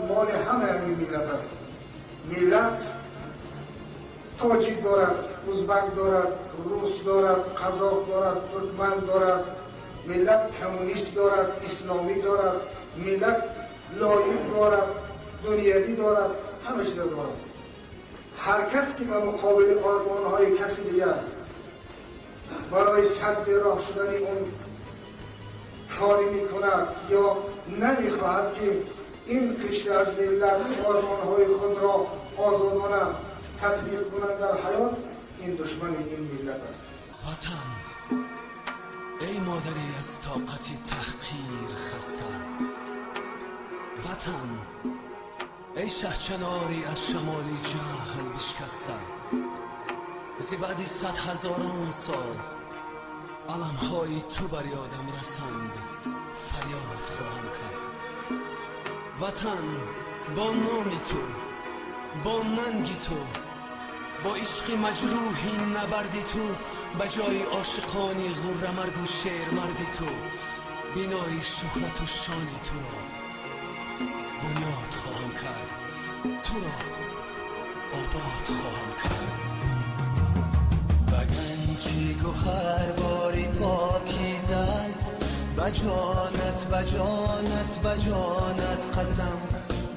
مال همه همین ملت است. ملت تاجیک دارد، ازبک دارد، روس دارد، قزاق دارد، ترکمن دارد، ملت کمونیست دارد، اسلامی دارد، ملت لایق دارد، دنیوی دارد، همه چیز دارد. هر کس که به مقابل آرمان‌های کسی دیگر برای سد راه شدن اون کاری میکند یا نمیخواهد که این قشر از ملت آرمان‌های خود را آزادانه تطبیق کنند در حیات، این دشمن این ملت است. وطن ای مادری از طاقت تحقیر خسته، وطن ای شهچناری از شمال جهل بشکسته، ز بعد 100,000 سال علم‌های تو بر یادم رسند فریاد خواهم کرد. وطن با نام تو، با ننگ تو، با عشق مجروحی نبردی تو، به جای عاشقانی غرمرگ و شیرمردی تو، بینای شهرت و شانی تو را بنیاد خواهم کرد، تو را آباد خواهم کرد. به گنجی گوهر باری پاکیزت، به جانت به جانت به جانت قسم،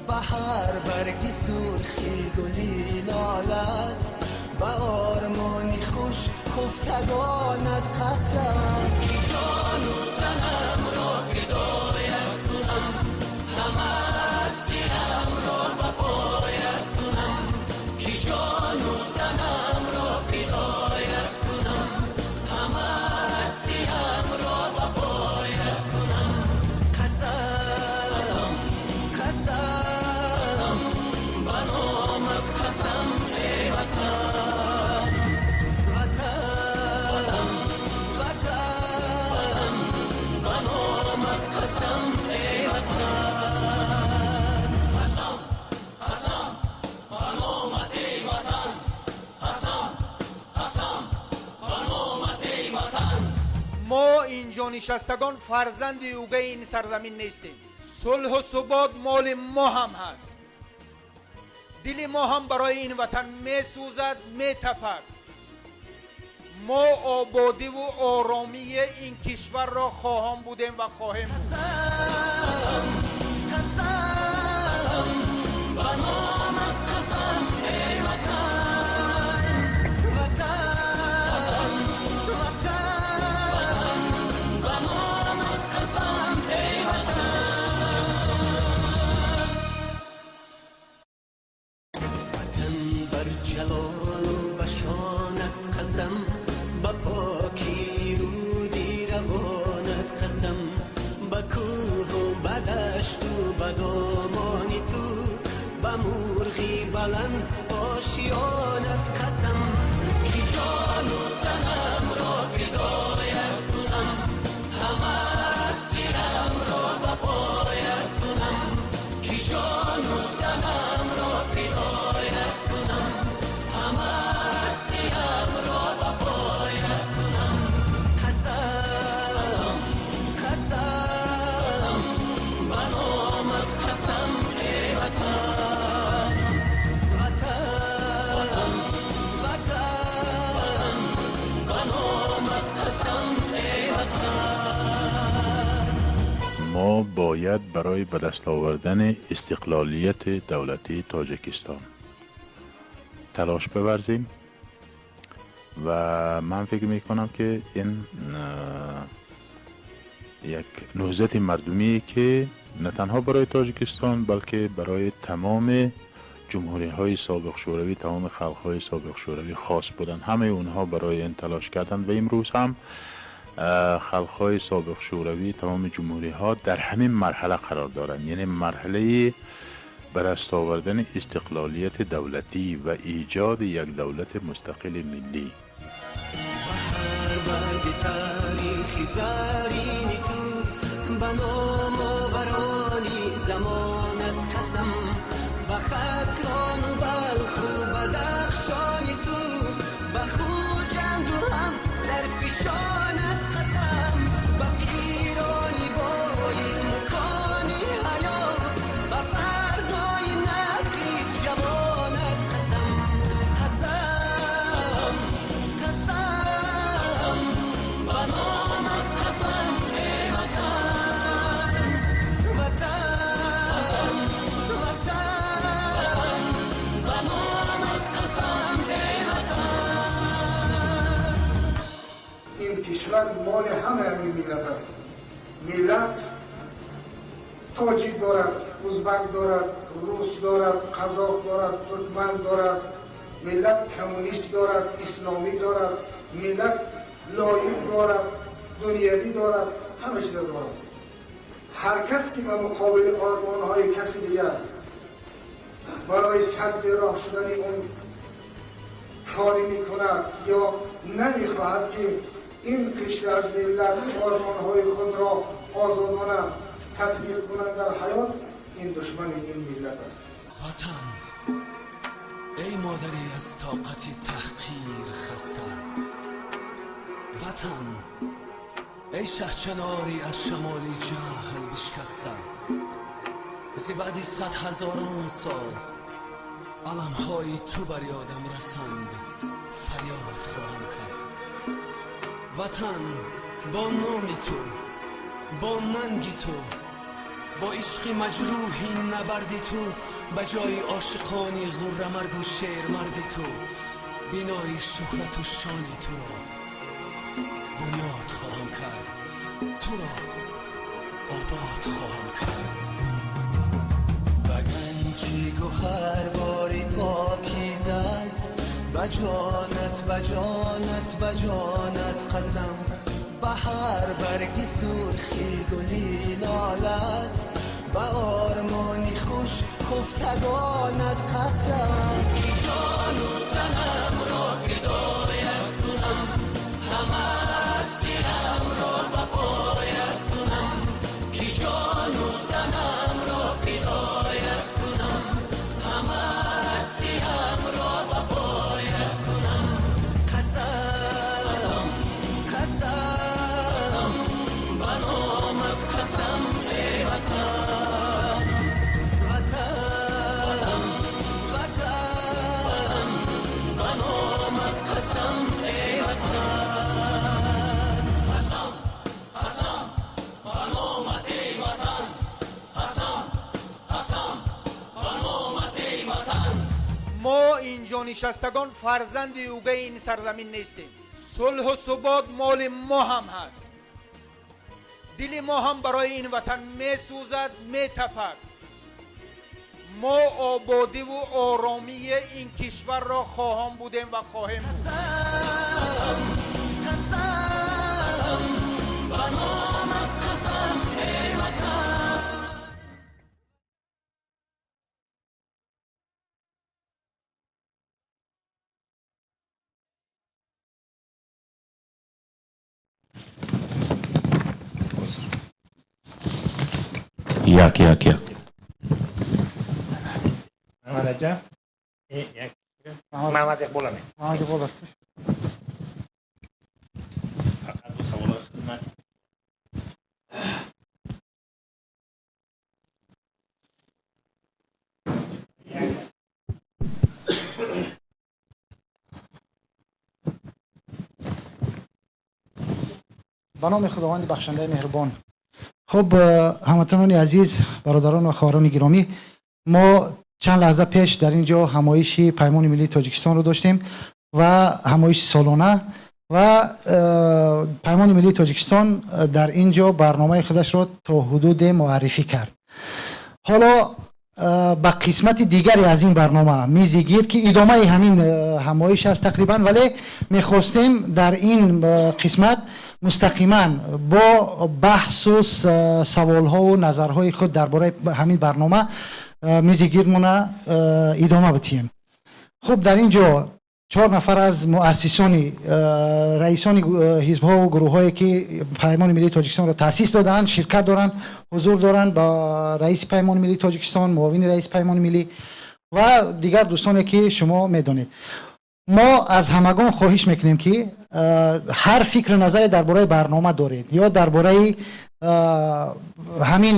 به هر برگ سرخی گلی لالت، به آرمانی خوش خفتگانت قسم. که جان و تنم را فدایت کنم، همه هستیم را به پایت کنم، که جان و تنم را فدایت کنم، همه هستیم را به پایت کنم. قسم قسم به نامت قسم ای وطن، وطن وطن به نامت قسم ای وطن. قسم قسم به نامت ای وطن، قسم قسم به نامت ای وطن. ما اینجا نشستگان فرزند اوگه این سرزمین نیستیم. صلح و ثبات مال ما هم هست. دل ما هم برای این وطن میسوزد، میتپد. ما آبادی و آرامی این کشور را خواهان بودیم و خواهیم بود. قسم قسم به نامت قسم ای وطن، وطن وطن به نامت قسم ای وطن. وطن بر جلال و به شانت قسم، به پاکی رودی روانت قسم، به کوه و به دشت و به دامان تو، به مرغی بلند آشیانت قسم. که جان و تنم را فدایت کنم، همه هستیم را به پایت کنم، که جان و تنم را فدایت کنم، همه ما باید برای به دست آوردن استقلالیت دولتی تاجیکستان تلاش بورزیم و من فکر میکنم که این یک نهضت مردمی که نه تنها برای تاجیکستان بلکه برای تمام جمهوری های سابق شوروی، تمام خلق های سابق شوروی خاص بودند. همه اونها برای این تلاش کردند و امروز هم خلق های سابق شوروی، تمام جمهوری ها در همین مرحله قرار دارند، یعنی مرحله به دست آوردن استقلالیت دولتی و ایجاد یک دولت مستقل ملی. مال همه همین ملت است. ملت تاجیک دارد، ازبک دارد، روس دارد، قزاق دارد، ترکمن دارد، ملت کمونیست دارد، اسلامی دارد، ملت لایق دارد، دنیوی دارد، همه چیز دارد. هر کس که به مقابل آرمان‌های کسی دیگر برای سد راه شدن اون کاری میکند یا نمیخواهد که این قشر از ملت آرمان‌های خود را آزادانه تطبیق کنند در حیات، این دشمن این ملت است. وطن ای مادری از طاقت تحقیر خسته، وطن ای شهچناری از شمال جهل بشکسته، ز بعد 100,000 سال علم‌های تو بر یادم رسند فریاد خواهم کرد. وطن با نام تو، با ننگ تو، با عشق مجروحی نبردی تو، به جای عاشقانی غرمرگ و شیرمرد تو، بینای شهرت و شان تو را بنیاد خواهم کرد، تو را آباد خواهم کرد. به گنجی گوهر باری پاکیزت، به جانت به جانت به جانت قسم، به هر برگ سرخی گلی لالت، به آرمانی خوش خفتگانت قسم. که جان و تنم را فدایت کنم، همه هستیم را به پایت کنم، که جان و تنم را فدایت کنم، همه هستیم را به پایت کنم. قسم قسم به نامت قسم ای وطن، وطن وطن به نامت قسم ای وطن. قسم قسم به نامت ای وطن، قسم قسم به نامت ای وطن. ما اینجا نشستگان فرزند اوگه این سرزمین نیستیم. صلح و ثبات مال ما هم هست. دل ما هم برای این وطن میسوزد، میتپد. ما آبادی و آرامی این کشور را خواهان بودیم و خواهیم بود. قسم قسم به نامت قسم ای وطن. یک یک یک محمد عجب یک محمد اقبال امید محمد اقبال فقط دو سوال خدمت. به نام خداوند بخشنده مهربان. Хуб, ҳамватанони азиз, бародарон ва хоҳарони гиромӣ, мо чанд лаҳза пеш дар ин ҷо ҳамоиши Паймони миллии Тоҷикистонро доштем ва ҳамоиши солона ва Паймони миллии Тоҷикистон дар ин ҷо барномаи худашро то ҳудуде муаррифӣ кард. Ҳоло ба қисмати дигаре аз ин барнома, мизи гирд, ки идомаи ҳамин ҳамоиш аст тақрибан, вале мехостем дар ин қисмат мустақиман бо баҳсу саволҳову назарҳои худ дар бораи ҳамин барнома мизи гирдмона идома бидиҳем. Хуб, дар ин ҷо чор нафар аз муассисони, раисони ҳизбҳову гурӯҳҳое, ки Паймони миллии Тоҷикистонро таъсис додаанд, ширкат доранд, ҳузур доранд, ба раиси Паймони миллии Тоҷикистон, муовини раиси Паймони миллӣ ва дигар дӯстоне, ки шумо медонед. Мо аз ҳамагон хоҳиш мекунем, ки ҳар фикру назаре дар бораи барнома доред ё дар бораи ҳамин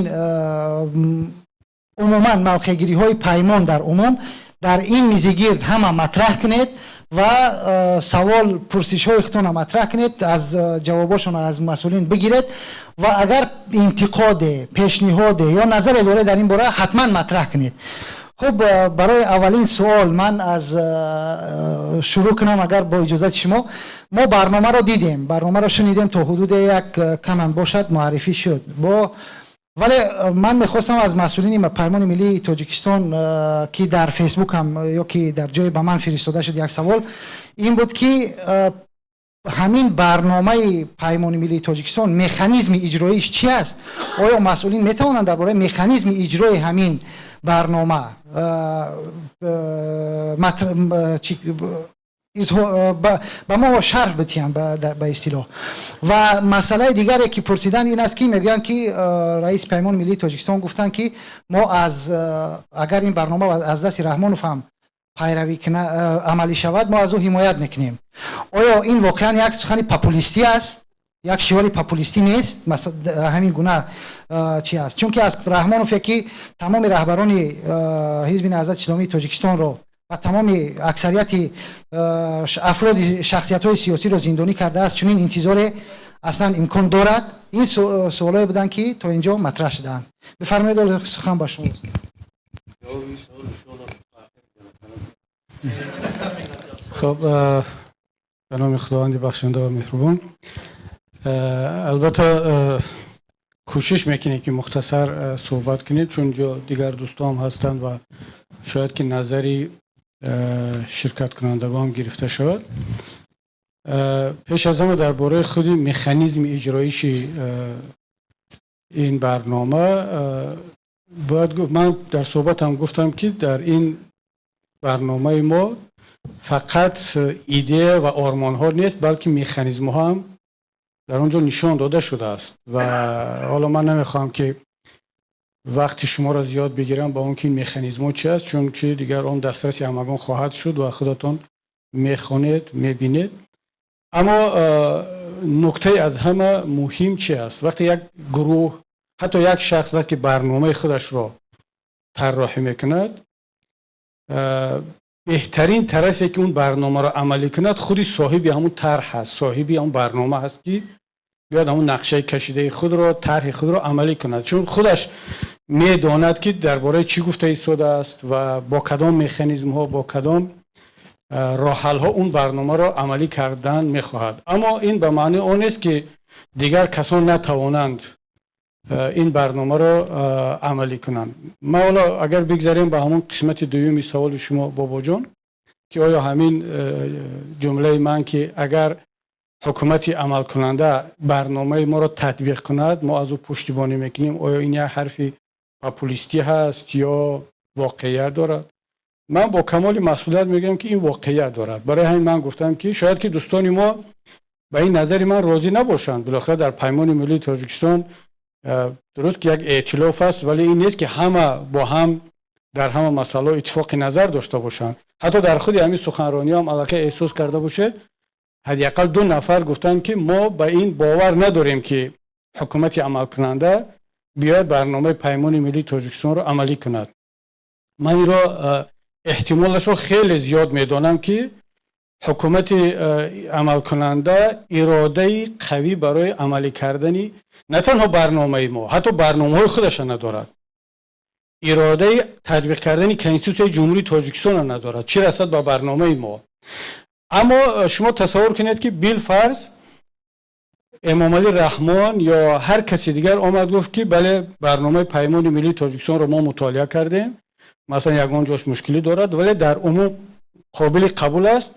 умуман мавқеъгириҳои паймон дар умум, дар ин мизигирд ҳама матраҳ кунед ва савол, пурсишҳои худтонро матраҳ кунед, аз ҷавобошонро аз масъулин бигиред ва агар интиқоде, пешниҳоде ё назаре доред дар ин бора, ҳатман матраҳ кунед. Хуб, барои аввалин суол ман аз шурӯъ кунам, агар бо иҷозати шумо. Мо барномаро дидем, барномаро шунидем, то ҳудуде як камам бошад муаррифӣ шуд бо, вале ман мехостам аз масъулини Паймони миллии Тоҷикистон, ки дар Фейсбук ҳам ё ки дар ҷое ба ман фиристода шуд, як савол ин буд, ки ҳамин барномаи Паймони миллии Тоҷикистон механизми иҷроиш чи аст? Оё масъулин метавонанд дар бораи механизми иҷрои ҳамин барнома ба мо шарҳ бидиҳанд, ба истилоҳ? Ва масъалаи дигаре, ки пурсидан, ин аст, ки мегӯянд, ки раиси Паймони миллии Тоҷикистон гуфтанд, ки мо аз агар ин барнома аз дасти Раҳмонов ҳам пайравӣ амалӣ шавад, мо аз ӯ ҳимоят мекунем. Оё ин воқеан як сухани популистӣ аст, як шиори популистӣ нест, ҳамин гуна чи аст? Чунки аз Раҳмонове, ки тамоми раҳбарони Ҳизби Наҳзати Исломии Тоҷикистонро ва тамоми аксарияти афроди, шахсиятҳои сиёсиро зиндонӣ кардааст, чунин интизоре аслан имкон дорад? Ин суолое буданд, ки то ин ҷо матраҳ шудаанд. Бифармоед, сухан ба шумо. Хуб, ба номи Худованди бахшанда ва меҳрубон. Албатта, кӯшиш мекунем, ки мухтасар суҳбат кунем, чун ҷо дигар дӯстон ҳастанд ва шояд ки назари ширкаткунандагон гирифта шавад. Пеш аз ҳама дар бораи худи механизми иҷроиши ин барнома бояд гуфт, ман дар суҳбатам гуфтам, ки дар ин барномаи мо фақат идея ва ормонҳо нест, балки механизмҳо ҳам дар он ҷо нишон дода шудааст. Ва ҳоло ман намехоҳам, ки вақти шуморо зиёд бигирам ба он ки ин механизмҳо чи аст, чунки дигар он дастраси ҳамагон хоҳад шуд ва худатон мехонед, мебинед. Аммо нуктаи аз ҳама муҳим чи аст? Вақте як гурӯҳ, ҳатто як шахс, вақте барномаи худашро тарроҳӣ мекунад, беҳтарин тарафе, ки он барномаро амалӣ кунад, худи соҳиби ҳамун тарҳ ҳаст, соҳиби ҳамун барнома ҳаст, ки биёд ҳамун нақшаи кашидаи худро, тарҳи худро амалӣ кунад, чун худаш медонад, ки дар бораи чӣ гуфта истодааст ва бо кадом механизмҳо, бо кадом роҳҳалҳо он барномаро амалӣ кардан мехоҳад. Аммо ин ба маънии он нест, ки дигар касон натавонанд ин барномаро амалӣ кунанд. Ман ҳоло агар бигзарем ба ҳамон қисмати дуюми саволи шумо, бобоҷон, ки оё ҳамин ҷумлаи ман, ки агар ҳукумати амалкунанда барномаи моро татбиқ кунад, мо аз ӯ пуштибонӣ мекунем, оё ин як ҳарфи популистӣ ҳаст ё воқеият дорад? Ман бо камоли масъулият мегӯям, ки ин воқеият дорад. Барои ҳамин ман гуфтам, ки шояд ки дӯстони мо ба ин назари ман розӣ набошанд. Билохира дар Паймони миллии Тоҷикистон дуруст ки як эътилоф аст, вале ин нест, ки ҳама бо ҳам дар ҳама масъалаҳо иттифоқи назар дошта бошанд. Ҳатто дар худи ҳамин суханрониҳо ҳам аллакай эҳсос карда бошед, ҳадди ақал ду нафар гуфтанд, ки мо ба ин бовар надорем, ки ҳукумати амалкунанда биёяд барномаи Паймони миллии Тоҷикистонро амалӣ кунад. Ман инро эҳтимолашро хеле зиёд медонам, ки Ҳукумати амалкунанда иродаи қавӣ барои амалӣ кардани на танҳо барномаи мо, ҳатто барномаҳои худаша надорад. Иродаи татбиқ кардани Конститутсияи Ҷумҳурии Тоҷикистонро надорад, чӣ расад ба барномаи мо. Аммо шумо тасаввур кунед, ки билфарз Эмомалӣ Раҳмон ё ҳар каси дигар омад, гуфт, ки бале, барномаи Паймони миллии Тоҷикистонро мо мутолиа кардем, масалан, ягон ҷош мушкилӣ дорад, вале дар умум қобили қабул аст,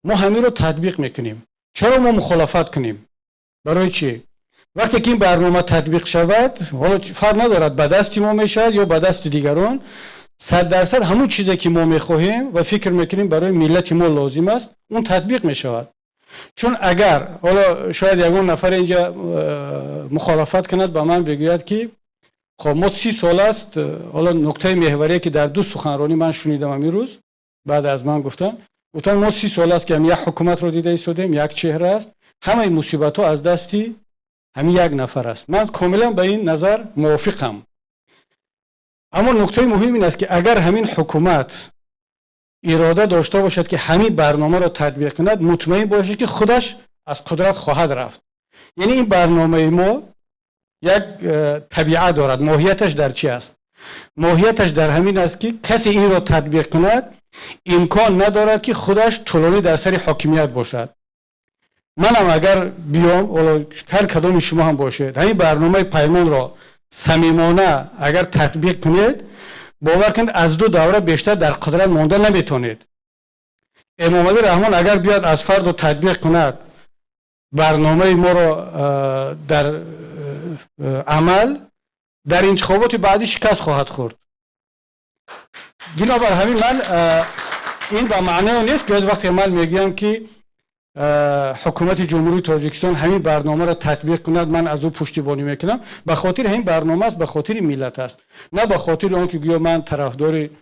мо ҳаминро татбиқ мекунем. Чаро мо мухолафат кунем? Барои чӣ? Вақте ки ин барнома татбиқ шавад, ҳоло фарқ надорад, ба дасти мо мешавад ё ба дасти дигарон, 100% ҳамон чизе, ки мо мехоҳем ва фикр мекунем, барои миллати мо лозим аст, он татбиқ мешавад. Чун агар ҳоло шояд ягон нафар инҷа мухолафат кунад, ба ман бигӯяд, ки хоб, мо 30 сол аст. Ҳоло нуктаи меҳварие, ки дар ду суханронӣ ман шунидам амирӯз, баъд аз ман гуфтанд, мо 30 сол аст, ки ҳам як ҳукуматро дида истодем, як чеҳра аст, ҳамаи мусибатҳо аз дасти ҳамин як нафар аст. Ман комилан ба ин назар мувофиқам, аммо нуктаи муҳим ин аст, ки агар ҳамин ҳукумат ирода дошта бошад, ки ҳамин барномаро татбиқ кунад, мутмаин бошед, ки худаш аз қудрат хоҳад рафт. Яъне ин барномаи мо як табиат дорад. Моҳияташ дар чи аст? Моҳияташ дар ҳамин аст, ки касе инро татбиқ кунад, имкон надорад, ки худаш тӯлонӣ дар сари ҳокимият бошад. Манам агар биём, ҳоло ҳар кадоми шумо ҳам бошед, ҳамин барномаи Паймонро самимона агар татбиқ кунед, бовар кунед, аз ду давра бештар дар қудрат монда наметавонед. Эмомалӣ Раҳмон агар биёд, аз фардо татбиқ кунад барномаи моро дар амал, дар интихоботи баъдӣ шикаст хоҳад хӯрд. Бинобар ҳамин, ман ин ба маъное нест, ки вақте ман мегӯям, ки ҳукумати Ҷумҳурии Тоҷикистон ҳамин барномаро татбиқ кунад, ман аз ӯ пуштибонӣ мекунам, ба хотири ҳамин барнома аст, ба хотири миллат аст, на ба хотири он ки гӯё ман тарафдори,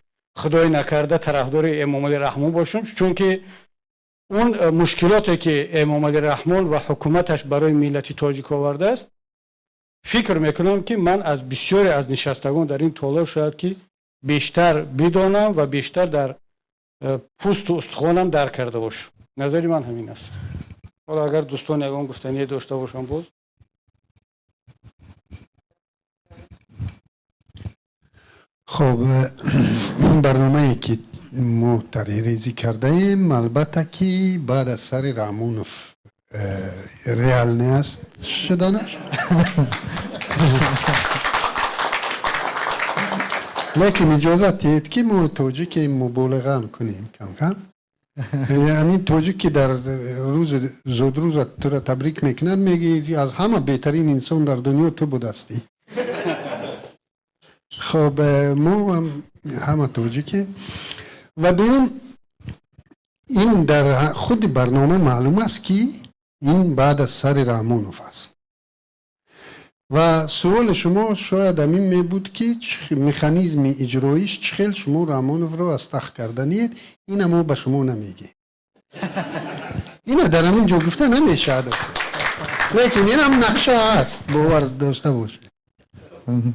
худои накарда, тарафдори Эмомалӣ Раҳмон бошам. Чунки он мушкилоте, ки Эмомалӣ Раҳмон ва ҳукуматаш барои миллати тоҷик овардааст, фикр мекунам, ки ман аз бисёре аз нишастагон дар ин толор шояд ки бештар бидонам ва бештар дар пӯсту устухонам дарк карда бошам. Назари ман ҳамин аст. Ҳоло агар дӯстон ягон гуфтание дошта бошам боз. Хоб, ин барномае, ки мо тарҳрезӣ кардаем, албатта, ки баъд аз сари Раҳмонов реал нест шуданаш. Лекин иҷозат диҳед, ки мо тоҷикем, муболиғаам кунем кам-кам. Ҳамин тоҷик, ки дар рӯзи зодрӯзат тура табрик мекунад, мегӯи, аз ҳама беҳтарин инсон дар дунё ту будастӣ. Хоб, мо ҳама тоҷикем. Ва дуюм, ин дар худи барнома маълум аст, ки ин баъд аз сари Раҳмонов аст. Ва суоли шумо шояд ҳамин мебуд, ки механизми иҷроиш чӣ хел шумо Раҳмоновро аз тахт карданиед. Ина мо ба шумо намегем, ина дар ҳамин ҷо гуфта намешавад, лекин инам нақша аст, бовар дошта бошед.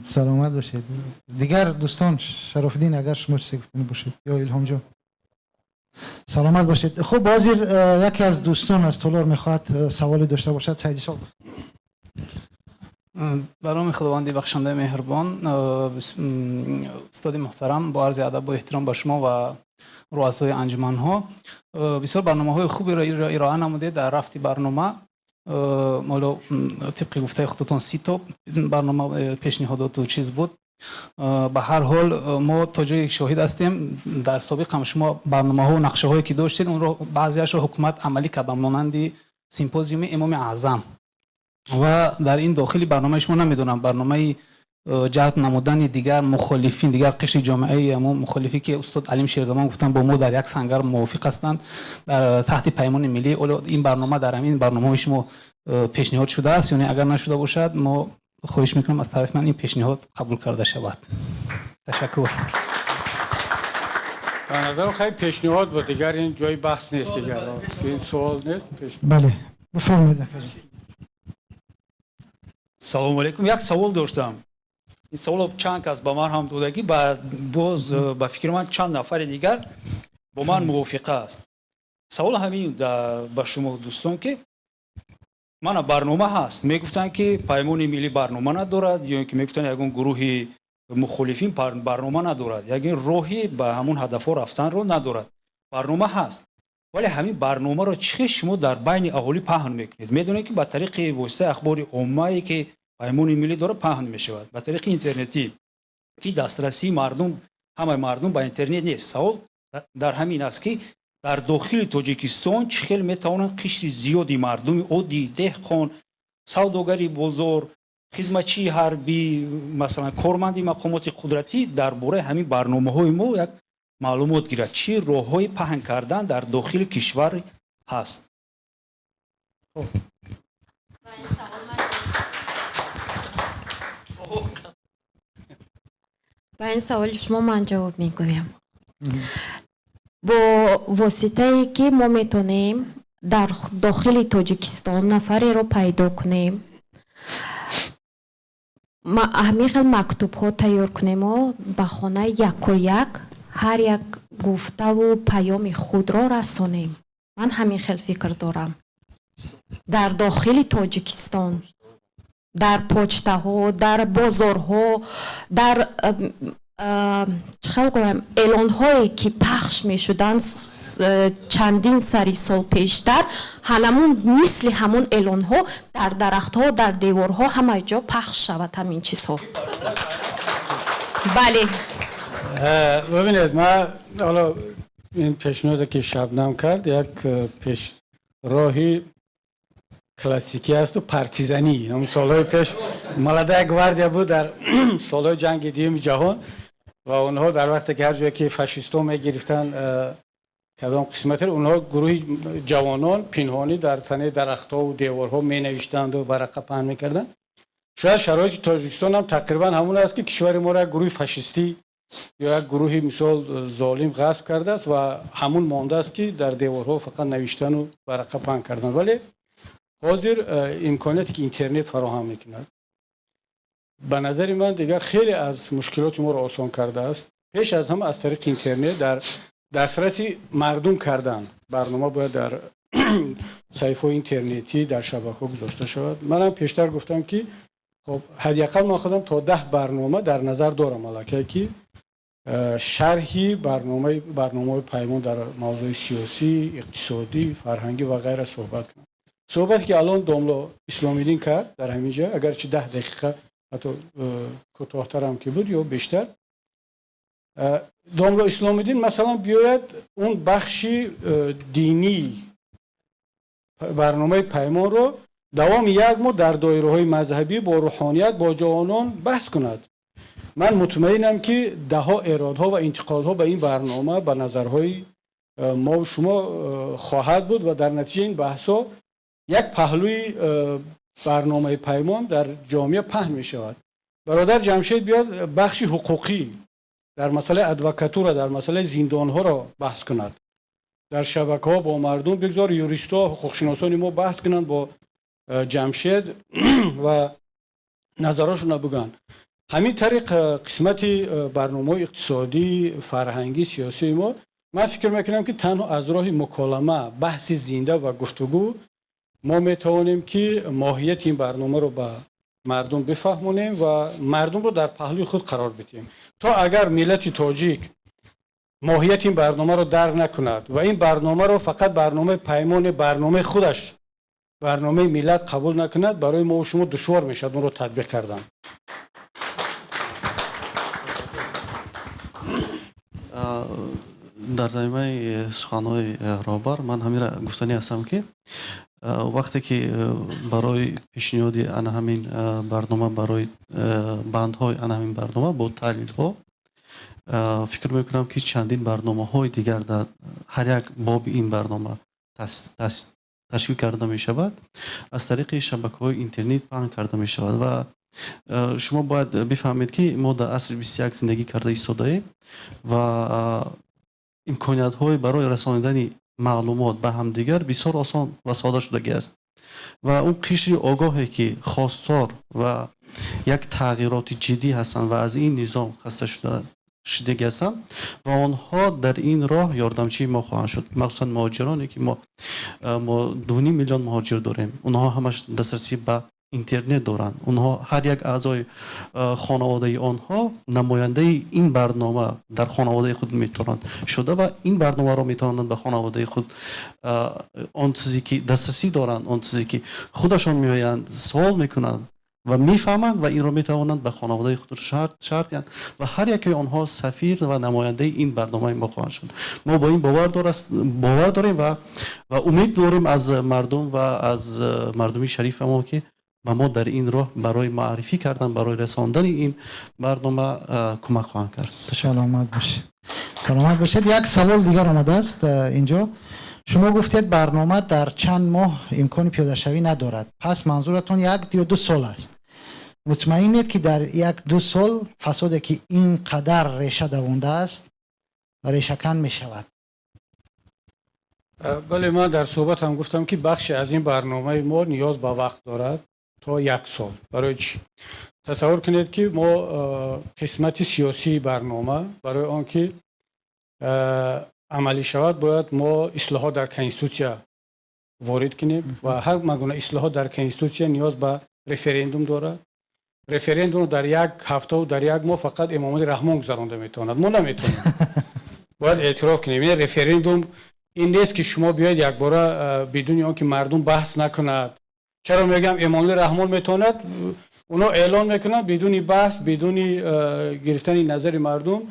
Саломат бошед. Дигар дӯстон, Шарофиддин, агар шумо чизе гуфтанӣ бошед ё Илҳомҷон. Саломат бошед. Хуб, ҳозир яке аз дӯстон аз толор мехоҳад саволе дошта бошад. Саиди Сол. Ба номи Худованди бахшандаи меҳрубон. Устоди муҳтарам, бо арзи адабу эҳтиром ба шумо ва руасои анҷуманҳо. Бисёр барномаҳои хуберо ироа намудед. Дар рафти барнома, ҳоло тибқи гуфтаи худатон, 30 то барнома, пешниҳодоту чиз буд. Ба ҳар ҳол, мо то ҷое шоҳид ҳастем, дар собиқ ҳам шумо барномаҳо, нақшаҳое ки доштед, онро баъзеашро ҳукумат амалӣ кард, ба монанди симпозиуми Имоми Аъзам. Ва дар ин дохили барномаи шумо, намедонам, барномаи ҷалб намудани дигар мухолифин, дигар қишри ҷомеаи ҳамон мухолифӣ, ки устод Алим Шерзамон гуфтанд, бо мо дар як сангар мувофиқ ҳастанд, дар таҳти Паймони миллӣ, ҳоло ин барнома дар ҳамин барномаҳои шумо пешниҳод шудааст ё не? Агар нашуда бошад, мо хоҳиш мекунам, аз тарафи ман ин пешниҳод қабул карда шавад. Ташаккур. Ба назарам, хеле пешниҳод буд, дигар ин ҷои баҳс нест, дигар ин суол нест. Бале, бифармоед, акаҷон. Салому алейкум. Як савол доштам. Ин саволо чанд кас ба ман ҳам додагӣ, боз ба фикри ман, чанд нафари дигар бо ман мувофиқа аст. Савол ҳамин ба шумо дӯстон, ки мана барнома ҳаст, мегуфтанд, ки Паймони Миллӣ барнома надорад, ё ин ки мегуфтанд, ягон гурӯҳи мухолифин барнома надорад, ягон роҳи ба ҳамон ҳадафҳо рафтанро надорад. Барнома ҳаст, вале ҳамин барномаро чӣ хел шумо дар байни аҳолӣ паҳн мекунед? Медонед, ки ба тариқи воситаи ахбори оммае, ки Паймони Миллӣ дорад, паҳн мешавад, ба тариқи интернетӣ, ки дастрасии мардум, ҳамаи мардум ба интернет нест. Савол дар ҳамин аст, ки дар дохили Тоҷикистон чӣ хел метавонанд қишри зиёди мардуми оддӣ, деҳқон, савдогари бозор, хизматчии ҳарбӣ, масалан, корманди мақомоти қудратӣ дар бораи ҳамин барномаҳои мо як маълумот гирад? Чӣ роҳҳои паҳн кардан дар дохили кишвар ҳаст? Ба ин саволи шумо ман ҷавоб мегӯям. Бо воситае ки мо метавонем дар дохили Тоҷикистон нафареро пайдо кунем, ҳамин хел мактубҳо тайёр кунему ба хона яко як ҳар як гуфтаву паёми худро расонем. Ман ҳамин хел фикр дорам. Дар дохили Тоҷикистон, дар почтаҳо, дар бозорҳо, дар чӣ хел гӯям, эълонҳое ки пахш мешуданд чандин сари сол пештар, ҳанамун мисли ҳамун эълонҳо дар дарахтҳо, дар деворҳо ҳама ҷо пахш шавад ҳамин чизҳо. Бале. Бибинед, ман ҳоло ин пешниҳоде ки Шабнам кард, як пеш роҳи классикӣ асту партизанӣ. Ҳамун солҳои пеш Молодая гвардия буд дар солҳои ҷанги дуюми ҷаҳон, ва онҳо дар вақте ки ҳар ҷое ки фашистҳо мегирифтанд кадом қисматеро, онҳо гурӯҳи ҷавонон пинҳонӣ дар танаи дарахтҳову деворҳо менавиштанду варақа паҳн мекарданд. Шояд шароити Тоҷикистон ҳам тақрибан ҳамон аст, ки кишвари моро як гурӯҳи фашистӣ ё як гурӯҳи мисол золим ғасб кардааст ва ҳамун мондааст, ки дар деворҳо фақат навиштану варақа паҳн кардан. Вале ҳозир имконияте ки интернет фароҳам мекунад, ба назари ман, дигар хеле аз мушкилоти моро осон кардааст. Пеш аз ҳама аз тариқи интернет дар дастраси мардум кардан барнома бояд дар саҳифаҳои интернетӣ, дар шабакаҳо гузошта шавад. Манам пештар гуфтам, ки хоб, ҳадди ақал ман худам то 10 барнома дар назар дорам аллакай, ки шарҳи барномаҳои Паймон дар мавзӯи сиёсӣ, иқтисодӣ, фарҳангӣ ва ғайра суҳбат кунам. Суҳбате ки алон домло Исломиддин кард дар ҳамин ҷо, агарчи 10 дақиқа ҳатто кӯтоҳтарам ки буд ё бештар, домло Исломиддин масалан биёяд он бахши динии барномаи Паймонро давоми як моҳ дар доираҳои мазҳабӣ бо рӯҳоният, бо ҷавонон баҳс кунад. Ман мутмаинам, ки даҳҳо эродҳо ва интиқодҳо ба ин барнома, ба назарҳои мову шумо хоҳад буд ва дар натиҷаи ин баҳсҳо як паҳлӯи барномаи Паймон дар ҷомеа паҳн мешавад. Бародар Ҷамшед биёд бахши ҳуқуқӣ дар масъалаи адвокатура, дар масъалаи зиндонҳоро баҳс кунад дар шабакаҳо бо мардум. Бигзор юристҳо, ҳуқуқшиносони мо баҳс кунанд бо Ҷамшед ва назарҳошонро бигӯянд. Ҳамин тариқ қисмати барномаҳои иқтисодӣ, фарҳангӣ, сиёсии мо, ман фикр мекунам, ки танҳо аз роҳи муколама, баҳси зинда ва гуфтугӯ мо метавонем, ки моҳияти ин барномаро ба мардум бифаҳмонем ва мардумро дар паҳлӯи худ қарор бидиҳем. То агар миллати тоҷик моҳияти ин барномаро дарк накунад ва ин барномаро фақат барномаи Паймони, барномаи худаш, барномаи миллат қабул накунад, барои мо шумо душвор мешавад онро татбиқ кардан. Дар замимаи суханҳои роҳбар ман ҳаминро гуфтанӣ ҳастам, ки вақте ки барои пешниҳоди ана ҳамин барнома, барои бандҳои ана ҳамин барнома бо таҳлилҳо, фикр мекунам, ки чандин барномаҳои дигар дар ҳар як боби ин барнома ташкил карда мешавад, аз тариқи шабакаҳои интернет паҳн карда мешавад. Ва шумо бояд бифаҳмед, ки мо дар асри 21 зиндагӣ карда истодаем ва имкониятҳои барои расонидани маълумот ба ҳамдигар бисёр осон ва сода шудагӣ аст. Ва он қишри огоҳе, ки хостор ва як тағйироти ҷиддӣ ҳастанд ва аз ин низом хаста шудагӣ ҳастанд ва онҳо дар ин роҳ ёрдамчии мо хоҳанд шуд. Махсусан муҳоҷироне ки мо 2.5 миллион муҳоҷир дорем, онҳо ҳамаш дастрасӣ ба интернет доранд. Онҳо ҳар як аъзои хонаводаи онҳо намояндаи ин барнома дар хонаводаи худ метавонанд шуда ва ин барномаро метавонанд ба хонаводаи худ он чизе ки дастрасӣ доранд, он чизе ки худашон меоянд, савол мекунанд ва мефаҳманд ва инро метавонанд ба хонаводаи худ шарт диҳанд ва ҳар яке онҳо сафир ва намояндаи ин барномаи мо хоҳанд шуд. Мо бо ин бовар дорем ва умед дорем аз мардум ва аз мардуми шариф мо ки ба мо дар ин роҳ барои маърифӣ кардан, барои расондани ин барнома кӯмак хоҳанд кард. Саломат бошед. Саломат бошед. Як савол дигар омадааст инҷо. Шумо гуфтед барнома дар чанд моҳ имкони пиёдашавӣ надорад. Пас манзуратон 1 ё 2 сол аст. Мутмаинед ки дар 1-2 сол фасоде ки ин қадар реша давондааст решакан мешавад? Бале, ман дар суҳбатам гуфтам ки бахше аз ин барномаи мо ниёз ба вақт дорад то 1 сол. Барои чӣ? Тасаввур кунед ки мо қисмати сиёсии барнома барои он ки амалӣ шавад бояд мо ислоҳот дар конститутсия ворид кунем ва ҳар гуна ислоҳот дар конститутсия ниёз ба референдум дорад. Референдум дар як ҳафта ва дар 1 моҳ фақат Эмомалӣ Раҳмон гузаронда метавонад. Мо наметавонем. Бояд эътироф кунем. Ин референдум ин нест ки шумо биёед якбора бидуни он ки мардум баҳс накунад. Чаро мегӯям Эмомалӣ Раҳмон метавонад? Онҳо эълон мекунанд бидуни баҳс, бидуни гирифтани назари мардум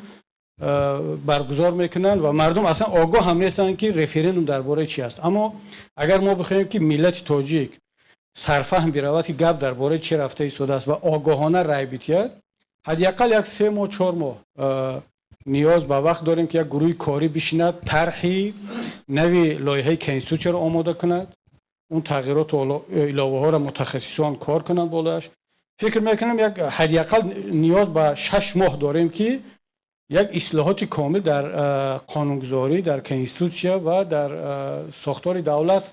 баргузор мекунанд ва мардум аслан огоҳ ҳам нестанд ки референдум дар бораи чӣ аст. Аммо агар мо бихоҳем ки миллати тоҷик сарфаҳм биравад ки гап дар бораи чӣ рафта истодааст ва огоҳона рай бидиҳад, ҳадди ақал 1-3 моҳ, 4 моҳ ниёз ба вақт дорем ки як гурӯҳи корӣ бишинад, тарҳи нави лоиҳаи конститутсияро омода кунад, он тағйироту иловаҳоро мутахассисон кор кунанд болояш. Фикр мекунам як ҳадди ақал ниёз ба 6 моҳ дорем ки як ислоҳоти комил дар қонунгузорӣ, дар конститутсия ва дар сохтори давлат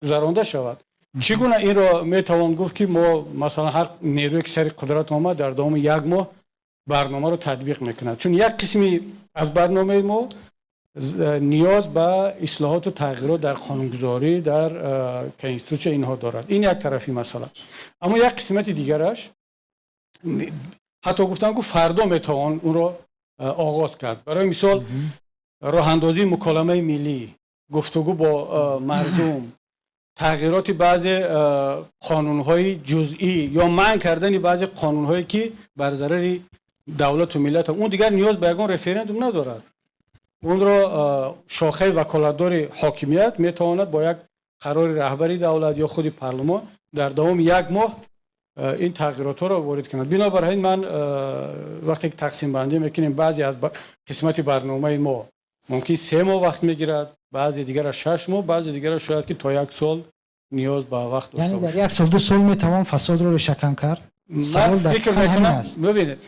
гузаронда шавад. Чӣ гуна инро метавон гуфт ки мо масалан ҳар нерӯе ки сари қудрат омад дар давоми 1 моҳ барномаро татбиқ мекунад? Чун як қисми аз барномаи мо ниёз ба ислоҳоту тағйирот дар қонунгузорӣ, дар конститутсия инҳо дорад. Ин як тарафи масъала. Аммо як қисмати дигараш ҳатто гуфтам ки фардо метавон онро оғоз кард. Барои мисол роҳандозии муколамаи миллӣ, гуфтугӯ бо мардум, тағйироти баъзе қонунҳои ҷузъӣ ё манъ кардани баъзе қонунҳое ки бар зарари давлату миллат, он дигар ниёз ба ягон референдум надорад. Онро шохаи ваколатдори ҳокимият метавонад бо як қарори раҳбари давлат ё худи парлумон дар давоми 1 моҳ ин тағйиротҳоро ворид кунад. Бинобар ҳамин ман вақте ки тақсимбандӣ мекунем, баъзе аз қисмати барномаи мо мумкин 3 моҳ вақт мегирад, баъзе дигара 6 моҳ, баъзе дигара шояд ки то 1 сол ниёз ба вақт дошта бошад. Яъне дар 1 сол 2 сол метавон фасодро решакан кард? Ман фикр мекунам, бибинед,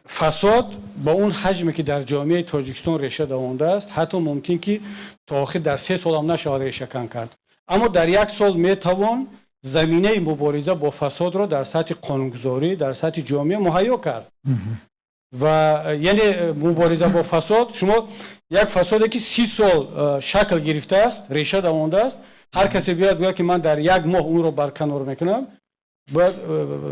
фасод ба он ҳаҷме ки дар ҷомеаи Тоҷикистон реша давондааст, ҳатто мумкин ки то охир дар 3 сол ҳам нашавад решакан кард. Аммо дар 1 сол метавон заминаи мубориза бо фасодро дар сатҳи қонунгузорӣ, дар сатҳи ҷомеа муҳайё кард. Ва яъне мубориза бо фасод, шумо як фасоде ки 30 сол шакл гирифтааст, реша давондааст, ҳар касе биёяд гӯяд ки ман дар 1 моҳ онро барканор мекунам, бояд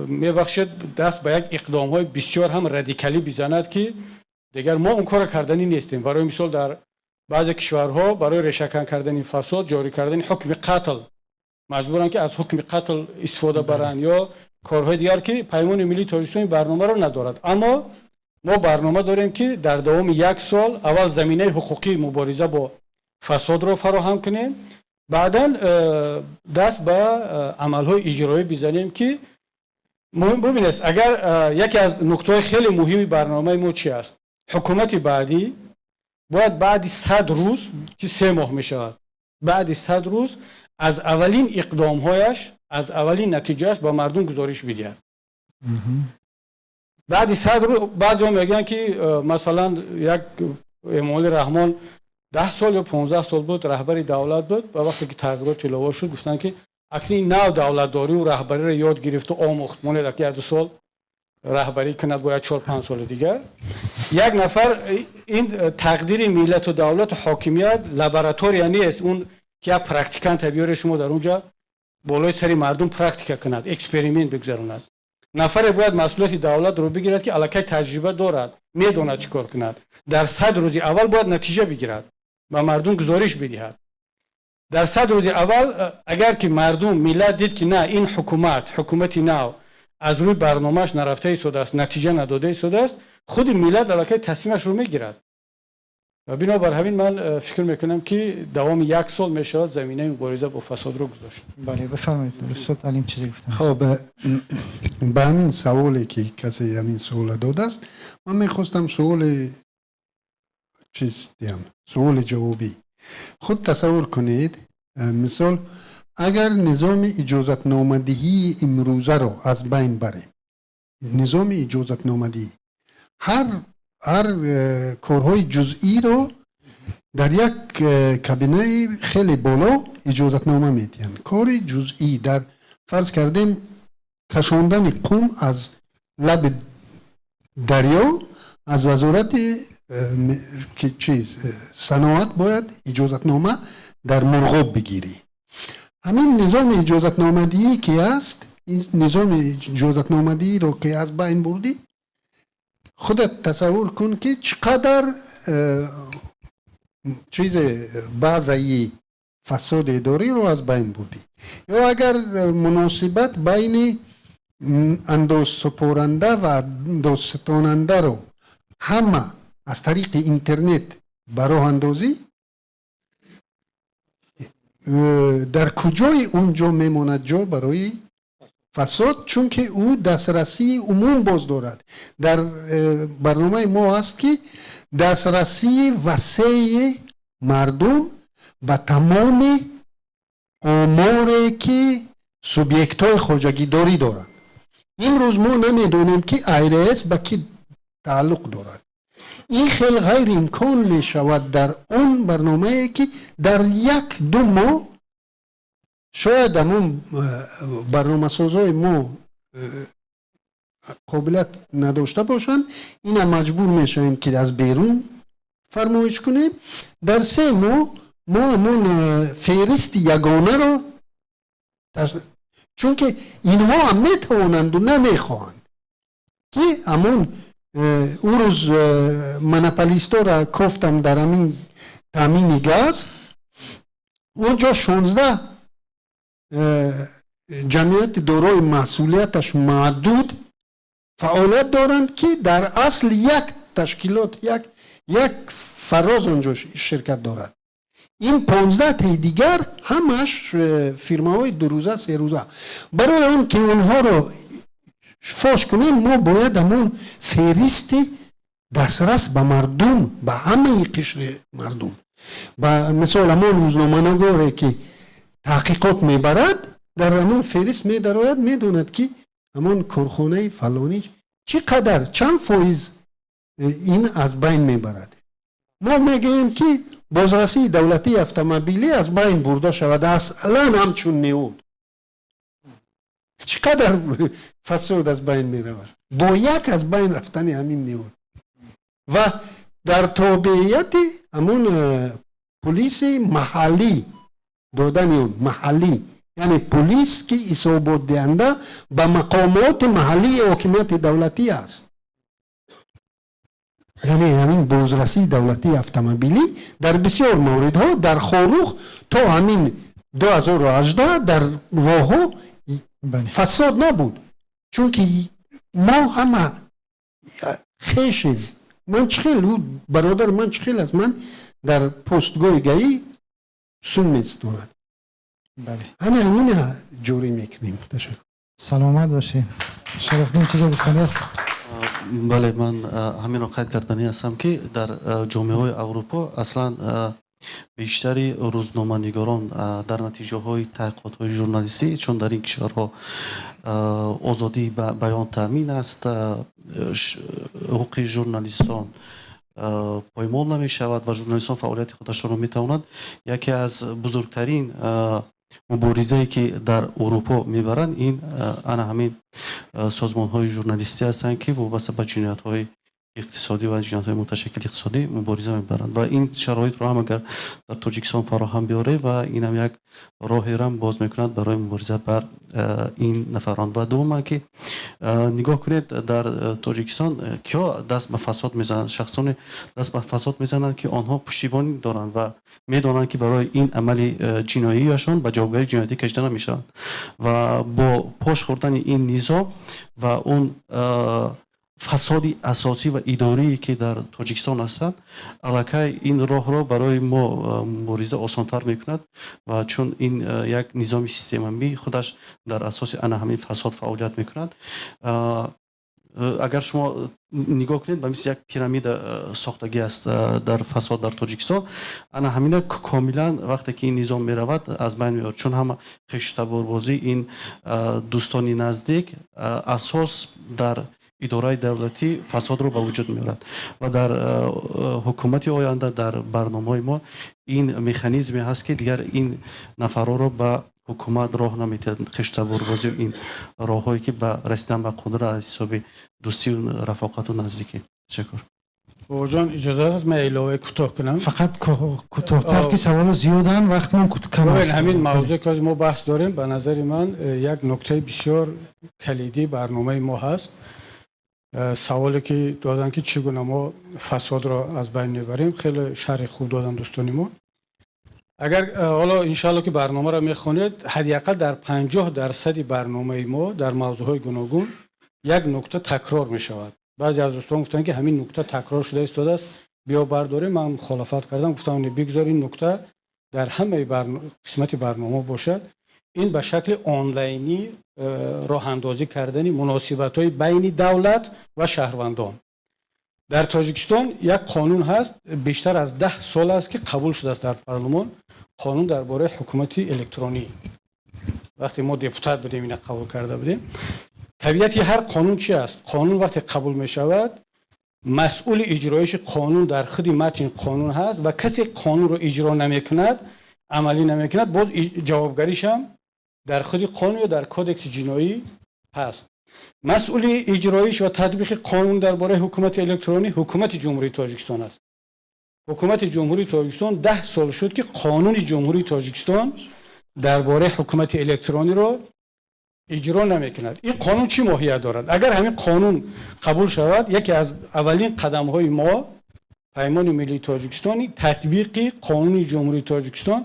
мебахшед даст ба як иқдомҳои бисёр ҳам радикалӣ бизанад ки дигар мо он корро карданӣ нестем. Барои мисол дар баъзе кишварҳо барои решакан кардани фасод, ҷорӣ кардани ҳукми қатл маҷбуранд ки аз ҳукми қатл истифода баранд ё корҳои дигар ки Паймони миллии Тоҷикистон барномаро надорад. Аммо мо барнома дорем ки дар давоми 1 сол аввал заминаи ҳуқуқии мубориза бо фасодро фароҳам кунем, баъдан даст ба амалҳои иҷроӣ бизанем ки муҳим бибинед, агар яке аз нуктаҳои хеле муҳими барномаи мо чи аст? Ҳукумати баъдӣ бояд баъди 100 рӯз ки 3 моҳ мешавад, баъди 100 рӯз аз аввалин иқдомҳояш, аз аввалин натиҷааш ба мардум гузориш бидиҳад. Баъди 100 рӯз баъзеҳо мегӯянд ки масалан як Эмомалӣ Раҳмон 10 сол ё 15 сол буд раҳбари давлат буд ва вақте ки тағйирот илова шуд гуфтанд ки акнун нав давлатдорию раҳбариро ёд гирифту омӯхт, монед як 2 сол Раҳбарӣ кунад бояд 4-5 соли дигар. Як нафар ин тақдири миллату давлату ҳокимият лаборатория нест, он ки як практиканта биёре, шумо дар онҷа болои сари мардум практика кунад, эксперимент бигзаронад. Нафаре бояд масъулияти давлатро бигирад, ки аллакай таҷриба дорад, медонад чӣ кор кунад. Дар 100 рӯзи аввал бояд натиҷа бигирад, ба мардум гузориш бидиҳад. Дар 100 рӯзи аввал агар ки мардум, миллат дид, ки на, ин ҳукумат, ҳукумати нав аз рӯи барномааш нарафта истодааст, натиҷа надода истодааст, худи миллат аллакай тасмимашро мегирад. Ва бинобар ҳамин ман фикр мекунам, ки давоми як сол мешавад заминаи мубориза бо фасодро гузошт. Бале, бифармоед, устод Алим чизе гуфтан. Хоб, ба ҳамин саволе, ки касе ҳамин суола додааст, ман мехостам суоли чиз диҳам, суоли ҷавобӣ. Худ тасаввур кунед, мисол, агар низоми иҷозатномадиҳии имрӯзаро аз байн барем, низоми иҷозатномадиҳӣ, ҳар корҳои ҷузъиро дар як кабинаи хеле боло иҷозатнома медиҳанд. Кори ҷузъӣ, дар фарз кардем, кашондани қум аз лаби дарё аз вазорати чиз саноат бояд иҷозатнома дар Мурғоб бигирӣ. Ҳамин низоми иҷозатномадиҳӣ ки аст, низоми иҷозатномадиҳиро ки аз байн бурдӣ, худат тасаввур кун, ки чӣ қадар чизе баъзаи фасоди идориро аз байн бурдӣ. Ё агар муносибат байни андозсупоранда ва андозситонандаро ҳама аз тариқи интернет ба роҳ андозӣ, дар куҷои он ҷо мемонад ҷо барои фасод? Чунки ӯ дастрасии умум боз дорад. Дар барномаи мо аст, ки дастрасии васеи мардум ба тамоми оморе, ки субъектҳои хоҷагидорӣ доранд. Имрӯз мо намедонем, ки ИРС ба кӣ тааллуқ дорад. Ин хел ғайриимкон мешавад дар он барномае, ки дар 1-2 моҳ шояд ҳамон барномасозои мо қобилият надошта бошанд. Ина маҷбур мешавем, ки аз берун фармоиш кунем. Дар 3 моҳ мо ҳамон феҳристи ягонаро, чунки инҳо ҳам метавонанду намехоҳанд, ки ҳамон ӯ рӯз монополистора кофтам дар ҳамин таъмини газ, он ҷо 16 ҷамъияти дорои масъулияташ маҳдуд фаъолият доранд, ки дар асл як ташкилот, як фароз онҷо ширкат дорад. Ин 15-таи дигар ҳамаш фирмаҳои дурӯза, серӯза. Барои он ки онҳоро фош кунем, мо бояд ҳамон феҳристи дастрас ба мардум, ба ҳамаи қишри мардум, ба мисол, ҳамон рӯзноманигоре, ки таҳқиқот мебарад, дар ҳамон феҳрист медарояд, медонад, ки ҳамон корхонаи фалонӣ чӣ қадар, чанд фоиз ин аз байн мебарад. Мо мегӯем, ки бозрасии давлатии автомобилӣ аз байн бурда шавад аслан ҳамчун ниҳод. Чӣ қадар фасод аз байн меравад бо як аз байн рафтани ҳамин ниҳод ва дар тобеияти ҳамон пулиси маҳаллӣ додани он, маҳаллӣ, яъне пулис, ки ҳисоботдиҳанда ба мақомоти маҳаллии ҳокимияти давлатӣ аст. Яъне ҳамин бозрасии давлатии автомобилӣ дар бисёр мавридҳо дар Хоруғ то ҳамин 2018 дар роҳҳо фасод набуд, чунки мо ҳама хешем. Ман чӣ хел, ӯ бародар ман чӣ хел аст, ман дар постгоҳи ГАИ сум меситонад. Ҳамин ҳамина ҷорӣ мекунем. Ташаккур. Саломат бошед. Шарафдин чизе гуфтани аст? Бале, ман ҳаминро қайд карданӣ ҳастам, ки дар ҷомеаҳои Аврупо аслан бештари рӯзноманигорон дар натиҷаҳои таҳқиқотҳои журналистӣ, чун дар ин кишварҳо озодии баён таъмин аст, ҳуқуқи журналистон поймол намешавад ва журналистон фаъолияти худашонро метавонанд, яке аз бузургтарин Муборизае ки дар Урупо мебаранд, ин ана ҳамин созмонҳои журналистӣ ҳастанд, ки вобаста ба ҷиноятҳои иқтисодӣ ва ҷиноятҳои муташаккили иқтисодӣ мубориза мебаранд. Ва ин шароитро ҳам агар дар Тоҷикистон фароҳам биёред, ва инам як роҳеро боз мекунад барои мубориза бар ин нафарон. Ва дуввума ки нигоҳ кунед, дар Тоҷикистон киҳо даст ба фасод мезананд? Шахсоне даст ба фасод мезананд, ки онҳо пуштибонӣ доранд ва медонанд, ки барои ин амали ҷиноияшон ба ҷавобгарии ҷиноятӣ кашида намешаванд. Ва бо пош хӯрдани ин низом ва он фасоди асосӣ ва идорие, ки дар Тоҷикистон ҳастанд, аллакай ин роҳро барои мо мубориза осонтар мекунад. Ва чун ин як низоми системавӣ худаш дар асоси ана ҳамин фасод фаъолият мекунад, агар шумо нигоҳ кунед, ба мисли як пирамида сохтагӣ аст дар фасод дар Тоҷикистон. Ана ҳамина комилан вақте ки ин низом меравад, аз байн меояд, чун ҳама хештаборбозӣ, ин дӯстони наздик асос дар идораи давлатӣ фасодро ба вуҷуд меорад. Ва дар ҳукумати оянда, дар барномаҳои мо ин механизме ҳаст, ки дигар ин нафарҳоро ба ҳукумат роҳ наметиҳад. Хештаборбозӣ, ин роҳҳое ки ба расидан ба қудрат аз ҳисоби дӯстию рафоқату наздикӣ. Ташаккур. Бобоҷон, иҷозат аст ман иловаи кӯтоҳ кунам? Фақат кӯтоҳтар, ки саволо зиёданд, вақтмон кам аст. Ҳамин мавзӯе ки мо баҳс дорем, ба назари ман як нуктаи бисёр калидии барномаи мо ҳаст. Саволе ки доданд, ки чӣ гуна мо фасодро аз байн мебарем, хеле шарҳи хуб доданд дӯстони мо. Агар ҳоло иншоалло ки барномаро мехонед, ҳадди ақал дар 50% барномаи мо дар мавзӯъҳои гуногун як нукта такрор мешавад. Баъзе аз дӯстон гуфтанд, ки ҳамин нукта такрор шуда истодааст, биё бардорем. Ман мухолифат кардам, гуфтам бигзор ин нукта дар ҳамаи қисмати барнома бошад. Ин ба шакли онлайнӣ роҳандозӣ кардани муносибатҳои байни давлат ва шаҳрвандон. Дар Тоҷикистон як қонун ҳаст, бештар аз 10 сол аст, ки қабул шудааст дар парлумон, қонун дар бораи ҳукумати электронӣ. Вақте мо депутат будем, ина қабул карда будем. Табиати ҳар қонун чи аст? Қонун вақте қабул мешавад, масъули иҷроиши қонун дар худи матни қонун ҳаст ва касе қонунро иҷро намекунад, амалӣ намекунад, боз ҷавобгаришам дар худи қонун ё дар кодекси ҷиноӣ ҳаст. Масъули иҷроиш ва татбиқи қонун дар бораи ҳукумати электронӣ ҳукумати Ҷумҳурии Тоҷикистон аст. Ҳукумати Ҷумҳурии Тоҷикистон 10 сол шуд, ки қонуни Ҷумҳурии Тоҷикистон дар бораи ҳукумати электрониро иҷро намекунад. Ин қонун чӣ моҳият дорад? Агар ҳамин қонун қабул шавад, яке аз аввалин қадамҳои мо, Паймони Миллии Тоҷикистон, татбиқи қонуни Ҷумҳурии Тоҷикистон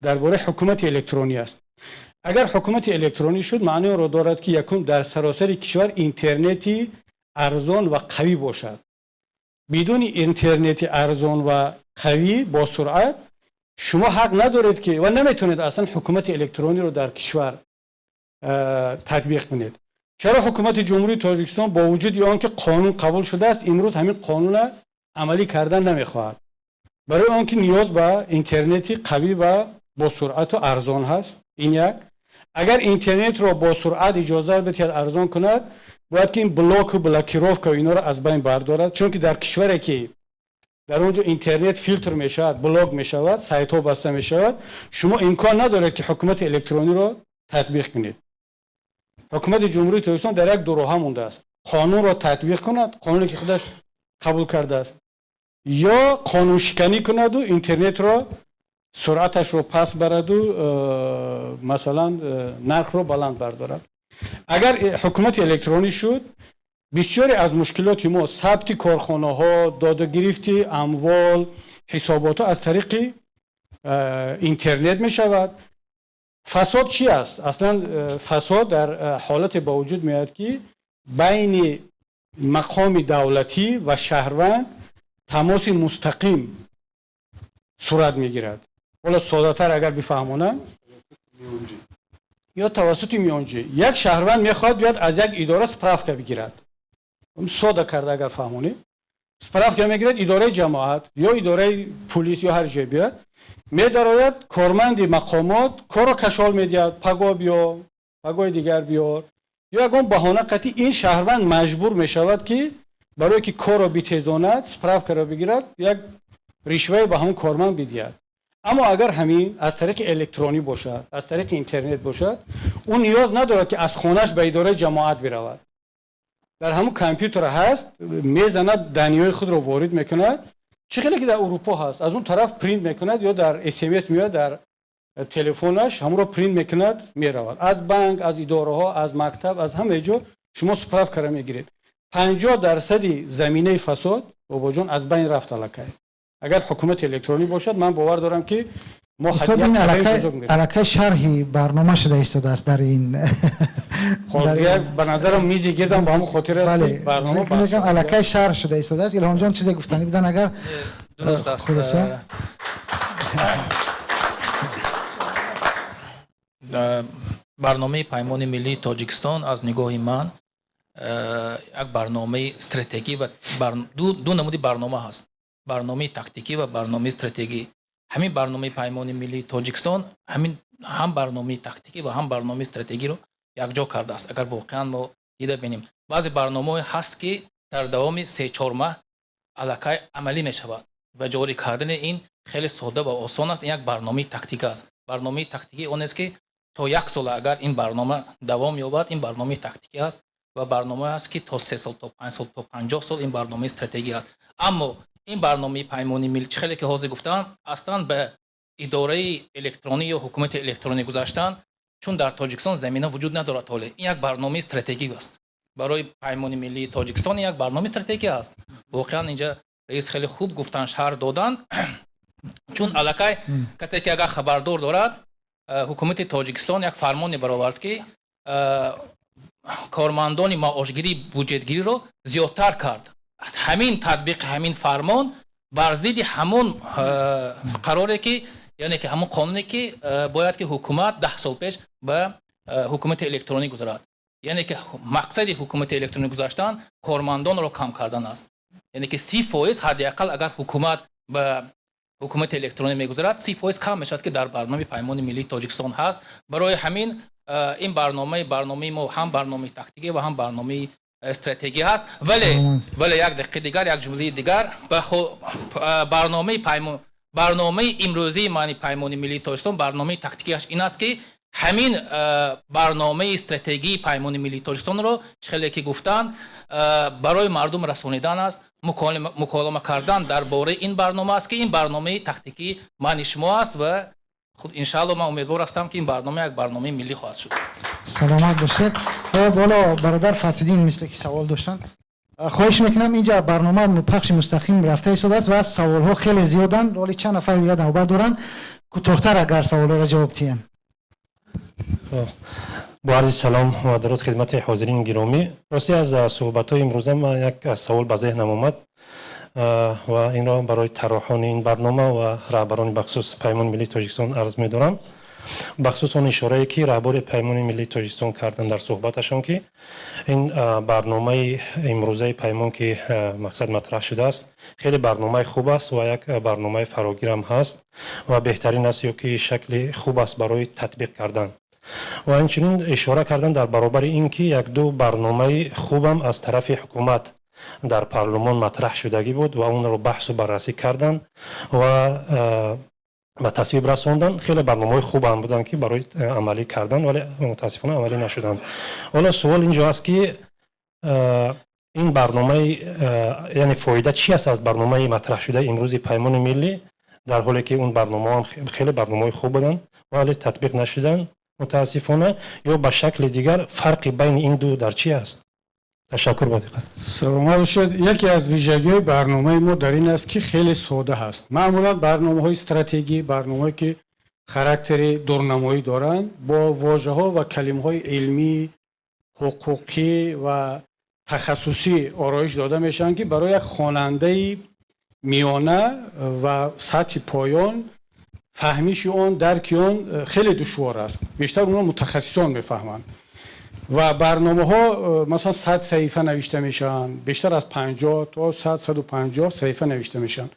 дар бораи ҳукумати электронӣ аст. Агар ҳукумати электронӣ шуд, маъни онро дорад, ки якум, дар саросари кишвар интернети арзон ва қавӣ бошад. Бидуни интернети арзон ва қавӣ бо суръат шумо ҳақ надоред ки ва наметавонед аслан ҳукумати электрониро дар кишвар татбиқ кунед. Чаро ҳукумати Ҷумҳурии Тоҷикистон бо вуҷуди он ки қонун қабул шудааст, имрӯз ҳамин қонунро амалӣ кардан намехоҳад? Барои он ки ниёз ба интернети қавӣ ва бо суръату арзон ҳаст. Ин як. Агар интернетро бо суръат иҷозат бидиҳад, арзон кунад, бояд ки ин блоку блокировка инҳоро аз байн бардорад, чунки дар кишваре ки дар он ҷо интернет филтр мешавад, блок мешавад, сайтҳо баста мешавад, шумо имкон надоред, ки ҳукумати электрониро татбиқ кунед. Ҳукумати Ҷумҳурии Тоҷикистон дар як дуроҳа мондааст: қонунро татбиқ кунад, қонуне ки худаш қабул кардааст, ё қонуншиканӣ кунаду интернетро суръаташро паст бараду масалан нархро баланд бардорад. Агар ҳукумати электронӣ шуд, бисёре аз мушкилоти мо, сабти корхонаҳо, додугирифти амвол, ҳисоботҳо аз тариқи интернет мешавад. Фасод чи аст аслан? Фасод дар ҳолате ба вуҷуд меояд, ки байни мақоми давлатӣ ва шаҳрванд тамоси мустақим сурат мегирад. Ҳоло соддатар агар бифаҳмонам, ё тавассути миёнҷӣ. Як шаҳрванд мехоҳад биёд аз як идора справка бигирад. Сода карда агар фаҳмонем, справка мегирад, идораи ҷамоат ё идораи пулис ё ҳар ҷое биёд, медарояд, корманди мақомот корро кашол медиҳад: паго биё, пагои дигар биёр ё ягон баҳона қатъи. Ин шаҳрванд маҷбур мешавад, ки барое ки корро битезонад, справкаро бигирад, як ришвае ба ҳамон корманд бидиҳад. Аммо агар ҳамин аз тариқи электронӣ бошад, аз тариқи интернет бошад, ӯ ниёз надорад, ки аз хонааш ба идораи ҷамоат биравад. Дар ҳамун компютер ҳаст, мезанад, данные ҳои худро ворид мекунад. Чӣ хеле ки дар Урупо ҳаст, аз он тараф принт мекунад ё дар СМС меояд дар телефонаш, ҳамонро принт мекунад, меравад. Аз банк, аз идораҳо, аз мактаб, аз ҳама ҷо шумо справка ро мегиред. 50 дарсади заминаи фасод, бобоҷон, аз байн рафт аллакай. Агар ҳукумати электронӣ бошад, ман бовар дорам, ки мо Устод, ин аллакай шарҳи барнома шуда истодааст дар ин. Ба назарам, мизи гирдам ба ҳамон хотир аст. Барнома аллакай шарҳ шуда истодааст. Илҳомҷон, чизе гуфтанӣ будан агар. Дуруст аст. Хулоса. Барномаи Паймони миллии Тоҷикистон аз нигоҳи ман як барномаи стратегӣ ва ду намуди барнома ҳаст: барномаи тактикӣ ва барномаи стратегӣ. Ҳамин барномаи Паймони миллии Тоҷикистон ҳамин ҳам барномаи тактикӣ ва ҳам барномаи стратегиро якҷо кардааст. Агар воқеан мо дида бинем, баъзе барномаҳое ҳаст, ки дар давоми 3-4 маҳ аллакай амалӣ мешавад ва ҷорӣ кардани ин хеле сода ва осон аст. Ин як барномаи тактика аст. Барномаи тактикӣ он аст, ки то як сола агар ин барнома давом ёбад, ин барномаи тактикӣ аст, ва барномае аст, ки то 3 сол, то 5 сол, то 50 сол, ин барномаи стратегӣ аст. Аммо ин барномаи Паймони милли, чӣ хеле ки ҳозир гуфтам, аслан ба идораи электронӣ ё ҳукумати электронӣ гузаштан, чун дар Тоҷикистон замина вуҷуд надорад ҳоле, ин як барномаи стратегӣ аст. Барои Паймони миллии Тоҷикистон як барномаи стратегӣ аст. Воқеан, инҷа раис хеле хуб гуфтанд, шарҳ доданд, чун аллакай касе ки агар хабардор дорад, ҳукумати Тоҷикистон як фармоне баровард, ки кормандони маошгирӣ, буҷетгириро зиёдтар кард. Ҳамин татбиқи ҳамин фармон бар зидди ҳамон қароре ки, яъне ки ҳамон қонуне ки бояд ки ҳукумат 10 сол пеш ба ҳукумати электронӣ гузарад. Яъне ки мақсади ҳукумати электронӣ гузаштан кормандонро кам кардан аст. Яъне ки 30% ҳадди ақал, агар ҳукумат ба ҳукумати электронӣ мегузарад, 30% кам мешавад, ки дар барномаи Паймони миллии Тоҷикистон ҳаст. Барои ҳамин ин барномаи мо ҳам барномаи тактикӣ ва ҳам барномаи стратегӣ ҳаст. Вале як дақиқаи дигар, як ҷумлаи дигар. Барномаи паймон, барномаи имрӯзии маъни Паймони миллии Тоҷикистон, барномаи тактикиаш ин аст, ки ҳамин барномаи стратегии Паймони миллии Тоҷикистонро, чӣ хеле ки гуфтанд, барои мардум расонидан аст, муколама кардан дар бораи ин барнома аст, ки ин барномаи тактикии мани шумо аст. Ва худ, иншаалло, ман умедвор ҳастам, ки ин барнома як барномаи миллӣ хоҳад шуд. Саломат бошед. Боло бародар Фатҳиддин мисле ки савол доштанд. Хоҳиш мекунам, инҷа барнома пахши мустақим рафта истодааст ва саволҳо хеле зиёданд, вале чанд нафар дигар навбат доранд. Кӯтоҳтар агар саволҳоро ҷавоб диҳанд. Бо арзи салом ва дуруд хидмати ҳозирини гиромӣ. Ростӣ, аз суҳбатҳои имрӯза ман як савол ба зеҳнам омад ва инро барои тарроҳони ин барнома ва раҳбарони бахусус Паймони миллии Тоҷикистон арз медорам. Бахусус он ишорае, ки раҳбари Паймони миллии Тоҷикистон карданд дар суҳбаташон, ки ин барномаи имрӯзаи Паймон, ки мақсад матраҳ шудааст, хеле барномаи хуб аст ва як барномаи фарогирам ҳаст ва беҳтарин аст ё ки шакли хуб аст барои татбиқ кардан. Ва инчунин ишора кардан дар баробари ин ки якду барномаи хубам аз тарафи ҳукумат дар парлумон матраҳ шудагӣ буд ва онро баҳсу баррасӣ карданд ва ба тасвиб расонданд. Хеле барномаҳои хубам буданд, ки барои амалӣ кардан, вале мутаассифона амалӣ нашуданд. Ҳоло суол инҷо аст, ки ин барномаи, яъне фоида чи аст аз барномаи матраҳшудаи имрӯзи Паймони миллӣ, дар ҳоле ки он барномаҳо хеле барномаҳои хуб буданд, вале татбиқ нашуданд мутаассифона? Ё ба шакли дигар, фарқи байни ин ду дар чи аст? Ташаккур ба диққат. Саломат бошед. Яке аз вижагиҳои барномаи мо дар ин аст, ки хеле сода ҳаст. Маъмулан барномаҳои стратегӣ, барномаҳое ки характери дурнамоӣ доранд, бо вожаҳо ва калимаҳои илмӣ, ҳуқуқӣ ва тахассусӣ ороиш дода мешаванд, ки барои як хонандаи миёна ва сатҳи поён фаҳмиши он, дарки он хеле душвор аст. Бештар онро мутахассисон мефаҳманд. Ва барномаҳо масалан 100 саҳифа навишта мешаванд, бештар аз 50 то 100, 150 саҳифа навишта мешаванд.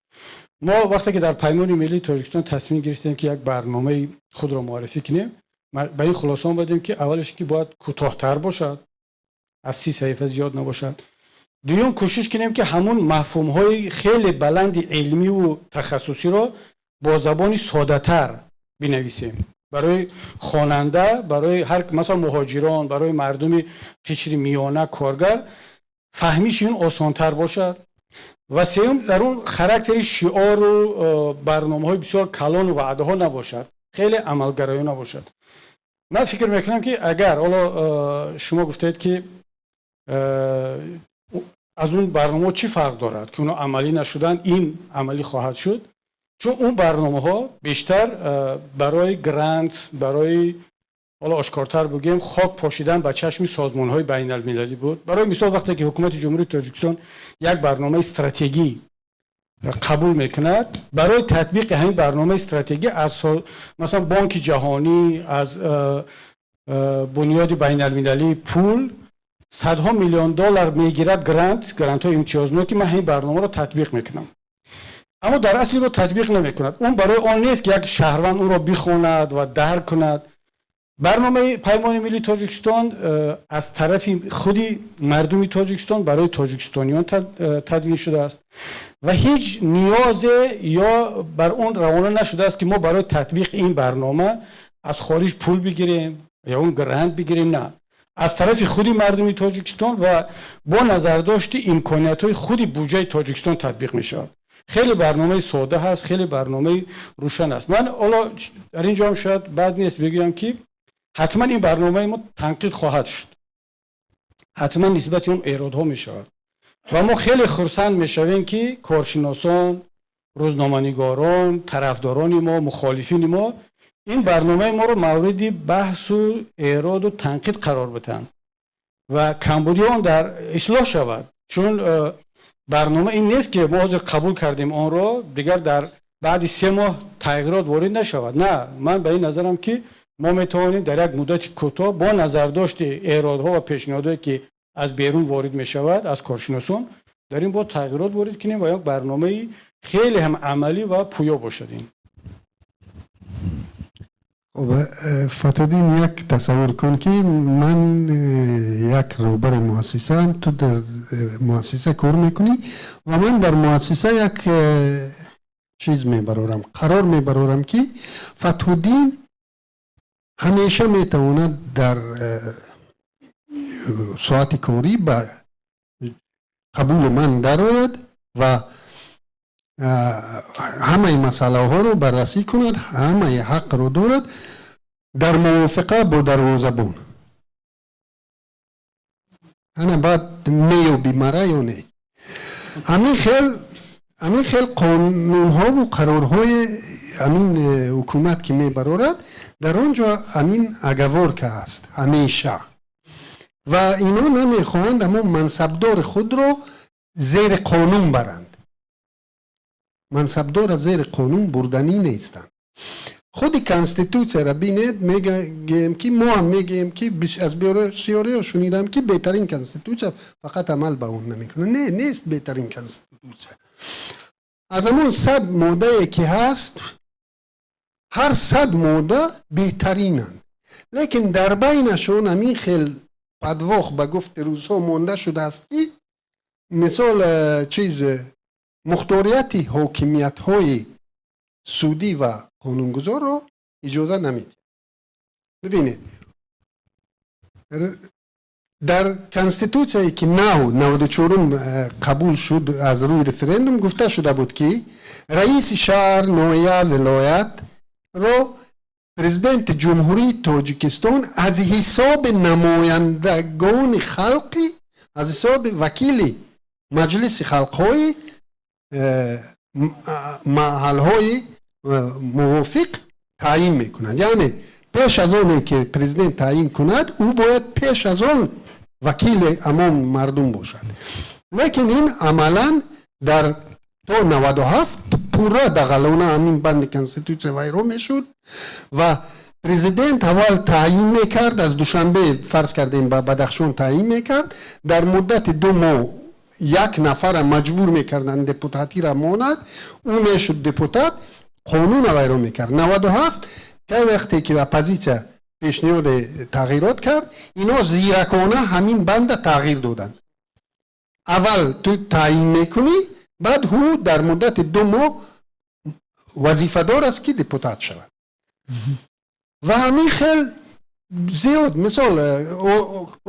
Мо вақте ки дар Паймони миллии Тоҷикистон тасмим гирифтем, ки як барномаи худро муаррифӣ кунем, ба ин хулоса омадем, ки аввалаш ки бояд кӯтоҳтар бошад, аз 30 саҳифа зиёд набошад. Дуюм, кӯшиш кунем, ки ҳамун мафҳумҳои хеле баланди илмиву тахассусиро Бо забони содатар бинависем барои хонанда, барои ҳар, масалан, муҳоҷирон, барои мардуми қишри миёна, коргар фаҳмиши ин осонтар бошад. Ва сеюм, дар он характери шиору барномаҳои бисёр калону ваъдаҳо набошад, хеле амалгароёна бошад. Ман фикр мекунам, ки агар ҳоло шумо гуфтед, ки аз он барномаҳо чӣ фарқ дорад, ки онҳо амалӣ нашуданд, ин амалӣ хоҳад шуд, чун он барномаҳо бештар барои грант, барои, ҳоло ошкортар бигӯем, хок пошидан ба чашми созмонҳои байналмилалӣ буд. Барои мисол, вақте ки ҳукумати Ҷумҳурии Тоҷикистон як барномаи стратегӣ қабул мекунад, барои татбиқи ҳамин барномаи стратегӣ аз, масалан, Бонки Ҷаҳонӣ, аз Бунёди байналмилалии пул садҳо миллион доллар мегирад, грант, грантҳои имтиёзнок, ки ман ҳамин барномаро татбиқ мекунам. Аммо дар асл инро татбиқ намекунад. Он барои он нест, ки як шаҳрванд онро бихонад ва дарк кунад. Барномаи Паймони миллии Тоҷикистон аз тарафи худи мардуми Тоҷикистон барои тоҷикистониён тадвин шудааст ва ҳеҷ ниёзе ё бар он равона нашудааст, ки мо барои татбиқи ин барнома аз хориҷ пул бигирем ё он грант бигирем. На, аз тарафи худи мардуми Тоҷикистон ва бо назардошти имкониятҳои худи буҷаи Тоҷикистон татбиқ мешавад. Хеле барномаи сода ҳаст, хеле барномаи рӯшан аст. Ман ҳоло дар ин ҷоам шояд бад нест бигӯям, ки ҳатман ин барномаи мо танқид хоҳад шуд, ҳатман нисбати он эродҳо мешавад ва мо хеле хурсанд мешавем, ки коршиносон, рӯзноманигорон, тарафдорони мо, мухолифини мо ин барномаи моро мавриди баҳсу эроду танқид қарор бидиҳанд ва камбуди он дар ислоҳ шавад. Чун барнома ин нест, ки мо ҳозир қабул кардем онро, дигар дар баъди 3 моҳ тағйирот ворид нашавад. На, ман ба ин назарам, ки мо метавонем дар як муддати кӯтоҳ бо назардошти эродҳо ва пешниҳодое, ки аз берун ворид мешавад, аз коршиносон, дар ин бо тағйирот ворид кунем ва як барномаи хеле ҳам амалӣ ва пӯё бошад ин. Хуб, Фатҳиддин, як тасаввур кун, ки ман як роҳбари муассисаам, ту дар муассиса кор мекунӣ ва ман дар муассиса як чиз мебарорам, қарор мебарорам, ки Фатҳуддин ҳамеша метавонад дар соати корӣ ба қабули ман дарояд ва ҳамаи масъалаҳоро баррасӣ кунад, ҳамаи ҳақро дорад дар мувофиқа бо дарвозабон. Ана баъд меёбӣ мара ё не? Ҳамин хел қонунҳову қарорҳои ҳамин ҳукумат, ки мебарорад, дар он ҷо ҳамин оговорка аст ҳамеша ва ино намехоҳанд ҳамон мансабдори худро зери қонун баранд. Мансабдора зери қонун бурданӣ нестанд. Худи конститутсияро бинед, мегӯем, ки мо ҳам мегӯем, ки аз бисёриҳо шунидам, ки беҳтарин конститутсия, фақат амал ба он намекунад. Не, нест беҳтарин конститутсия. Аз ҳамон 100 моддае, ки ҳаст, ҳар 100 модда беҳтаринанд, лекин дар байнашон ҳамин хел подвох, ба гуфти рӯзҳо, монда шудааст, ки мисол чиз мухторияти ҳокимиятҳои судӣ ва қонунгузорро иҷоза намедиҳад. Бибинед, дар конститутсияе, ки нав 94-ум қабул шуд аз рӯи референдум, гуфта шуда буд, ки раиси шаҳр, ноҳия, вилоятро Президенти Ҷумҳурии Тоҷикистон аз ҳисоби намояндагони халқи, аз ҳисоби вакили Маҷлиси халқҳои маҳалҳои мувофиқ таъин мекунад. Яъне пеш аз оне ки президент таъин кунад, ӯ бояд пеш аз он вакили ҳамон мардум бошад. Лекин ин амалан дар то 97 пурра дағалона ҳамин банди конститутсия вайрон мешуд ва президент аввал таъин мекард, аз Душанбе, фарз кардем, ба Бадахшон таъин мекард, дар муддати 2 моҳ як нафара маҷбур мекарданд депутатира монад, ӯ мешуд депутат, қонуна вайрон мекард. 97 кай вақте ки оппозитсия пешниҳоди тағйирот кард, ино зиракона ҳамин банда тағйир доданд: аввал ту таъин мекунӣ, баъд ҳу дар муддати 2 моҳ Вазифадор аст, ки депутат шавад. Ва ҳамин хел зиёд. Мисол,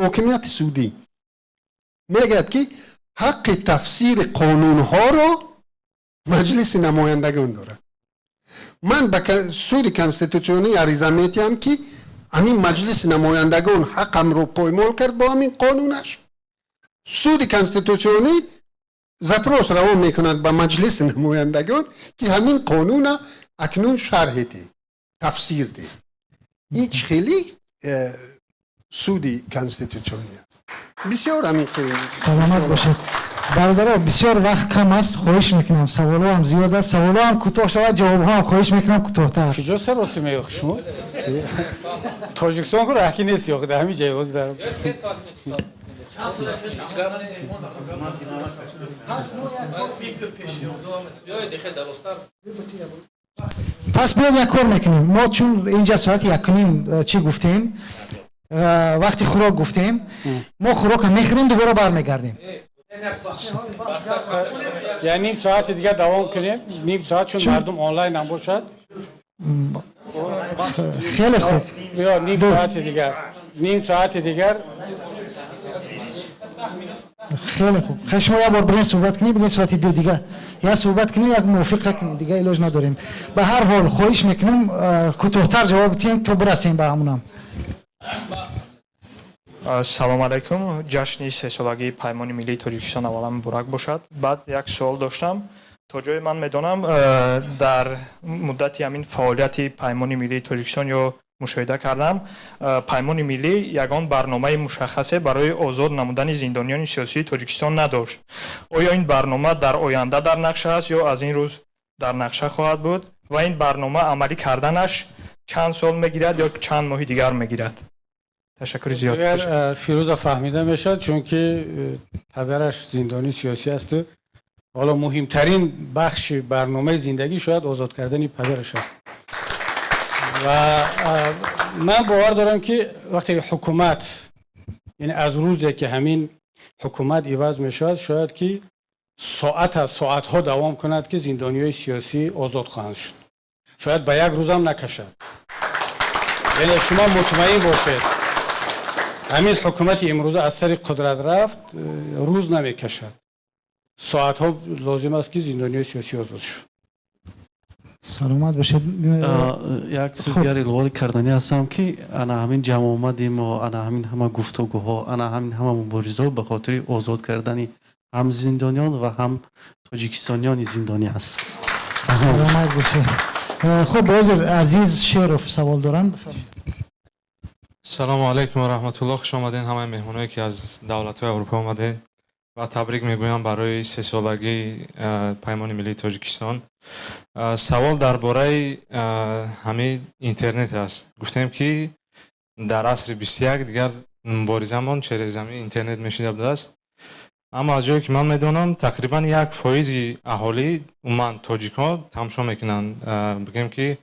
ҳокимияти судӣ мегӯяд, ки ҳаққи тафсири қонунҳоро Маҷлиси намояндагон дорад. Ман ба суди конститутсионӣ ариза метиҳам, ки ҳамин Маҷлиси намояндагон ҳаққамро поймол кард бо ҳамин қонунаш. Суди конститутсионӣ запрос равон мекунад ба Маҷлиси намояндагон, ки ҳамин қонуна акнун шарҳ деҳ, тафсир деҳ. Ҳеҷ хеле суди конститутсионӣ аст. Бисёр ҳамин. Саломат бошед, бародаро. Бисёр вақт кам аст, хоҳиш мекунам, саволҳоам зиёд аст, саволҳоам кӯтоҳ шавад, ҷавобҳоам, хоҳиш мекунам, кӯтоҳтар. Куҷо саросӣ меёх шумо? Тоҷикистон ку раҳки нест, ёх дар ҳамин ҷай ҳозир. Пас биёд, як кор мекунем. Мо чун инҷа соати 1:30 чӣ гуфтем, вақти хӯрок гуфтем, мо хӯрока мехӯрем, дубора бармегардем. Я ним соати дигар давом кунем, ним соат, чун мардум онлайн ҳам бошад. Хеле хуб. Ё ним соати дигар, ним соати дигар. Хеле хуб. Хай, шумо як бор бирен суҳбат кунед, бигӯед соати 2 дига як суҳбат кунед, як мувофиқа кунед, дига илоҷ надорем. Ба ҳар ҳол, хоҳиш мекунам, кӯтоҳтар ҷавоб диҳем, то бирасем ба ҳамунам. Салом алайкум. Ҷашни сесолагии Паймони миллии Тоҷикистон аввалан муборак бошад. Баъд як суол доштам. То ҷое ман медонам, дар муддати ҳамин фаъолияти Паймони миллии Тоҷикистон ё мушоҳида кардам, Паймони миллӣ ягон барномаи мушаххасе барои озод намудани зиндониёни сиёсии Тоҷикистон надошт. Оё ин барнома дар оянда дар нақша аст ё аз ин рӯз дар нақша хоҳад буд ва ин барнома амалӣ карданаш чанд сол мегирад ё чанд моҳи дигар мегирад? Ташаккури зиёд. Агар Фирӯза фаҳмида мешавад, чунки падараш зиндонии сиёсӣ аст. Ҳоло муҳимтарин бахши барномаи зиндагӣ шояд озод кардани падараш аст. Ва ман бовар дорам, ки вақте ҳукумат, яъне аз рӯзе ки ҳамин ҳукумат иваз мешавад, шояд ки соата соатҳо давом кунад, ки зиндониҳои сиёсӣ озод хоҳанд шуд. Шояд ба як рӯзам накашад. Яъне шумо мутмаин бошед, ҳамин ҳукумати имрӯза аз сари қудрат рафт, рӯз намекашад, соатҳо лозим аст, ки зиндониҳои сиёсӣ озод шуд. Саломат бошед. Як чиз дигар иловаи карданӣ ҳастам, ки ана ҳамин ҷамъомади мо, ана ҳамин ҳама гуфтугӯҳо, ана ҳамин ҳама муборизаҳо ба хотири озод кардани ҳам зиндониён ва ҳам тоҷикистониёни зиндонӣ аст. Саломат бошед. Хуб, ҳозир Азиз Шеров савол доранд. Салому алайкум ва раҳматуллоҳ. Хуш омадед, ҳамаи меҳмоное, ки аз давлатҳои Аврупо омадед, ва табрик мегӯям барои сесолагии Паймони миллии Тоҷикистон. Савол дар бораи ҳамин интернет аст. Гуфтем, ки дар асри 21 дигар муборизамон через ҳамин интернет мешуда будааст, аммо аз ҷое ки ман медонам, тақрибан 1 фоизи аҳолӣ, умуман тоҷикҳо, тамошо мекунанд. Бигем, ки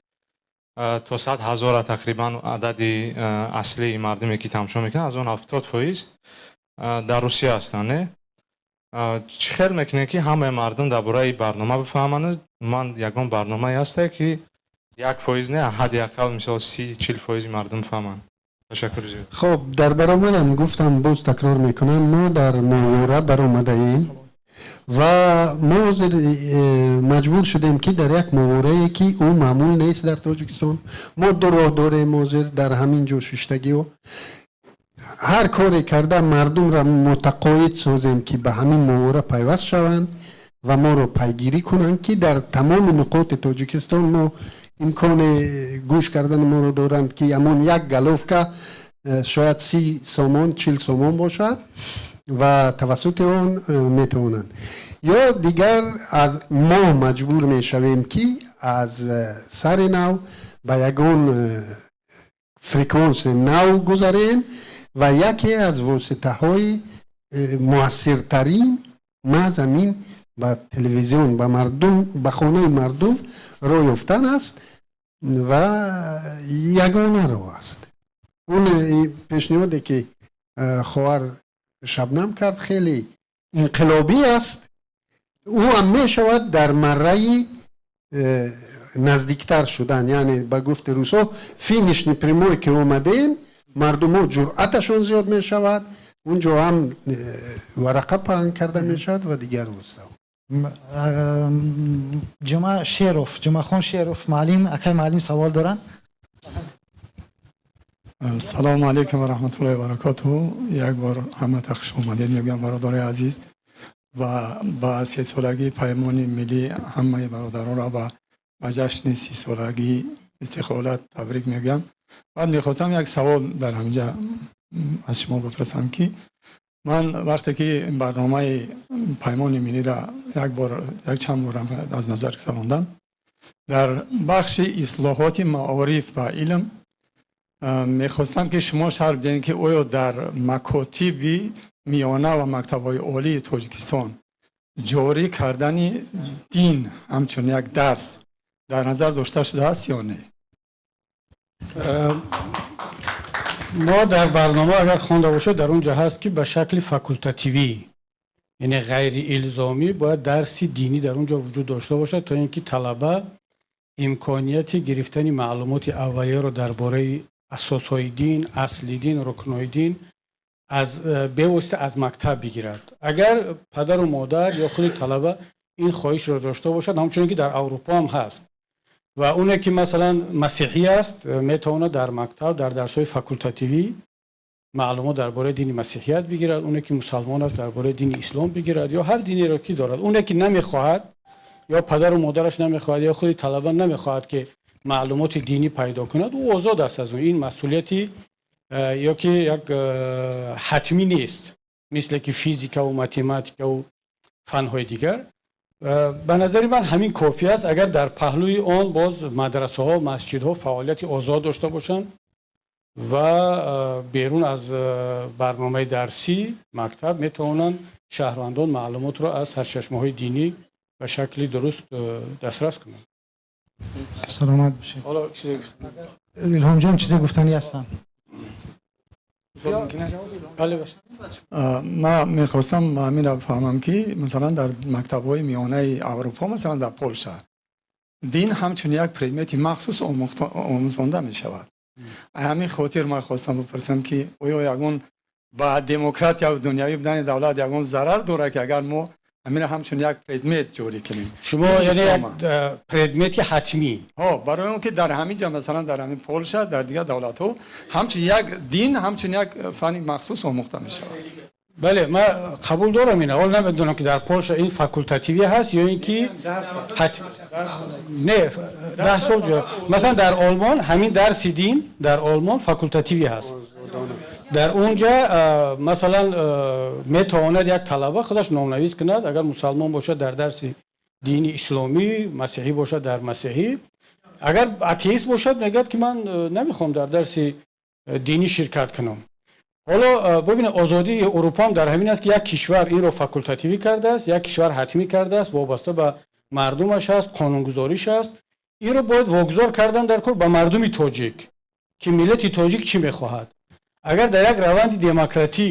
то 100 000-а тақрибан адади аслии мардуме, ки тамошо мекунанд, аз он 70% дар Русия ҳастанд, не? Чӣ хел мекунед, ки ҳамаи мардум дар бораи барнома бифаҳманд? Ман ягон барномае ҳасте, ки 1% не, ҳадди ақал, мисол, 30-40 фоизи мардум фаҳманд? Ташаккури зиёд. Хоб, дар баромадам гуфтам, боз такрор мекунам: мо дар моҳвора баромадаем ва мо ҳозир маҷбур шудем, ки дар як моҳворае, ки ӯ маъмул нест дар Тоҷикистон. Мо ду роҳ дорем ҳозир дар ҳамин ҷо шиштагиҳо: ҳар коре карда мардумро мутақоид созем, ки ба ҳамин моҳвора пайваст шаванд ва моро пайгирӣ кунанд, ки дар тамоми нуқоти Тоҷикистон мо имкони гӯш кардани моро доранд, ки ҳамон як головка шояд 30 сомон, 40 сомон бошад ва тавассути он метавонанд. Ё дигар аз мо маҷбур мешавем, ки аз сари нав ба ягон фреквенси нав гузарем. Ва яке аз воситаҳои муассиртарин маҳз ҳамин ба телевизион, ба мардум, ба хонаи мардум роҳ ёфтан аст ва ягона роҳ аст. Он пешниҳоде, ки хоҳар Шабнам кард, хеле инқилобӣ аст. Ӯ ҳам мешавад дар марраи Наздиктар шудан, яъне ба гуфти русо финишный прямой ки омадем, мардумҳо ҷуръаташон зиёд мешавад, унҷо ҳам варақа паҳн карда мешавад ва дигар воситаҳо. Ҷума Шеров, Ҷумахон Шеров, муаллим, акай муаллим савол доранд. Салому алайкум ва раҳматуллоҳи ва баракотуҳу. Як бор ҳамата хуш омадед мегӯям, бародарои азиз, ва ба сесолагии Паймони Миллӣ ҳамаи бародаронро ва ба ҷашни 30-солагии истиқлолият табрик мегӯям. Баъд мехостам як савол дар ҳаминҷа аз шумо бипурсам, ки ман вақте ки барномаи Паймони Миллиро як бор, як чанд бор аз назар гузарондам, дар бахши ислоҳоти маориф ва илм мехостам ки шумо шарҳ бидиҳед, ки оё дар макотиби миёна ва мактабҳои олии Тоҷикистон ҷорӣ кардани дин ҳамчун як дарс дар назар дошта шудааст ё не? Мо дар барнома, агар хонда бошед, дар он ҷо ҳаст, ки ба шакли факултативӣ, яъне ғайриилзомӣ, бояд дарси динӣ дар он ҷо вуҷуд дошта бошад, то ин ки талаба имконияти гирифтани маълумоти аввалияро дар бораи асосҳои дин, асли дин, рукнҳои дин аз бевосита аз мактаб бигирад. Агар падару модар ё худи талаба ин хоҳишро дошта бошад, ҳамчунин ки дар Аврупо ҳам ҳаст, ва оне ки масалан масеҳӣ аст, метавонад дар мактаб дар дарсҳои факултативӣ маълумот дар бораи дини масеҳият бигирад, оне ки мусалмон аст дар бораи дини ислом бигирад ё ҳар динеро ки дорад. Оне ки намехоҳад, ё падару модараш намехоҳад, ё худи талаба намехоҳад ки маълумоти динӣ пайдо кунад, ӯ озод аст аз он. Ин масъулияти ё ки як ҳатмӣ нест, мисле ки физикаву математикаву фанҳои дигар. Ба назари ман ҳамин кофӣ аст, агар дар паҳлӯи он боз мадрасаҳо, масҷидҳо фаъолияти озод дошта бошанд ва берун аз барномаи дарсӣ мактаб метавонанд шаҳрвандон маълумотро аз сарчашмаҳои динӣ ба шакли дуруст дастрас кунанд. Саломат бошед. Илҳомҷон, чизе гуфтанӣ ҳастанд? Ман мехостам ҳаминро бифаҳмам, ки масалан дар мактабҳои миёнаи Аврупо, масалан дар Полша, дин ҳамчун як предмети махсус омӯзонда мешавад. Ҳамин хотир ман хостам бипурсам, ки оё ягон ба демократия ва дунявӣ будани давлат ягон зарар дорад, ки агар мо ҳаминро ҳамчун як предмет ҷорӣ кунем? Шумо яъне як предмети ҳатмӣ? Ҳо, барои он ки дар ҳамин ҷа, масалан дар ҳамин Полша, дар дигар давлатҳо ҳамчун як дин, ҳамчун як фани махсус омӯхта мешавад. Бале, ман қабул дорам ина. Ҳол намедонам, ки дар Полша ин факултативӣ ҳаст ё ин ки не, 10 сол ҷо. Масалан дар Олмон ҳамин дарси дин дар Олмон факултативӣ ҳаст. Дар онҷа масалан метавонад як талаба худаш номнавис кунад, агар мусалмон бошад дар дарси дини исломӣ, масеҳӣ бошад дар масеҳӣ, агар атеист бошад мегӯяд, ки ман намехоҳам дар дарси динӣ ширкат кунам. Ҳоло бибинед, озодии Аврупо ҳам дар ҳамин аст, ки як кишвар инро факултативӣ кардааст, як кишвар ҳатмӣ кардааст, вобаста ба мардумаш аст, қонунгузориш аст. Инро бояд вогузор кардан дар кор ба мардуми тоҷик, ки миллати тоҷик чӣ мехоҳад. Агар дар як раванди демократӣ,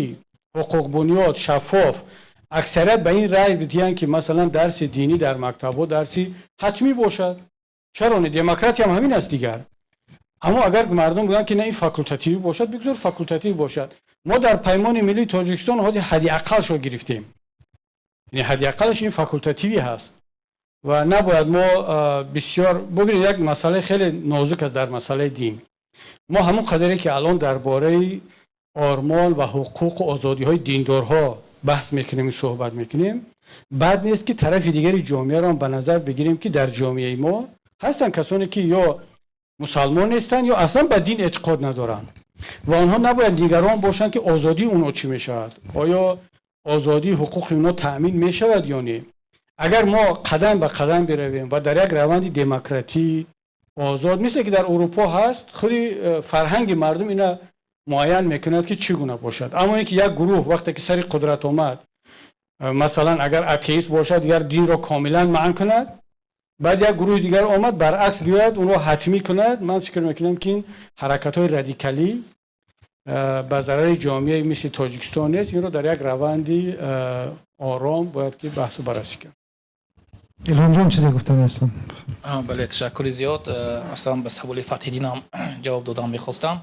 ҳуқуқбунёд, шаффоф аксарият ба ин рай бидиҳанд, ки масалан дарси динӣ дар мактабҳо дарси ҳатмӣ бошад, чаро не? Демократия ҳам ҳамин аст дигар. Аммо агар мардум гӯянд, ки не, ин факултативӣ бошад, бигзор факултативӣ бошад. Мо дар Паймони Миллии Тоҷикистон ҳозир ҳадди ақалшо гирифтем, яъне ҳадди ақалаш ин факултативӣ ҳаст ва набояд мо бисёр. Бубинед, як масъалаи хеле нозук аст дар масъалаи дин. Мо ҳамон қадаре ки алон дар бораи ормон ва ҳуқуқу озодиҳои диндорҳо баҳс мекунем, суҳбат мекунем, бад нест, ки тарафи дигари ҷомеаро ба назар бигирем, ки дар ҷомеаи мо ҳастанд касоне, ки ё мусалмон нестанд, ё аслан ба дин эътиқод надоранд ва онҳо набояд нигарон бошанд, ки озодии онҳо чӣ мешавад, оё озодии ҳуқуқи онҳо таъмин мешавад ё не. Агар мо қадам ба қадам биравем ва дар як раванди демократӣ озод, мисле ки дар Аврупо ҳаст, худи фарҳанги мардум ина муайян мекунад, ки чӣ гуна бошад. Аммо ин ки як гурӯҳ вақте ки сари қудрат омад, масалан агар атеист бошад, дигар динро комилан манъ кунад, баъд як гурӯҳи дигар омад, баръакс биёяд, онро ҳатмӣ кунад, ман фикр мекунам, ки ин ҳаракатҳои радикалӣ ба зарари ҷомеаи мисли Тоҷикистон нест. Инро дар як раванди ором бояд ки баҳсу баррасӣ кард. Илҳомҷон, чизе гуфтани ҳастам. Бале, ташаккури зиёд. Аслан ба саволи Фатҳиддинам ҷавоб додан мехостам.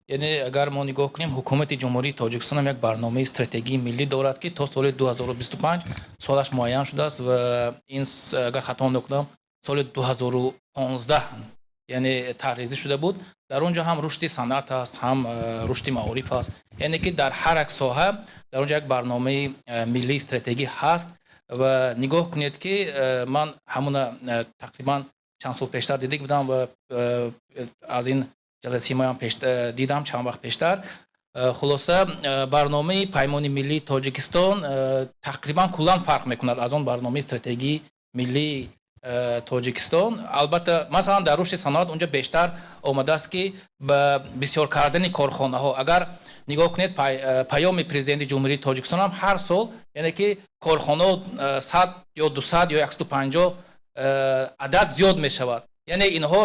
Яъне агар мо нигоҳ кунем, ҳукумати Ҷумҳурии Тоҷикистон ҳам як барномаи стратегии миллӣ дорад, ки то соли 2025 солаш муайян шудааст ва ин, агар хато накунам, соли 2015 яъне тарҳрезӣ шуда буд. Дар он ҷо ҳам рушди санъат аст, ҳам рушди маориф аст. Яъне ки дар ҳар як соҳа дар он ҷо як барномаи миллии стратегӣ ҳаст ва нигоҳ кунед, ки ман ҳамуна тақрибан чанд сол пештар дида будам ва аз ин ҷаласаи моям дидам чанд вақт пештар. Хулоса, барномаи Паймони миллии Тоҷикистон тақрибан куллан фарқ мекунад аз он барномаи стратегии миллии Тоҷикистон. Албатта, масалан, дар рушди саноат унҷо бештар омадааст, ки ба бисёр кардани корхонаҳо. Агар нигоҳ кунед, паёми Президенти Ҷумҳурии Тоҷикистон ҳам ҳар сол, яъне ки корхонаҳо 100 ё 200 ё 150 адад зиёд мешавад. Яъне инҳо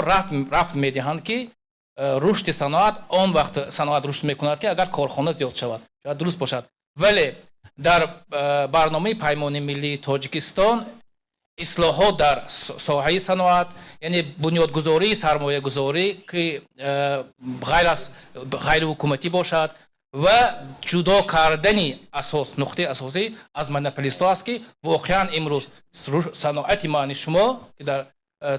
рабт медиҳанд, ки рушди саноат он вақт саноат рушд мекунад, ки агар корхона зиёд шавад. Шояд дуруст бошад, вале дар барномаи Паймони миллии Тоҷикистон ислоҳот дар соҳаи саноат, яъне бунёдгузории сармоягузорӣ, ки ғайр аз ғайриҳукуматӣ бошад, ва ҷудо кардани асос, нуқтаи асосӣ аз монополистҳо аст, ки воқеан имрӯз саноати маъни шумо, ки дар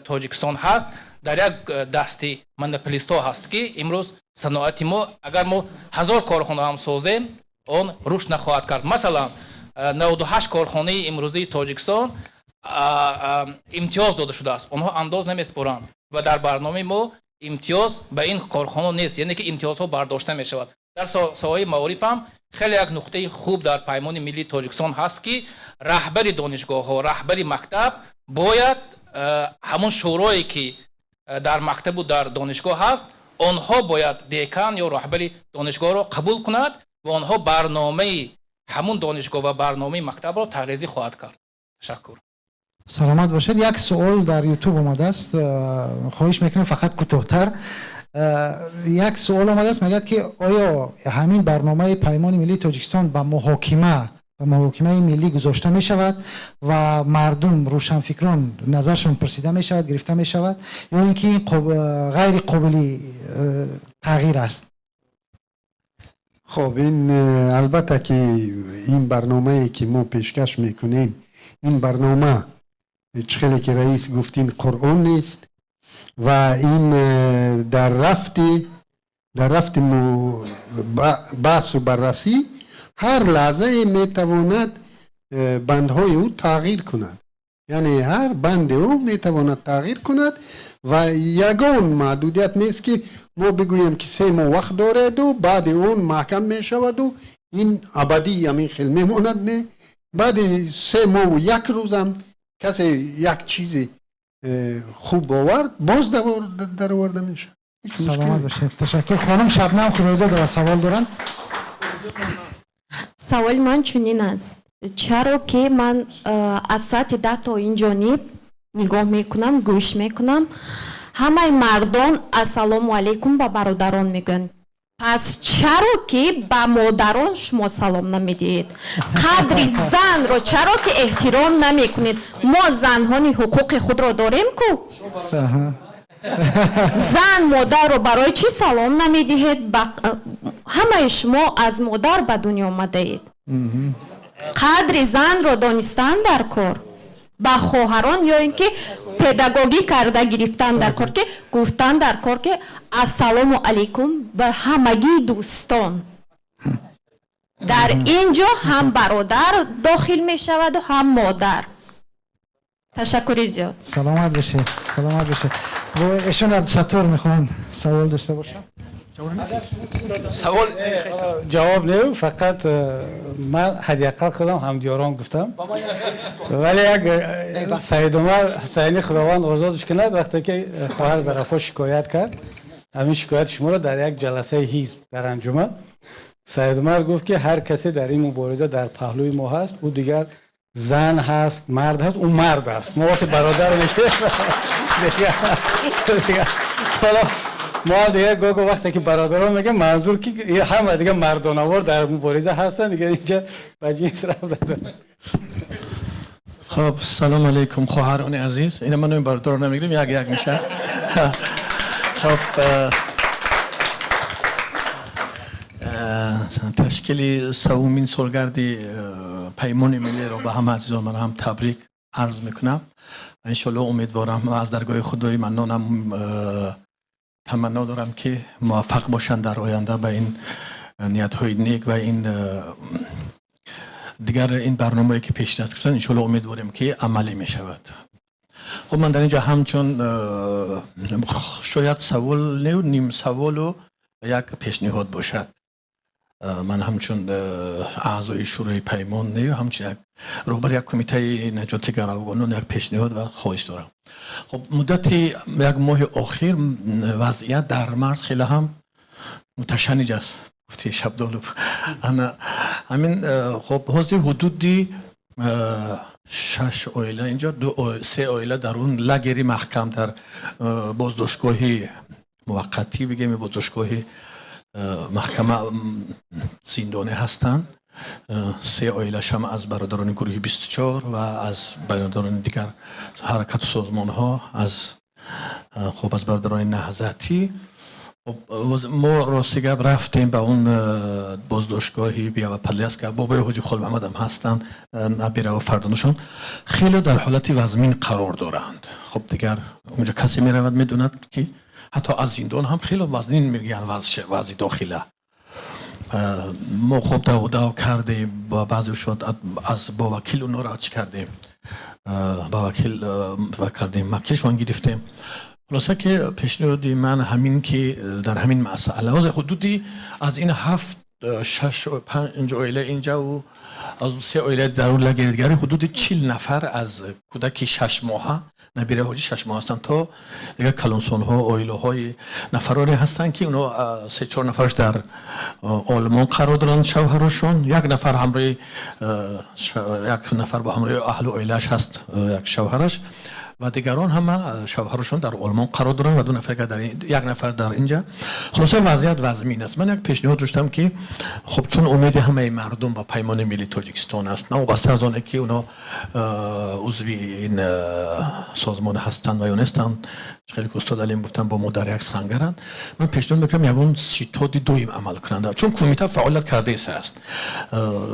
Тоҷикистон ҳаст, дар як дасти монополистҳо ҳаст, ки имрӯз саноати мо, агар мо 1000 корхона ҳам созем, он рушд нахоҳад кард. Масалан, 98 корхонаи имрӯзии Тоҷикистон имтиёз дода шудааст, онҳо андоз намеспоранд ва дар барномаи мо имтиёз ба ин корхона нест, яъне ки имтиёзҳо бардошта мешавад. Дар соҳаи маориф ҳам хеле як нуқтаи хуб дар Паймони миллии Тоҷикистон ҳаст, ки раҳбари донишгоҳҳо, раҳбари мактаб бояд ҳамон шӯрое, ки дар мактабу дар донишгоҳ ҳаст, онҳо бояд декан ё раҳбари донишгоҳро қабул кунад ва онҳо барномаи ҳамун донишгоҳ ва барномаи мактабро тарҳрезӣ хоҳад кард. Ташаккур. Саломат бошед. Як суол дар Ютуб омадааст, хоҳиш мекунем, фақат кӯтоҳтар. Як суол омадааст, мегӯяд, ки оё ҳамин барномаи Паймони миллии Тоҷикистон ба муҳокимаи миллӣ гузошта мешавад ва мардум, рӯшанфикрон назаршон пурсида мешавад, гирифта мешавад, ё ин ки ғайри қобили тағйир аст? Хоб, ин албатта ки ин барномае, ки мо пешкаш мекунем, ин барнома, чӣ хеле ки раис гуфт, ин Қуръон нест ва ин дар рафти баҳсу баррасӣ ҳар лаҳзае метавонад бандҳои ӯ тағйир кунад, яъне ҳар банди ӯ метавонад тағйир кунад ва ягон маҳдудият нест, ки мо бигӯем, ки 3 моҳ вақт дореду баъди он маҳкам мешаваду ин абадӣ ҳамин хел мемонад. Не, баъди 3 моҳу як рӯзам касе як чизи хуб овард, боз дароварда мешавад. Саломат бошед, ташаккур. Хонум Шабнам Худойдодова савол доранд. Саволи ман чунин аст: чаро ки ман аз соати 10 то ин ҷониб нигоҳ мекунам, гӯш мекунам, ҳамаи мардон ассалому алайкум ба бародарон мегӯянд, пас чаро ки ба модарон шумо салом намедиҳед? Қадри занро чаро ки эҳтиром намекунед? Мо занҳони ҳуқуқи худро дорем ку. Зан, модарро барои чӣ салом намедиҳед? Ҳамаи шумо аз модар ба дунё омадаед. Қадри занро донистан дар кор, ба хоҳарон ё ин ки педагогӣ карда гирифтан дар кор, ки гуфтан дар кор, ки ассалому алайкум ба ҳамагии дӯстон. Дар ин ҷо ҳам бародар дохил мешаваду ҳам модар. Ташаккури зиёд. Саломат бошед, саломат бошед. Эшон Абдусаттор мехоҳанд савол дошта бошанд. Савол. Ҷавоб не, фақат ман ҳадди ақал худам ҳамдиёрон гуфтам, вале як Саидумар Ҳусайни, Худованд озодш кунад, вақте ки хоҳар Зарафо шикоят кард, ҳамин шикояти шуморо дар як ҷаласаи ҳизб дар анҷуман, Саидумар гуфт, ки ҳар касе дар ин мубориза дар паҳлӯи мо ҳаст, ӯ дигар зан ҳаст, мард ҳаст, ӯ мард аст. Мо вақте бародар мешавем, ҳоло мо дигар гоҳ вақте ки бародарон мегӯем, манзур ки ҳама дигар мардонавор дар мубориза ҳастанд, дигар инҷа ба ҷинс рабт надорад. Хуб, салом алейкум, хоҳарони азиз. Ина ман номи бародарро намегирем, як як меша. Хуб, ташкили севумин солгарди Паймони миллиро ба ҳама азизон ман ҳам табрик арз мекунам. Иншоалло умедворам ва аз даргоҳи Худои Маннонам таманно дорам, ки муваффақ бошанд дар оянда ба ин ниятҳои нек ва ин дигар ин барномае ки пеш даст гирифтанд, иншоалло умедворем, ки амалӣ мешавад. Хуб, ман дар инҷо ҳамчун шояд савол не, ним саволу як пешниҳод бошад. Ман ҳамчун аъзои Шӯрои Паймон не, ҳамчун як роҳбари як кумитаи наҷоти гаравгонон як пешниҳод ва хоҳиш дорам. Хуб, муддати як моҳи охир вазъият дар марз хеле ҳам муташанниҷ аст, гуфти Шабдолов. Ана ҳамин, хуб, ҳозир ҳудуди шаш оила инҷо, се оила дар он лагери маҳкам, дар боздоштгоҳи муваққатӣ бигем, боздоштгоҳи маҳкама, зиндонӣ ҳастанд. Се оилашам аз бародарони гурӯҳи 24 ва аз бародарони дигар ҳаракату созмонҳо, аз, хуб, аз бародарони Наҳзатӣ. Мо, рости гап, рафтем ба он боздоштгоҳи Биява Падляска. Бобои ҳоҷи Холмаҳмадам ҳастанд, набираву фарзандашон хеле дар ҳолати вазмин қарор доранд. Хуб, дигар онҷо касе меравад, медонад, ки ҳатто аз зиндон ҳам хеле вазнин мегӯянд вазъи дохила. Мо, хуб, давдав кардем, ба баъзе шуд аз бо вакил онҳоро чӣ кардем, ба вакил кардем, вакилшон гирифтем. Хулоса ки пешниҳоди ман ҳамин, ки дар ҳамин масъала ҳозир ҳудуди аз ин ҳафт, шаш, панҷ оила инҷаву аз се оила дар он лагери дигари ҳудуди 40 нафар, аз кӯдаки 6 моҳа, набираи ҳоҷи 6 моҳ ҳастанд, то дигар калонсолҳо, оилаҳои нафароне ҳастанд, ки онҳо се чор нафараш дар Олмон қарор доранд, шавҳарошон, як нафар ҳамроҳи, як нафар бо ҳамроҳи аҳлу оилааш ҳаст, як шавҳараш ва дигарон ҳама шавҳарашон дар Олмон қарор доранд ва ду нафар дар, як нафар дар инҷа. Хулоса, вазъият вазмин аст. Ман як пешниҳод доштам, ки хуб, чун умеди ҳамаи мардум ба Паймони миллии Тоҷикистон аст, новобаста аз оне ки онҳо узви ин созмон ҳастанд ва ё нестанд, хеле ки устод Алим гуфтанд, бо мо дар як сангаранд, ман пешниҳод мекунам ягон ситоди доим амал кунанда, чун кумита фаъолият кардаист аст.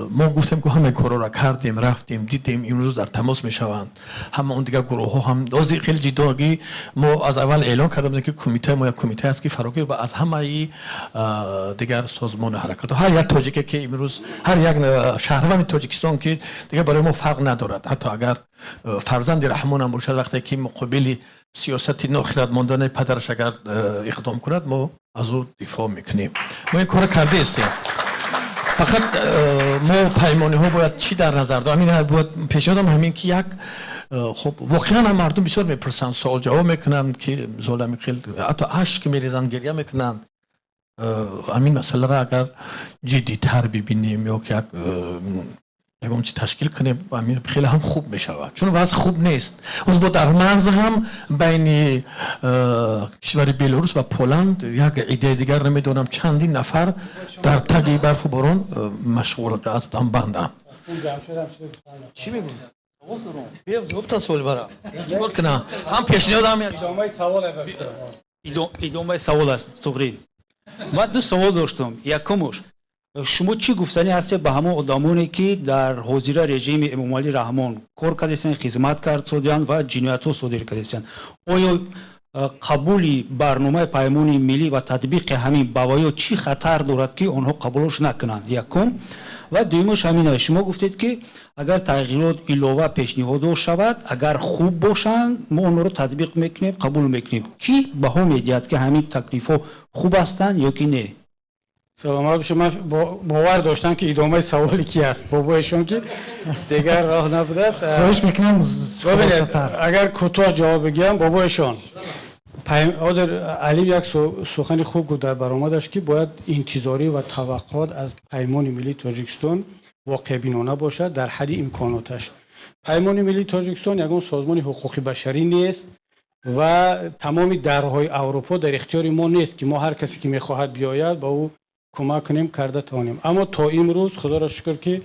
Мо гуфтем, ки ҳамаи корҳоро кардем, рафтем, дидем, имрӯз дар тамос мешаванд ҳама он дигар гурӯҳҳо ҳам. Ози хеле ҷиддогӣ мо аз аввал эълон карда будем, ки кумитаи мо як кумитае аст, ки фарогир ва аз ҳамаи дигар созмону ҳаракатҳо, ҳар як тоҷике, ки имрӯз, ҳар як шаҳрванди Тоҷикистон, ки дигар барои мо фарқ надорад, ҳатто агар фарзанди Раҳмонам бошад, вақте ки муқобили сиёсати нохиратмондонаи падараш агар иқдом кунад, мо аз ӯ дифоъ мекунем. Мо ин корро кардаистем. Фақат мо паймониҳо бояд чӣ дар назар дорем? Ҳамин бояд пешниҳодам ҳамин, ки як, хуб, воқеан ҳам мардум бисёр мепурсанд, суол ҷавоб мекунанд, ки мисол ҳамин хел ҳатто ашк мерезанд, гиря мекунанд. Ҳамин масъаларо агар ҷиддитар бибинем ё ки як ягон чи ташкил кунем, ҳамин хеле ҳам хуб мешавад, чун вазъ хуб нест. Ҳоз бо дар марз ҳам байни кишвари Белорус ва Поланд як идеяи дигар, намедонам чандин нафар дар таги барфу борон машғул астам, бандам. Чӣ мегӯ? Гуфтан суол бара чикор кунам, ҳам пешниҳод, ҳам Идомаи савол аст, туғрӣ. Ман ду савол доштам. Якумуш, шумо чӣ гуфтанӣ ҳастед ба ҳамон одамоне, ки дар ҳозира режими Эмомалӣ Раҳмон кор кардастанд, хизмат карданд ва ҷиноятҳо содир кардастанд? Оё қабули барномаи Паймони миллӣ ва татбиқи ҳамин ба ваё чӣ хатар дорад, ки онҳо қабулш накунанд? Якум. Ва дуюмаш ҳамин аст: шумо гуфтед, ки агар тағйирот, илова, пешниҳодҳо шавад, агар хуб бошанд, мо онҳоро татбиқ мекунем, қабул мекунем. Кӣ баҳо медиҳад, ки ҳамин таклифҳо хуб ҳастанд ё ки не? Саломат бошед. Ман бовар доштам, ки идомаи саволи ки аст, бобоешон, ки дигар роҳ набудааст. Хоҳиш мекунам. Агар кӯтоҳ ҷавоб бигӯям, бобоешон, ҳозир Алим як сухани хуб гуфт дар баромадаш, ки бояд интизорӣ ва таваққуот аз Паймони миллии Тоҷикистон воқеъбинона бошад дар ҳадди имконоташ. Паймони миллии Тоҷикистон ягон созмони ҳуқуқи башарӣ нест ва тамоми дарҳои Аврупо дар ихтиёри мо нест, ки мо ҳар касе ки мехоҳад биёяд, ба ӯ Кӯмак кунем, карда тавонем. Аммо то имрӯз, худоро шукр, ки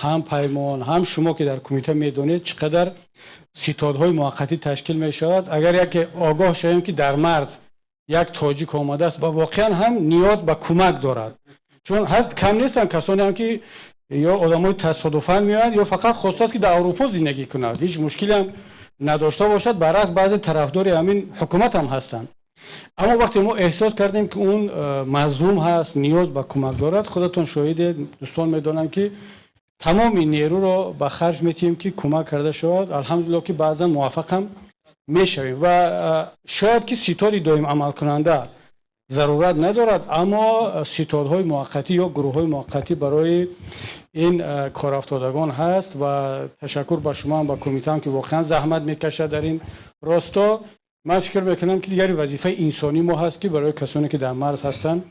ҳам Паймон, ҳам шумо, ки дар кумита медонед, чӣ қадар ситодҳои муваққатӣ ташкил мешавад. Агар яке огоҳ шавем, ки дар марз як тоҷик омадааст ва воқеан ҳам ниёз ба кӯмак дорад, чун ҳаст, кам нестанд касоне ҳам, ки ё одамои тасодуфан меоянд, ё фақат хостааст, ки дар Аврупо зиндагӣ кунад, ҳеҷ мушкиле ҳам надошта бошад. Баръакс, баъзе тарафдори ҳамин ҳукумат ҳам ҳастанд. Аммо вақте мо эҳсос кардем, ки он мазлум ҳаст, ниёз ба кӯмак дорад, худатон шоҳидед, дӯстон медонанд, ки тамоми нерӯро ба харҷ метиҳем, ки кӯмак карда шавад. Алҳамдулилло, ки баъзан муваффақ ҳам мешавем. Ва шояд ки ситоди доим амалкунанда зарурат надорад, аммо ситодҳои муваққатӣ ё гурӯҳҳои муваққатӣ барои ин корафтодагон ҳаст. Ва ташаккур ба шумо ҳам, ба кумитаам, ки воқеан заҳмат мекашад дар ин росто. Ман фикр мекунам, ки дигар вазифаи инсонии мо ҳаст, ки барои касоне, ки дар марз ҳастанд,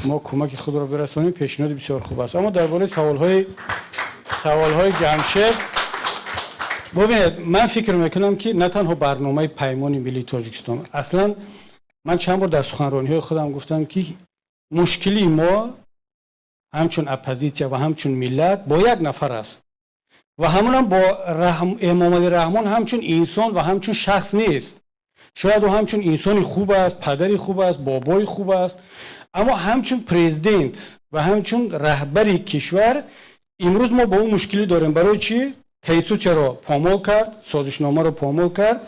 мо кӯмаки худро бирасонем. Пешниҳоди бисёр хуб аст. Аммо дар бораи саволҳои Ҷамшед, бубинед, ман фикр мекунам, ки на танҳо барномаи Паймони миллии Тоҷикистон, аслан ман чанд бор дар суханрониҳои худам гуфтам, ки мушкилии мо ҳамчун оппозитсия ва ҳамчун миллат бо як нафар аст ва ҳамонам бо Эмомалӣ Раҳмон ҳамчун инсон ва ҳамчун шахс нест. Шояд ӯ ҳамчун инсони хуб аст, падари хуб аст, бобои хуб аст, аммо ҳамчун президент ва ҳамчун раҳбари кишвар имрӯз мо бо ӯ мушкилӣ дорем. Барои чӣ? Конститутсияро помол кард, созишномаро помол кард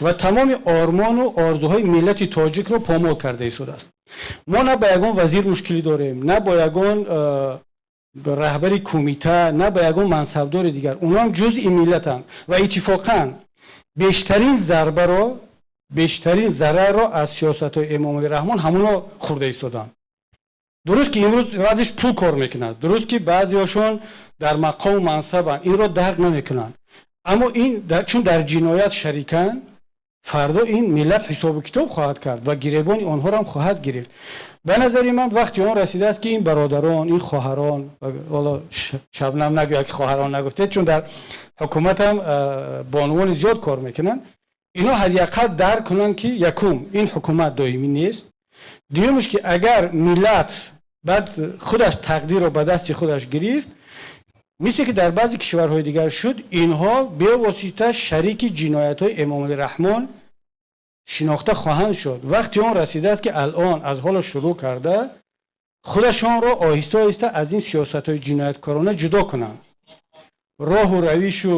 ва тамоми ормону орзуҳои миллати тоҷикро помол карда истодааст. Мо на ба ягон вазир мушкилӣ дорем, на бо ягон раҳбари кумита, на ба ягон мансабдори дигар. Онҳоам ҷузъи миллатанд ва иттифоқан бештарин зарбаро, бештарин зарарро аз сиёсатҳои Эмомалӣ Раҳмон ҳамоно хӯрда истоданд. Дуруст, ки имрӯз баъзеш пул кор мекунад, дуруст, ки баъзеҳошон дар мақому мансабанд, инро дарк намекунанд, аммо ин чун дар ҷиноят шариканд, фардо ин миллат ҳисобу китоб хоҳад кард ва гиребони онҳоро ҳам хоҳад гирифт. Ба назари ман, вақти он расидааст, ки ин бародарон, ин хоҳарон, ҳоло Шабнам нагӯяд, ки хоҳарон нагуфтед, чун дар ҳукуматам бонувони зиёд кор мекунанд, ино ҳадди ақал дарк кунанд, ки якум, ин ҳукумат доимӣ нест, дуюмш, ки агар миллат баъд худаш тақдирро ба дасти худаш гирифт, мисле ки дар баъзе кишварҳои дигар шуд, инҳо бевосита шарики ҷиноятҳои Эмомалӣ Раҳмон шинохта хоҳанд шуд. Вақти он расидааст, ки алон аз ҳоло шурӯъ карда худашонро оҳиста оҳиста аз ин сиёсатҳои ҷинояткорона ҷудо кунанд. Роҳу равишу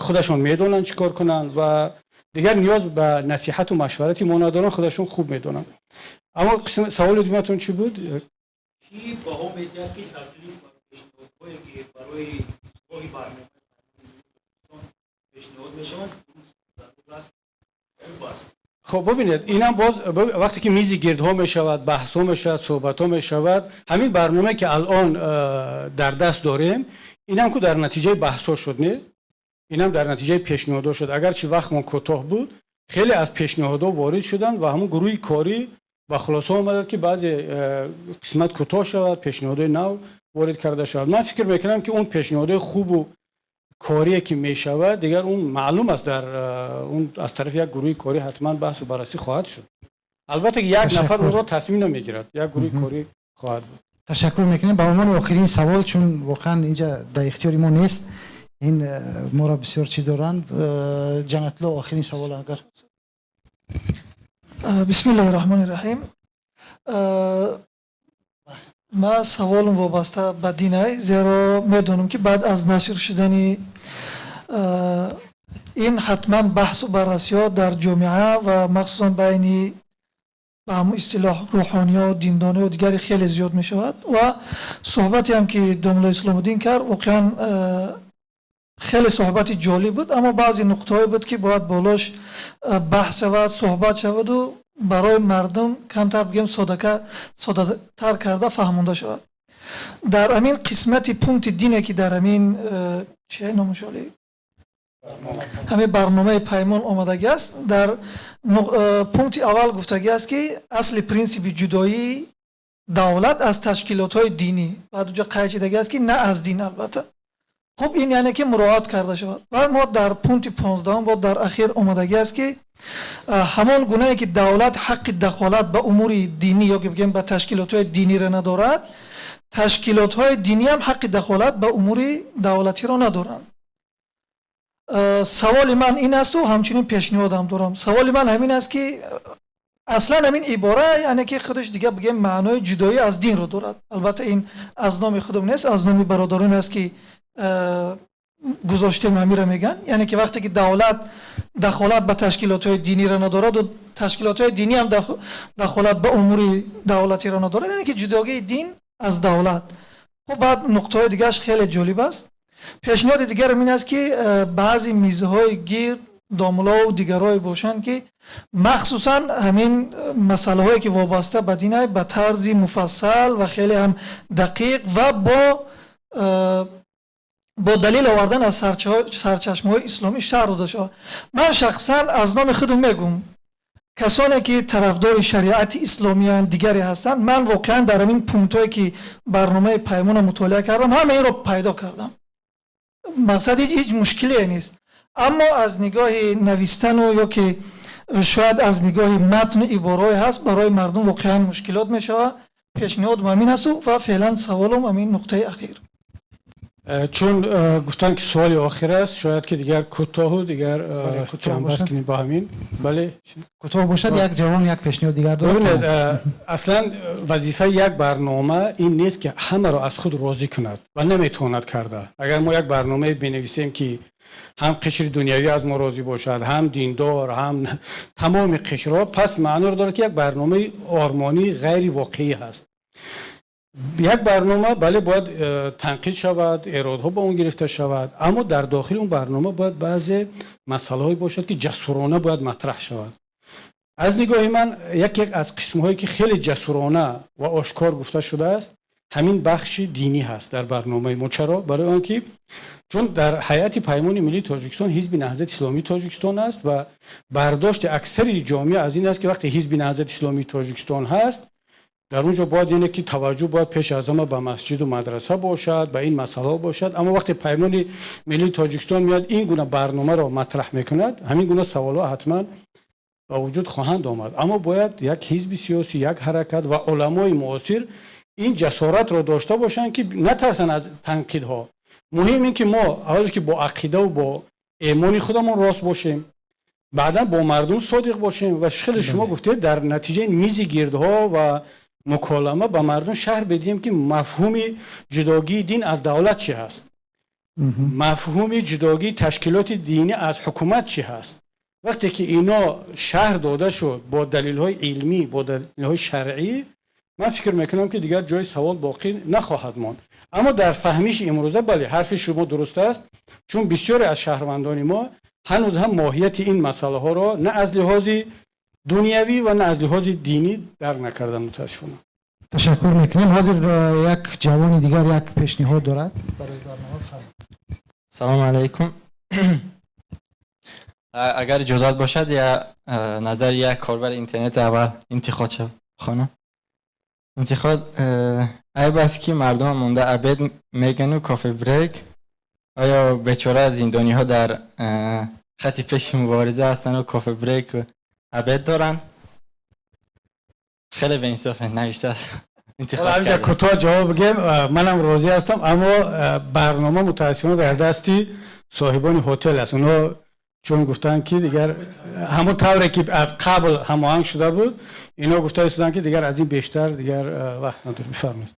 худашон медонанд, чӣ кор кунанд, ва дигар ниёз ба насиҳату машварати мо надоранд, худашон хуб медонанд. Аммо саволи дигатон чӣ буд? Кӣ баҳо медиҳад, ки таклиф ва пешниҳодҳое, ки барои ислоҳи барномаи пешниҳод мешаванд, дуруст, зарур аст, хуб аст? Хоб, бубинед, инам боз вақте ки мизи гирдҳо мешавад, баҳсҳо мешавад, суҳбатҳо мешавад, ҳамин барномае, ки алон дар даст дорем, инам ку дар натиҷаи баҳсҳо шуд, не? Инам дар натиҷаи пешниҳодҳо шуд. Агарчи вақтмон кӯтоҳ буд, хеле аз пешниҳодҳо ворид шуданд ва ҳамун гурӯҳи корӣ ба хулоса омадад, ки баъзе қисмат кӯтоҳ шавад, пешниҳодҳои нав ворид карда шавад. Ман фикр мекунам, ки он пешниҳодҳои хубу корие, ки мешавад, дигар он маълум аст, дар он аз тарафи як гурӯҳи корӣ ҳатман баҳсу баррасӣ хоҳад шуд. Албатта, ки як нафар онро тасмим намегирад, як гурӯҳи корӣ хоҳад буд. Ташаккур мекунем. Ба унвони охирин савол, чун воқеан инҷа дар ихтиёри мо нест, ин моро бисёр чӣ доранд, Ҷаннатло, охирин савол агар. Бисмиллаҳи раҳмони раҳим. Ман саволам вобаста ба динай, зеро медонам, ки баъд аз нашр шудани ин ҳатман баҳсу баррасиҳо дар ҷомеа ва махсусан байни ба ҳамун истилоҳ рӯҳониё, диндониё дигаре хеле зиёд мешавад. Ва суҳбате ҳам, ки домулло Исломуддин кард, воқеан хеле суҳбати ҷолиб буд, аммо баъзе нуқтаҳое буд, ки бояд болош баҳс шавад, суҳбат шаваду барои мардум камтар бигем содатар карда фаҳмонда шавад. Дар ҳамин қисмати пункти дине, ки дар ҳамин чи номушоли ҳамин барномаи Паймон омадагӣ аст, дар пункти аввал гуфтагӣ аст, ки асли принсипи ҷудоии давлат аз ташкилотҳои динӣ, баъд уҷа қайд шидагӣ аст, ки на аз дин, албатта. Хуб, ин яъне ки муроат карда шавад. Ва мо дар пункти 15-ум бо дар ахир омадагӣ аст, ки ҳамон гунае ки давлат ҳаққи дахолат ба умури динӣ ё ки бигем ба ташкилотҳои диниро надорад, Ташкилотҳои динӣ ҳам ҳаққи дахолат ба умури давлатиро надоранд. Саволи ман ин асту ҳамчунин пешниҳодам дорам. Саволи ман ҳамин аст, ки аслан ҳамин ибора, яъне ки худаш дига бигем, маънои ҷудоӣ аз динро дорад. Албатта, ин аз номи худам нест, аз номи бародарон аст, ки гузоштем, ҳамира меган. Яъне ки вақте ки давлат дахолат ба ташкилотҳои диниро надораду ташкилотҳои динӣ ҳам дахолат ба умури давлатиро надорад, яъне ки ҷудогии дин аз давлат. Хуб, баъд нуқтаҳои дигараш хеле ҷолиб аст. Пешниҳоди дигарам ин аст, ки баъзе мизҳои гирд домулову дигарое бошанд, ки махсусан ҳамин масъалаҳое, ки вобаста ба динай, ба тарзи муфассал ва хеле ҳам дақиқ ва бо далел овардан аз сарчашмаҳои исломӣ шарҳ дода шавад. Ман шахсан аз номи худам мегӯм, касоне ки тарафдори шариати исломиянд, дигаре ҳастанд, ман воқеан дар ҳамин пунктҳое, ки барномаи Паймонро мутолиа кардам, ҳама инро пайдо кардам. Мақсад, ҳеҷ мушкиле нест, аммо аз нигоҳи навистану ё ки шояд аз нигоҳи матну ибораҳое ҳаст, барои мардум воқеан мушкилот мешавад. Пешниҳодам ҳамин асту ва феълан саволам ҳамин нуқтаи ахир. Чун гуфтанд, ки суоли охир аст, шояд ки дигар кӯтоҳу дигар ҷамъбаст кунем бо ҳамин. Бале. Кӯтоҳ бошад, як ҷавон як пешниҳод дигар дорад. Бибинед, аслан вазифаи як барнома ин нест, ки ҳамаро аз худ розӣ кунад ва наметавонад карда. Агар мо як барномае бинависем, ки ҳам қишри дунявӣ аз мо розӣ бошад, ҳам диндор, ҳам тамоми қишрҳо, пас маъноро дорад, ки як барномаи ормонии ғайривоқеӣ ҳаст. Як барнома, бале, бояд танқид шавад, эродҳо ба он гирифта шавад, аммо дар дохили он барнома бояд баъзе масъалаҳое бошад, ки ҷасурона бояд матраҳ шавад. Аз нигоҳи ман, яке аз қисмҳое, ки хеле ҷасурона ва ошкор гуфта шудааст, ҳамин бахши динӣ ҳаст дар барномаи мо. Чаро? Барои он ки чун дар ҳайати Паймони Миллии Тоҷикистон Ҳизби Наҳзати Исломии Тоҷикистон аст ва бардошти аксари ҷомеа аз ин аст, ки вақте Ҳизби Наҳзати Исломии Тоҷикистон ҳаст, дар он ҷо бояд, яъне ки таваҷҷӯҳ бояд пеш аз ҳама ба масҷиду мадраса бошад, ба ин масъалаҳо бошад. Аммо вақте Паймони Миллии Тоҷикистон меояд, ин гуна барномаро матраҳ мекунад, ҳамин гуна саволҳо ҳатман ба вуҷуд хоҳанд омад. Аммо бояд як ҳизби сиёсӣ, як ҳаракат ва уламои муосир ин ҷасоратро дошта бошанд, ки натарсанд аз танқидҳо. Муҳим ин ки мо аввалш ки бо ақидаву бо эмони худамон рост бошем, баъдан бо мардум содиқ бошем ва хеле шумо гуфтед, дар натиҷаи мизи гирдҳо ва муколама ба мардум шарҳ бидиҳем, ки мафҳуми ҷудогии дин аз давлат чӣ ҳаст, мафҳуми ҷудогии ташкилоти динӣ аз ҳукумат чӣ ҳаст. Вақте ки ино шарҳ дода шуд бо далелҳои илмӣ, бо далелҳои шаръӣ, ман фикр мекунам, ки дигар ҷои савол боқӣ нахоҳад монд. Аммо дар фаҳмиши имрӯза, бале, ҳарфи шумо дуруст аст, чун бисёре аз шаҳрвандони мо ҳанӯз ҳам моҳияти ин масъалаҳоро на аз лиҳози дунявӣ ва на аз лиҳози динӣ дарк накарданд, мутаассифона. Ташаккур мекунем. Ҳозир як ҷавони дигар як пешниҳод дорад барои барнома. Салому алайкум. Агар иҷозат бошад, я назари як корбари интернет аввал интиқод шав хонам. Интиқод: айб аст, ки мардум монда обед мегану кофе брейк. Оё бечора зиндониҳо дар хати пеши мубориза ҳастанду кофе брейк обед доранд? Хеле беинсоф навиштааст. Интиқод кӯтоҳ ҷавоб бигем, манам розӣ ҳастам, аммо барнома мутаассифона дар дасти соҳибони ҳотел аст. Онҳо чун гуфтанд, ки дигар ҳамон тавре ки аз қабл ҳамоҳанг шуда буд, ино гуфта истоданд, ки дигар аз ин бештар дигар вақт надорем. Бифармоед.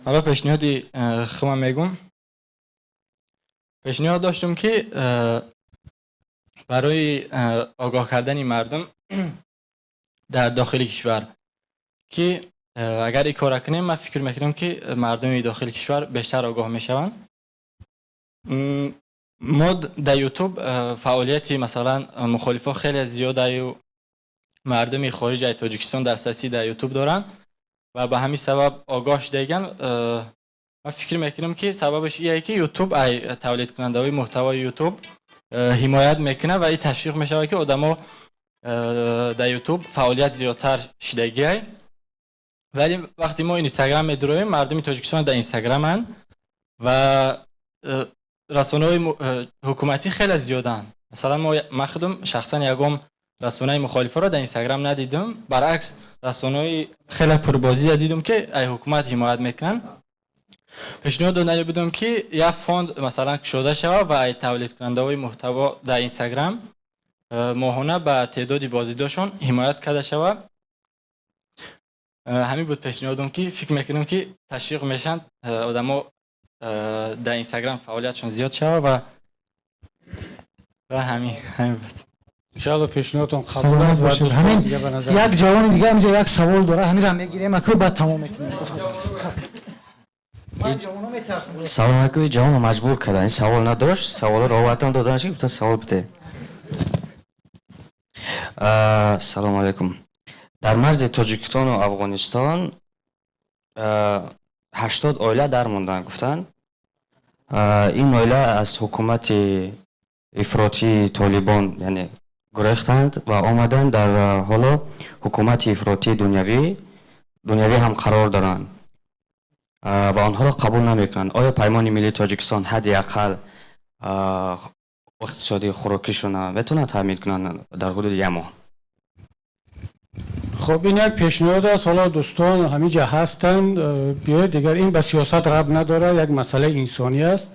Ҳоло пешниҳоди худам мегӯм. Пешниҳод доштум, ки барои огоҳ кардани мардум дар дохили кишвар, ки агар ин кора кунем, ман фикр мекунам, ки мардуми дохили кишвар бештар огоҳ мешаванд. Мо дар Ютуб фаъолияти, масалан, мухолифо хеле зиёдаю мардуми хориҷ аз Тоҷикистон дастрасӣ дар Ютуб доранд ва ба ҳамин сабаб огоҳ шудаган. Ман фикр мекунам, ки сабабаш ие, ки Ютуб ай тавлидкунандаҳои муҳтавои Ютуб ҳимоят мекунад ва ин ташвиқ мешавад, ки одамо дар Ютуб фаъолият зиёдтар шидагиай. Вале вақте мо Инстаграм медуроем, мардуми Тоҷикистон дар Инстаграманд ва расонаҳои ҳукуматӣ хеле зиёданд. Масалан, ман худам шахсан ягон Расонаи мухолифаро дар Инстаграм надидам. Баръакс, расонаҳои хеле пурбозида дидам, ки ай ҳукумат ҳимоят мекунанд. Пешниҳод додани будам, ки як фонд, масалан, кушода шавад ва ай тавлидкунандаҳои муҳтаво дар Инстаграм моҳона ба теъдоди боздидошон ҳимоят карда шавад. Ҳамин буд пешниҳодам, ки фикр мекунам, ки ташвиқ мешаванд одамо, дар Инстаграм фаъолиятшон зиёд шавад ва ҳамин буд. Иншаалло, пешниҳодтон қабул Саломат аст ва бошед. дӯстони Ҳамин дига ба назар як ҷавони дига ҳаминҷо як савол дора, ҳаминро мегирем аку, баъд тамом мекунем. Ман ҷавоно метарсам. Салом алейкум. Ҷавонро маҷбур кардан, ин савол надошт, саволро овардан додан, ки гуфтан савол бите. Салому алейкум. Дар марзи Тоҷикистону Афғонистон 80 оила дармонданд, гуфтанд. Ин оила аз ҳукумати ифротии Толибон, яъне, гурехтанд ва омаданд, дар ҳоло ҳукумати ифротии дунявӣ ҳам қарор доранд ва онҳоро қабул намекунанд. Оё Паймони миллии Тоҷикистон ҳадди ақал иқтисодии хӯрокишона метавонад таъмин кунанд дар ҳудуди як моҳ? Хуб, ин як пешниҳод аст. Ҳоло дӯстон ҳамин ҷа ҳастанд. Биёед, дигар ин ба сиёсат рабт надорад, як масъалаи инсонӣ аст.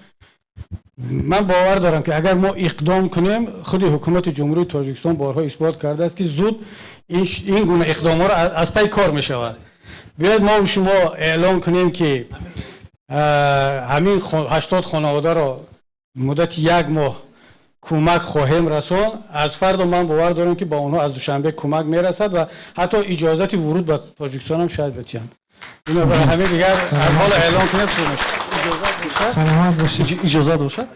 Ман бовар дорам, ки агар мо иқдом кунем, худи ҳукумати Ҷумҳурии Тоҷикистон борҳо исбот кардааст, ки зуд ин гуна иқдомҳоро аз пай кор мешавад. Биёед, мо шумо эълон кунем, ки ҳамин 80 хонаводаро муддати як моҳ кӯмак хоҳем расон. Аз фардо ман бовар дорам, ки ба онҳо аз Душанбе кӯмак мерасад ва ҳатто иҷозати вуруд ба Тоҷикистон ҳам шояд битиҳанд. Бинобар ҳамин дигар аз ҳоло эълон кунем, хуб мешавад. Саломат бошед. Иҷозат бошад,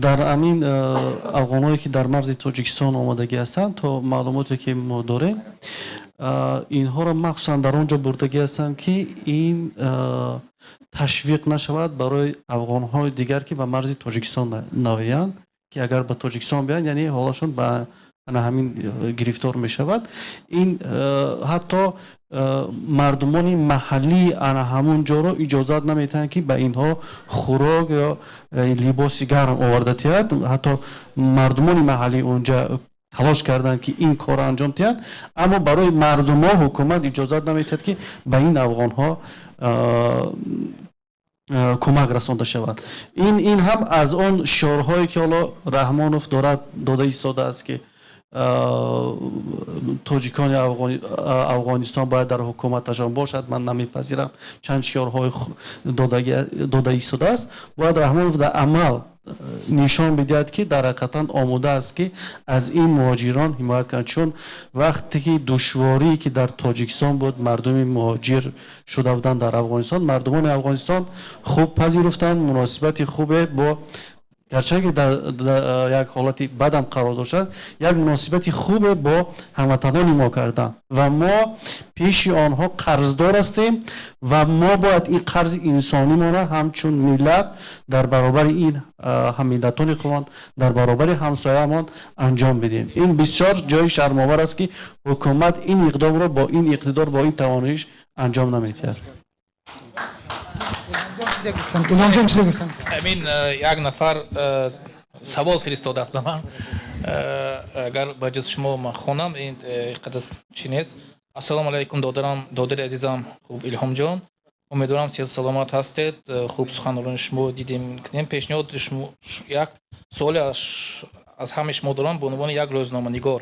дар ҳамин афғонҳое, ки дар марзи Тоҷикистон омадагӣ ҳастанд, то маълумоте, ки мо дорем, инҳоро махсусан дар он ҷо бурдагӣ ҳастанд, ки ин ташвиқ нашавад барои афғонҳои дигар, ки ба марзи Тоҷикистон наоянд, ки агар ба Тоҷикистон биёянд, яъне ҳолашон ба ана ҳамин гирифтор мешавад. Ин ҳатто мардумони маҳаллии ана ҳамун ҷоро иҷозат наметиҳанд, ки ба инҳо хӯрок ё либоси гарм оварда тиҳад. Ҳатто мардумони маҳаллии онҷа талош карданд, ки ин корро анҷом диҳанд, аммо барои мардумҳо ҳукумат иҷозат наметиҳад, ки ба ин афғонҳо кӯмак расонда шавад. Ин ҳам аз он шиорҳое, ки ҳоло Раҳмонов дорад, дода истодааст, ки тоҷикони Афғонистон бояд дар ҳукуматашон бошад, ман намепазирам, чанд шиорҳои дода истодааст. Бояд Раҳмонов дар амал нишон бидиҳад, ки дар ҳақиқатан омода аст, ки аз ин муҳоҷирон ҳимоят кунад, чун вақте ки душворие, ки дар Тоҷикистон буд, мардуми муҳоҷир шуда буданд дар Афғонистон, мардумони Афғонистон хуб пазируфтанд, муносибати хубе бо, гарчанде дар як ҳолати бадам қарор доштанд, як муносибати хубе бо ҳамватанони мо карданд ва мо пеши онҳо қарздор ҳастем ва мо бояд ин қарзи инсонимонро ҳамчун миллат дар баробари ин ҳаммиллатони худмон, дар баробари ҳамсояамон анҷом бидиҳем. Ин бисёр ҷои шармовар аст, ки ҳукумат ин иқдомро бо ин иқтидор, бо ин тавоноиш анҷом намедиҳад. Илҳомҷон, чизе гуфтам. Амин, як нафар савол фиристодааст ба ман. Агар ба ҷуз шумо ман хонам, ин қадар чӣ нест. Ассалому алайкум, додарам, додари азизам, хуб, Илҳомҷон, умедворам, сиҳату саломат ҳастед. Хуб, суханрони шумо дидем, кунем пешниҳоди шумо. Як суоле аз ҳамаи шумо дорам ба унвони як рӯзноманигор.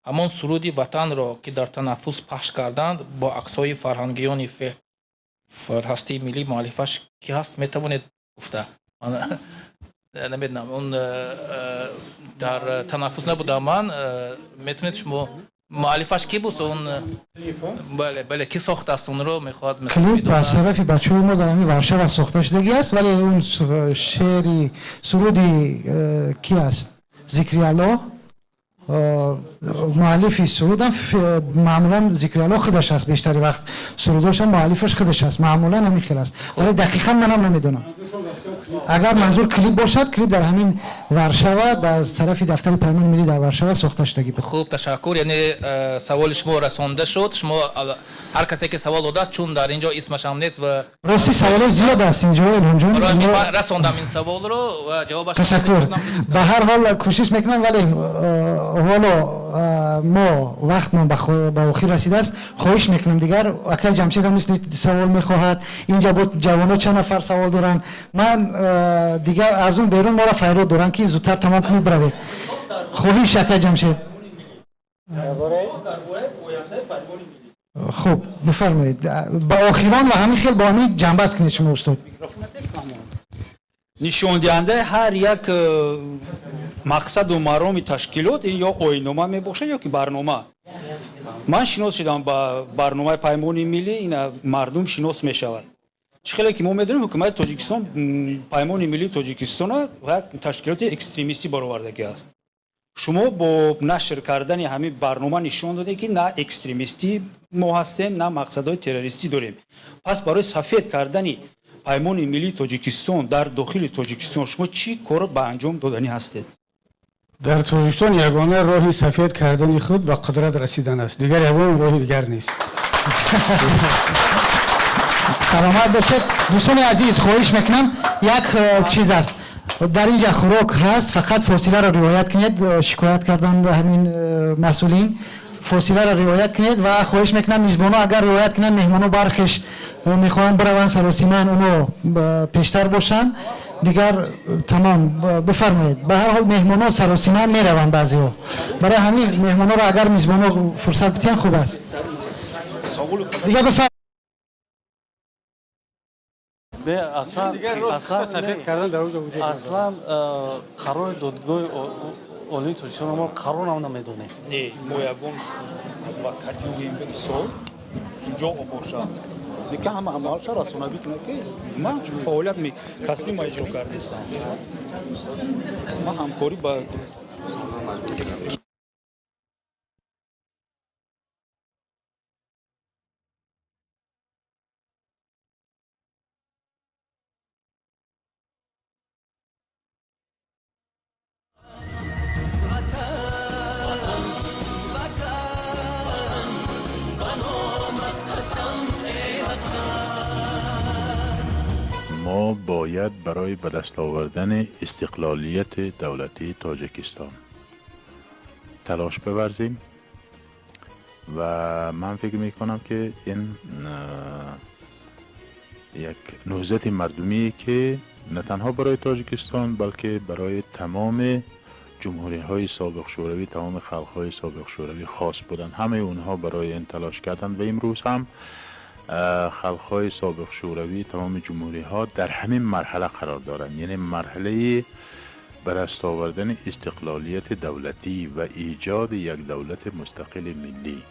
Ҳамон суруди ватанро, ки дар танаффус пахш карданд бо аксҳои фарҳангиёни ҳастии миллӣ, муаллифаш ки ҳаст, метавонед гуфта? Ман намедонам, он дар танаффус набудам ман. Метавонед шумо, муаллифаш ки буд он? Бале, ки сохтааст онро, мехоҳад. Клип аз тарафи бачаҳои мо дар ҳамин Варшава сохта шудагӣ аст, вале он шеъри суруди ки аст, Зикриалло муаллифи сурудам, маъмулан Зикриалло худаш аст. Бештари вақт сурудошам муаллифаш худаш аст, маъмулан ҳамин хел аст, вале дақиқан манам намедонам. Агар манзур клип бошад, клип дар ҳамин Варшава, дар тарафи дафтари Паймони миллӣ дар Варшава сохта шудагӣ буд. Хуб, ташаккур. Яъне саволи шумо расонда шуд. Шумо ҳар касе ки савол додааст, чун дар ин ҷо исмаш ҳам нест ва Рости, саволо зиёд аст инҷо, Илҳомҷон. Ман расондам ин саволро ва ҷавобаш Ташаккур. Ба ҳар ҳол, кӯшиш мекунам, вале ҳоло мо вақтмон ба охир расидааст. Хоҳиш мекунам, дигар акай Ҷамшед ҳам мисли савол мехоҳад. Инҷа бо ҷавоно чанд нафар савол доранд. Ман дигар аз он берун моро файрод доранд, ки зудтар тамом кунед, биравед. Хоҳиш, акай Ҷамшед. Хуб, бифармоед ба охирон ва ҳамин хел бо ҳамин ҷамъбаст кунед шумо, устод. Нишондиҳандаи ҳар як мақсаду мароми ташкилот ин ё оиннома мебошад, ё ки барнома. Ман шинос шудам ба барномаи Паймони миллӣ. Ина мардум шинос мешавад. Чӣ хеле ки мо медонем, ҳукумати Тоҷикистон Паймони миллии Тоҷикистона як ташкилоти экстремистӣ баровардагӣ аст. Шумо бо нашр кардани ҳамин барнома нишон додед, ки на экстремистӣ мо ҳастем, на мақсадҳои террористӣ дорем. Пас барои сафед кардани Паймони миллии Тоҷикистон дар дохили Тоҷикистон шумо чӣ кор ба анҷом доданӣ ҳастед? Дар Тоҷикистон ягона роҳи сафед кардани худ ба қудрат расидан аст, дигар ягон роҳи дигар нест. Саломат бошед. Дӯстони азиз, хоҳиш мекунам, як чиз аст, дар инҷа хӯрок ҳаст, фақат фосиларо риоят кунед. Шикоят кардан ба ҳамин масъулин, фосиларо риоят кунед. Ва хоҳиш мекунам, мизбоно агар риоят кунанд, меҳмоно бархеш мехоҳанд бираванд саросиман, оно пештар бошанд. Дигар тамом, бифармоед. Ба ҳар ҳол, меҳмоно саросиман мераванд баъзеҳо, барои ҳамин меҳмоноро агар мизбоно фурсат бидиҳанд, хуб аст. Дигар бифар Не, аслан аслан қарори додгоҳи олии Тоҷикистон мо қарорам намедонем. Не, мо ягон адвокатюи мисол ҷо бошад, лекин ҳама амалша расонавӣ кунад, ки ман фаъолият касби ма иҷро кардастам, ман ҳамкорӣ ба ما باید برای به دست آوردن استقلالیت دولتی تاجیکستان تلاش بورزیم و من فکر می کنم که این یک نهضت مردمی که نه تنها برای تاجیکستان، بلکه برای تمام جمهوری های سابق شوروی، تمام خلق های سابق شوروی خاص بودند. همه اونها برای این تلاش کردند و امروز هم خلق های سابق شوروی، تمام جمهوری ها در همین مرحله قرار دارند، یعنی مرحله به دست آوردن استقلالیت دولتی و ایجاد یک دولت مستقل ملی.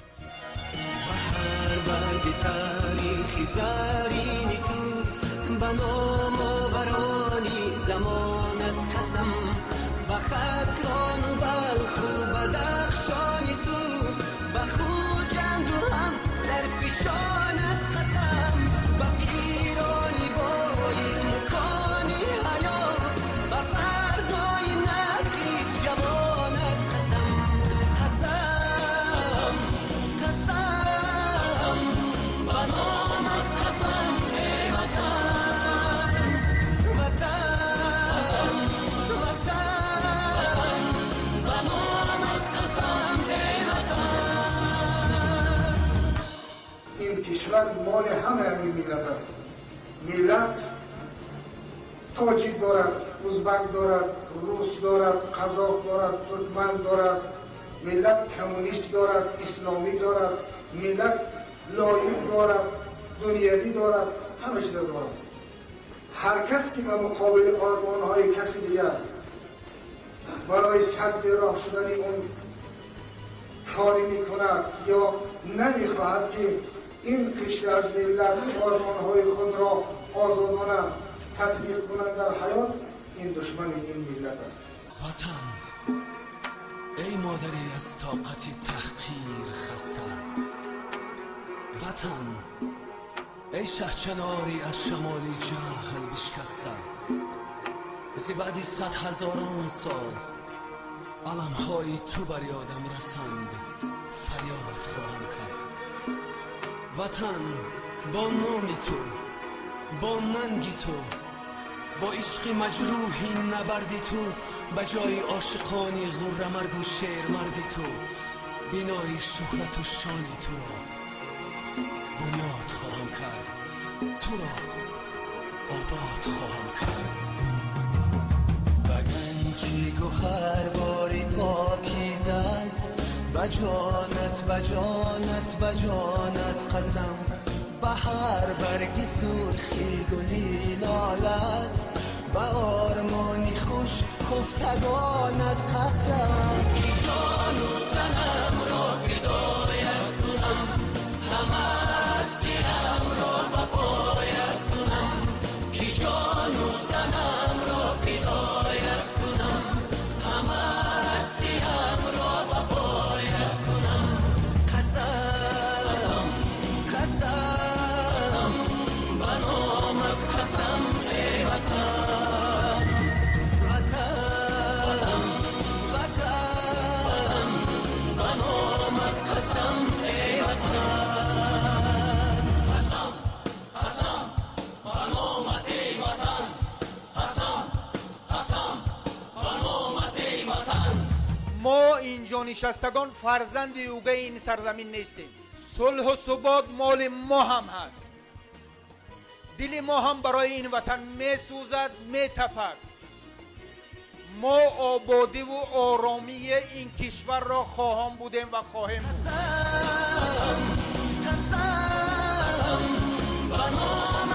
مال همه همین ملت است. ملت تاجیک دارد، ازبک دارد، روس دارد، قزاق دارد، ترکمن دارد، ملت کمونیست دارد، اسلامی دارد، ملت لایق دارد، دنیوی دارد، همه چیز دارد. هر کس که به مقابل آرمان‌های کسی دیگر برای سد راه شدن اون کاری میکند یا نمیخواهد که این قشر از ملت آرمان‌های خود را آزادانه تطبیق کنند در حیات، این دشمن این ملت است. وطن ای مادری از طاقت تحقیر خسته، وطن ای شهچناری از شمالی جهل بشکسته. Зи баъди сад ҳазорон сол аламҳои ту бар ёдам расанд, фарёд хоҳам кард. Ватан, бо номи ту, бо нанги ту, бо ишқи маҷрӯҳи набарди ту, ба ҷои ошиқони ғуррамаргу шермарди ту, бинои шӯҳрату шони туро бунёд хоҳам кард, туро обод хоҳам кард. Ба ганҷи гӯҳарбори покизат, ба ҷонат, ба ҷонат, ба ҷонат қасам, ба ҳар барги сурхи гули лолат, ба ормони хуш хуфтагонат қасам. Ки ҷону танамро фидоят кунам, ҳама ҳастиамро ба поят кунам. Ки ҷону танамро фидоят кунам, ҳама ҳастиамро ба поят кунам. Қасам, қасам, ба номат қасам, эй ватан. Ватан, ватан, ба номат қасам, эй ватан. Қасам, қасам, ба номат, эй ватан. Қасам, қасам, ба номат, эй ватан. Мо инҷо нишастагон фарзанди угаи ин сарзамин нестем. Сулҳу субот моли мо ҳам ҳаст. Дили мо ҳам барои ин ватан месӯзад, метапад. Мо ободиву оромии ин кишварро хоҳон будем ва хоҳем буд. Қасам, ба номат.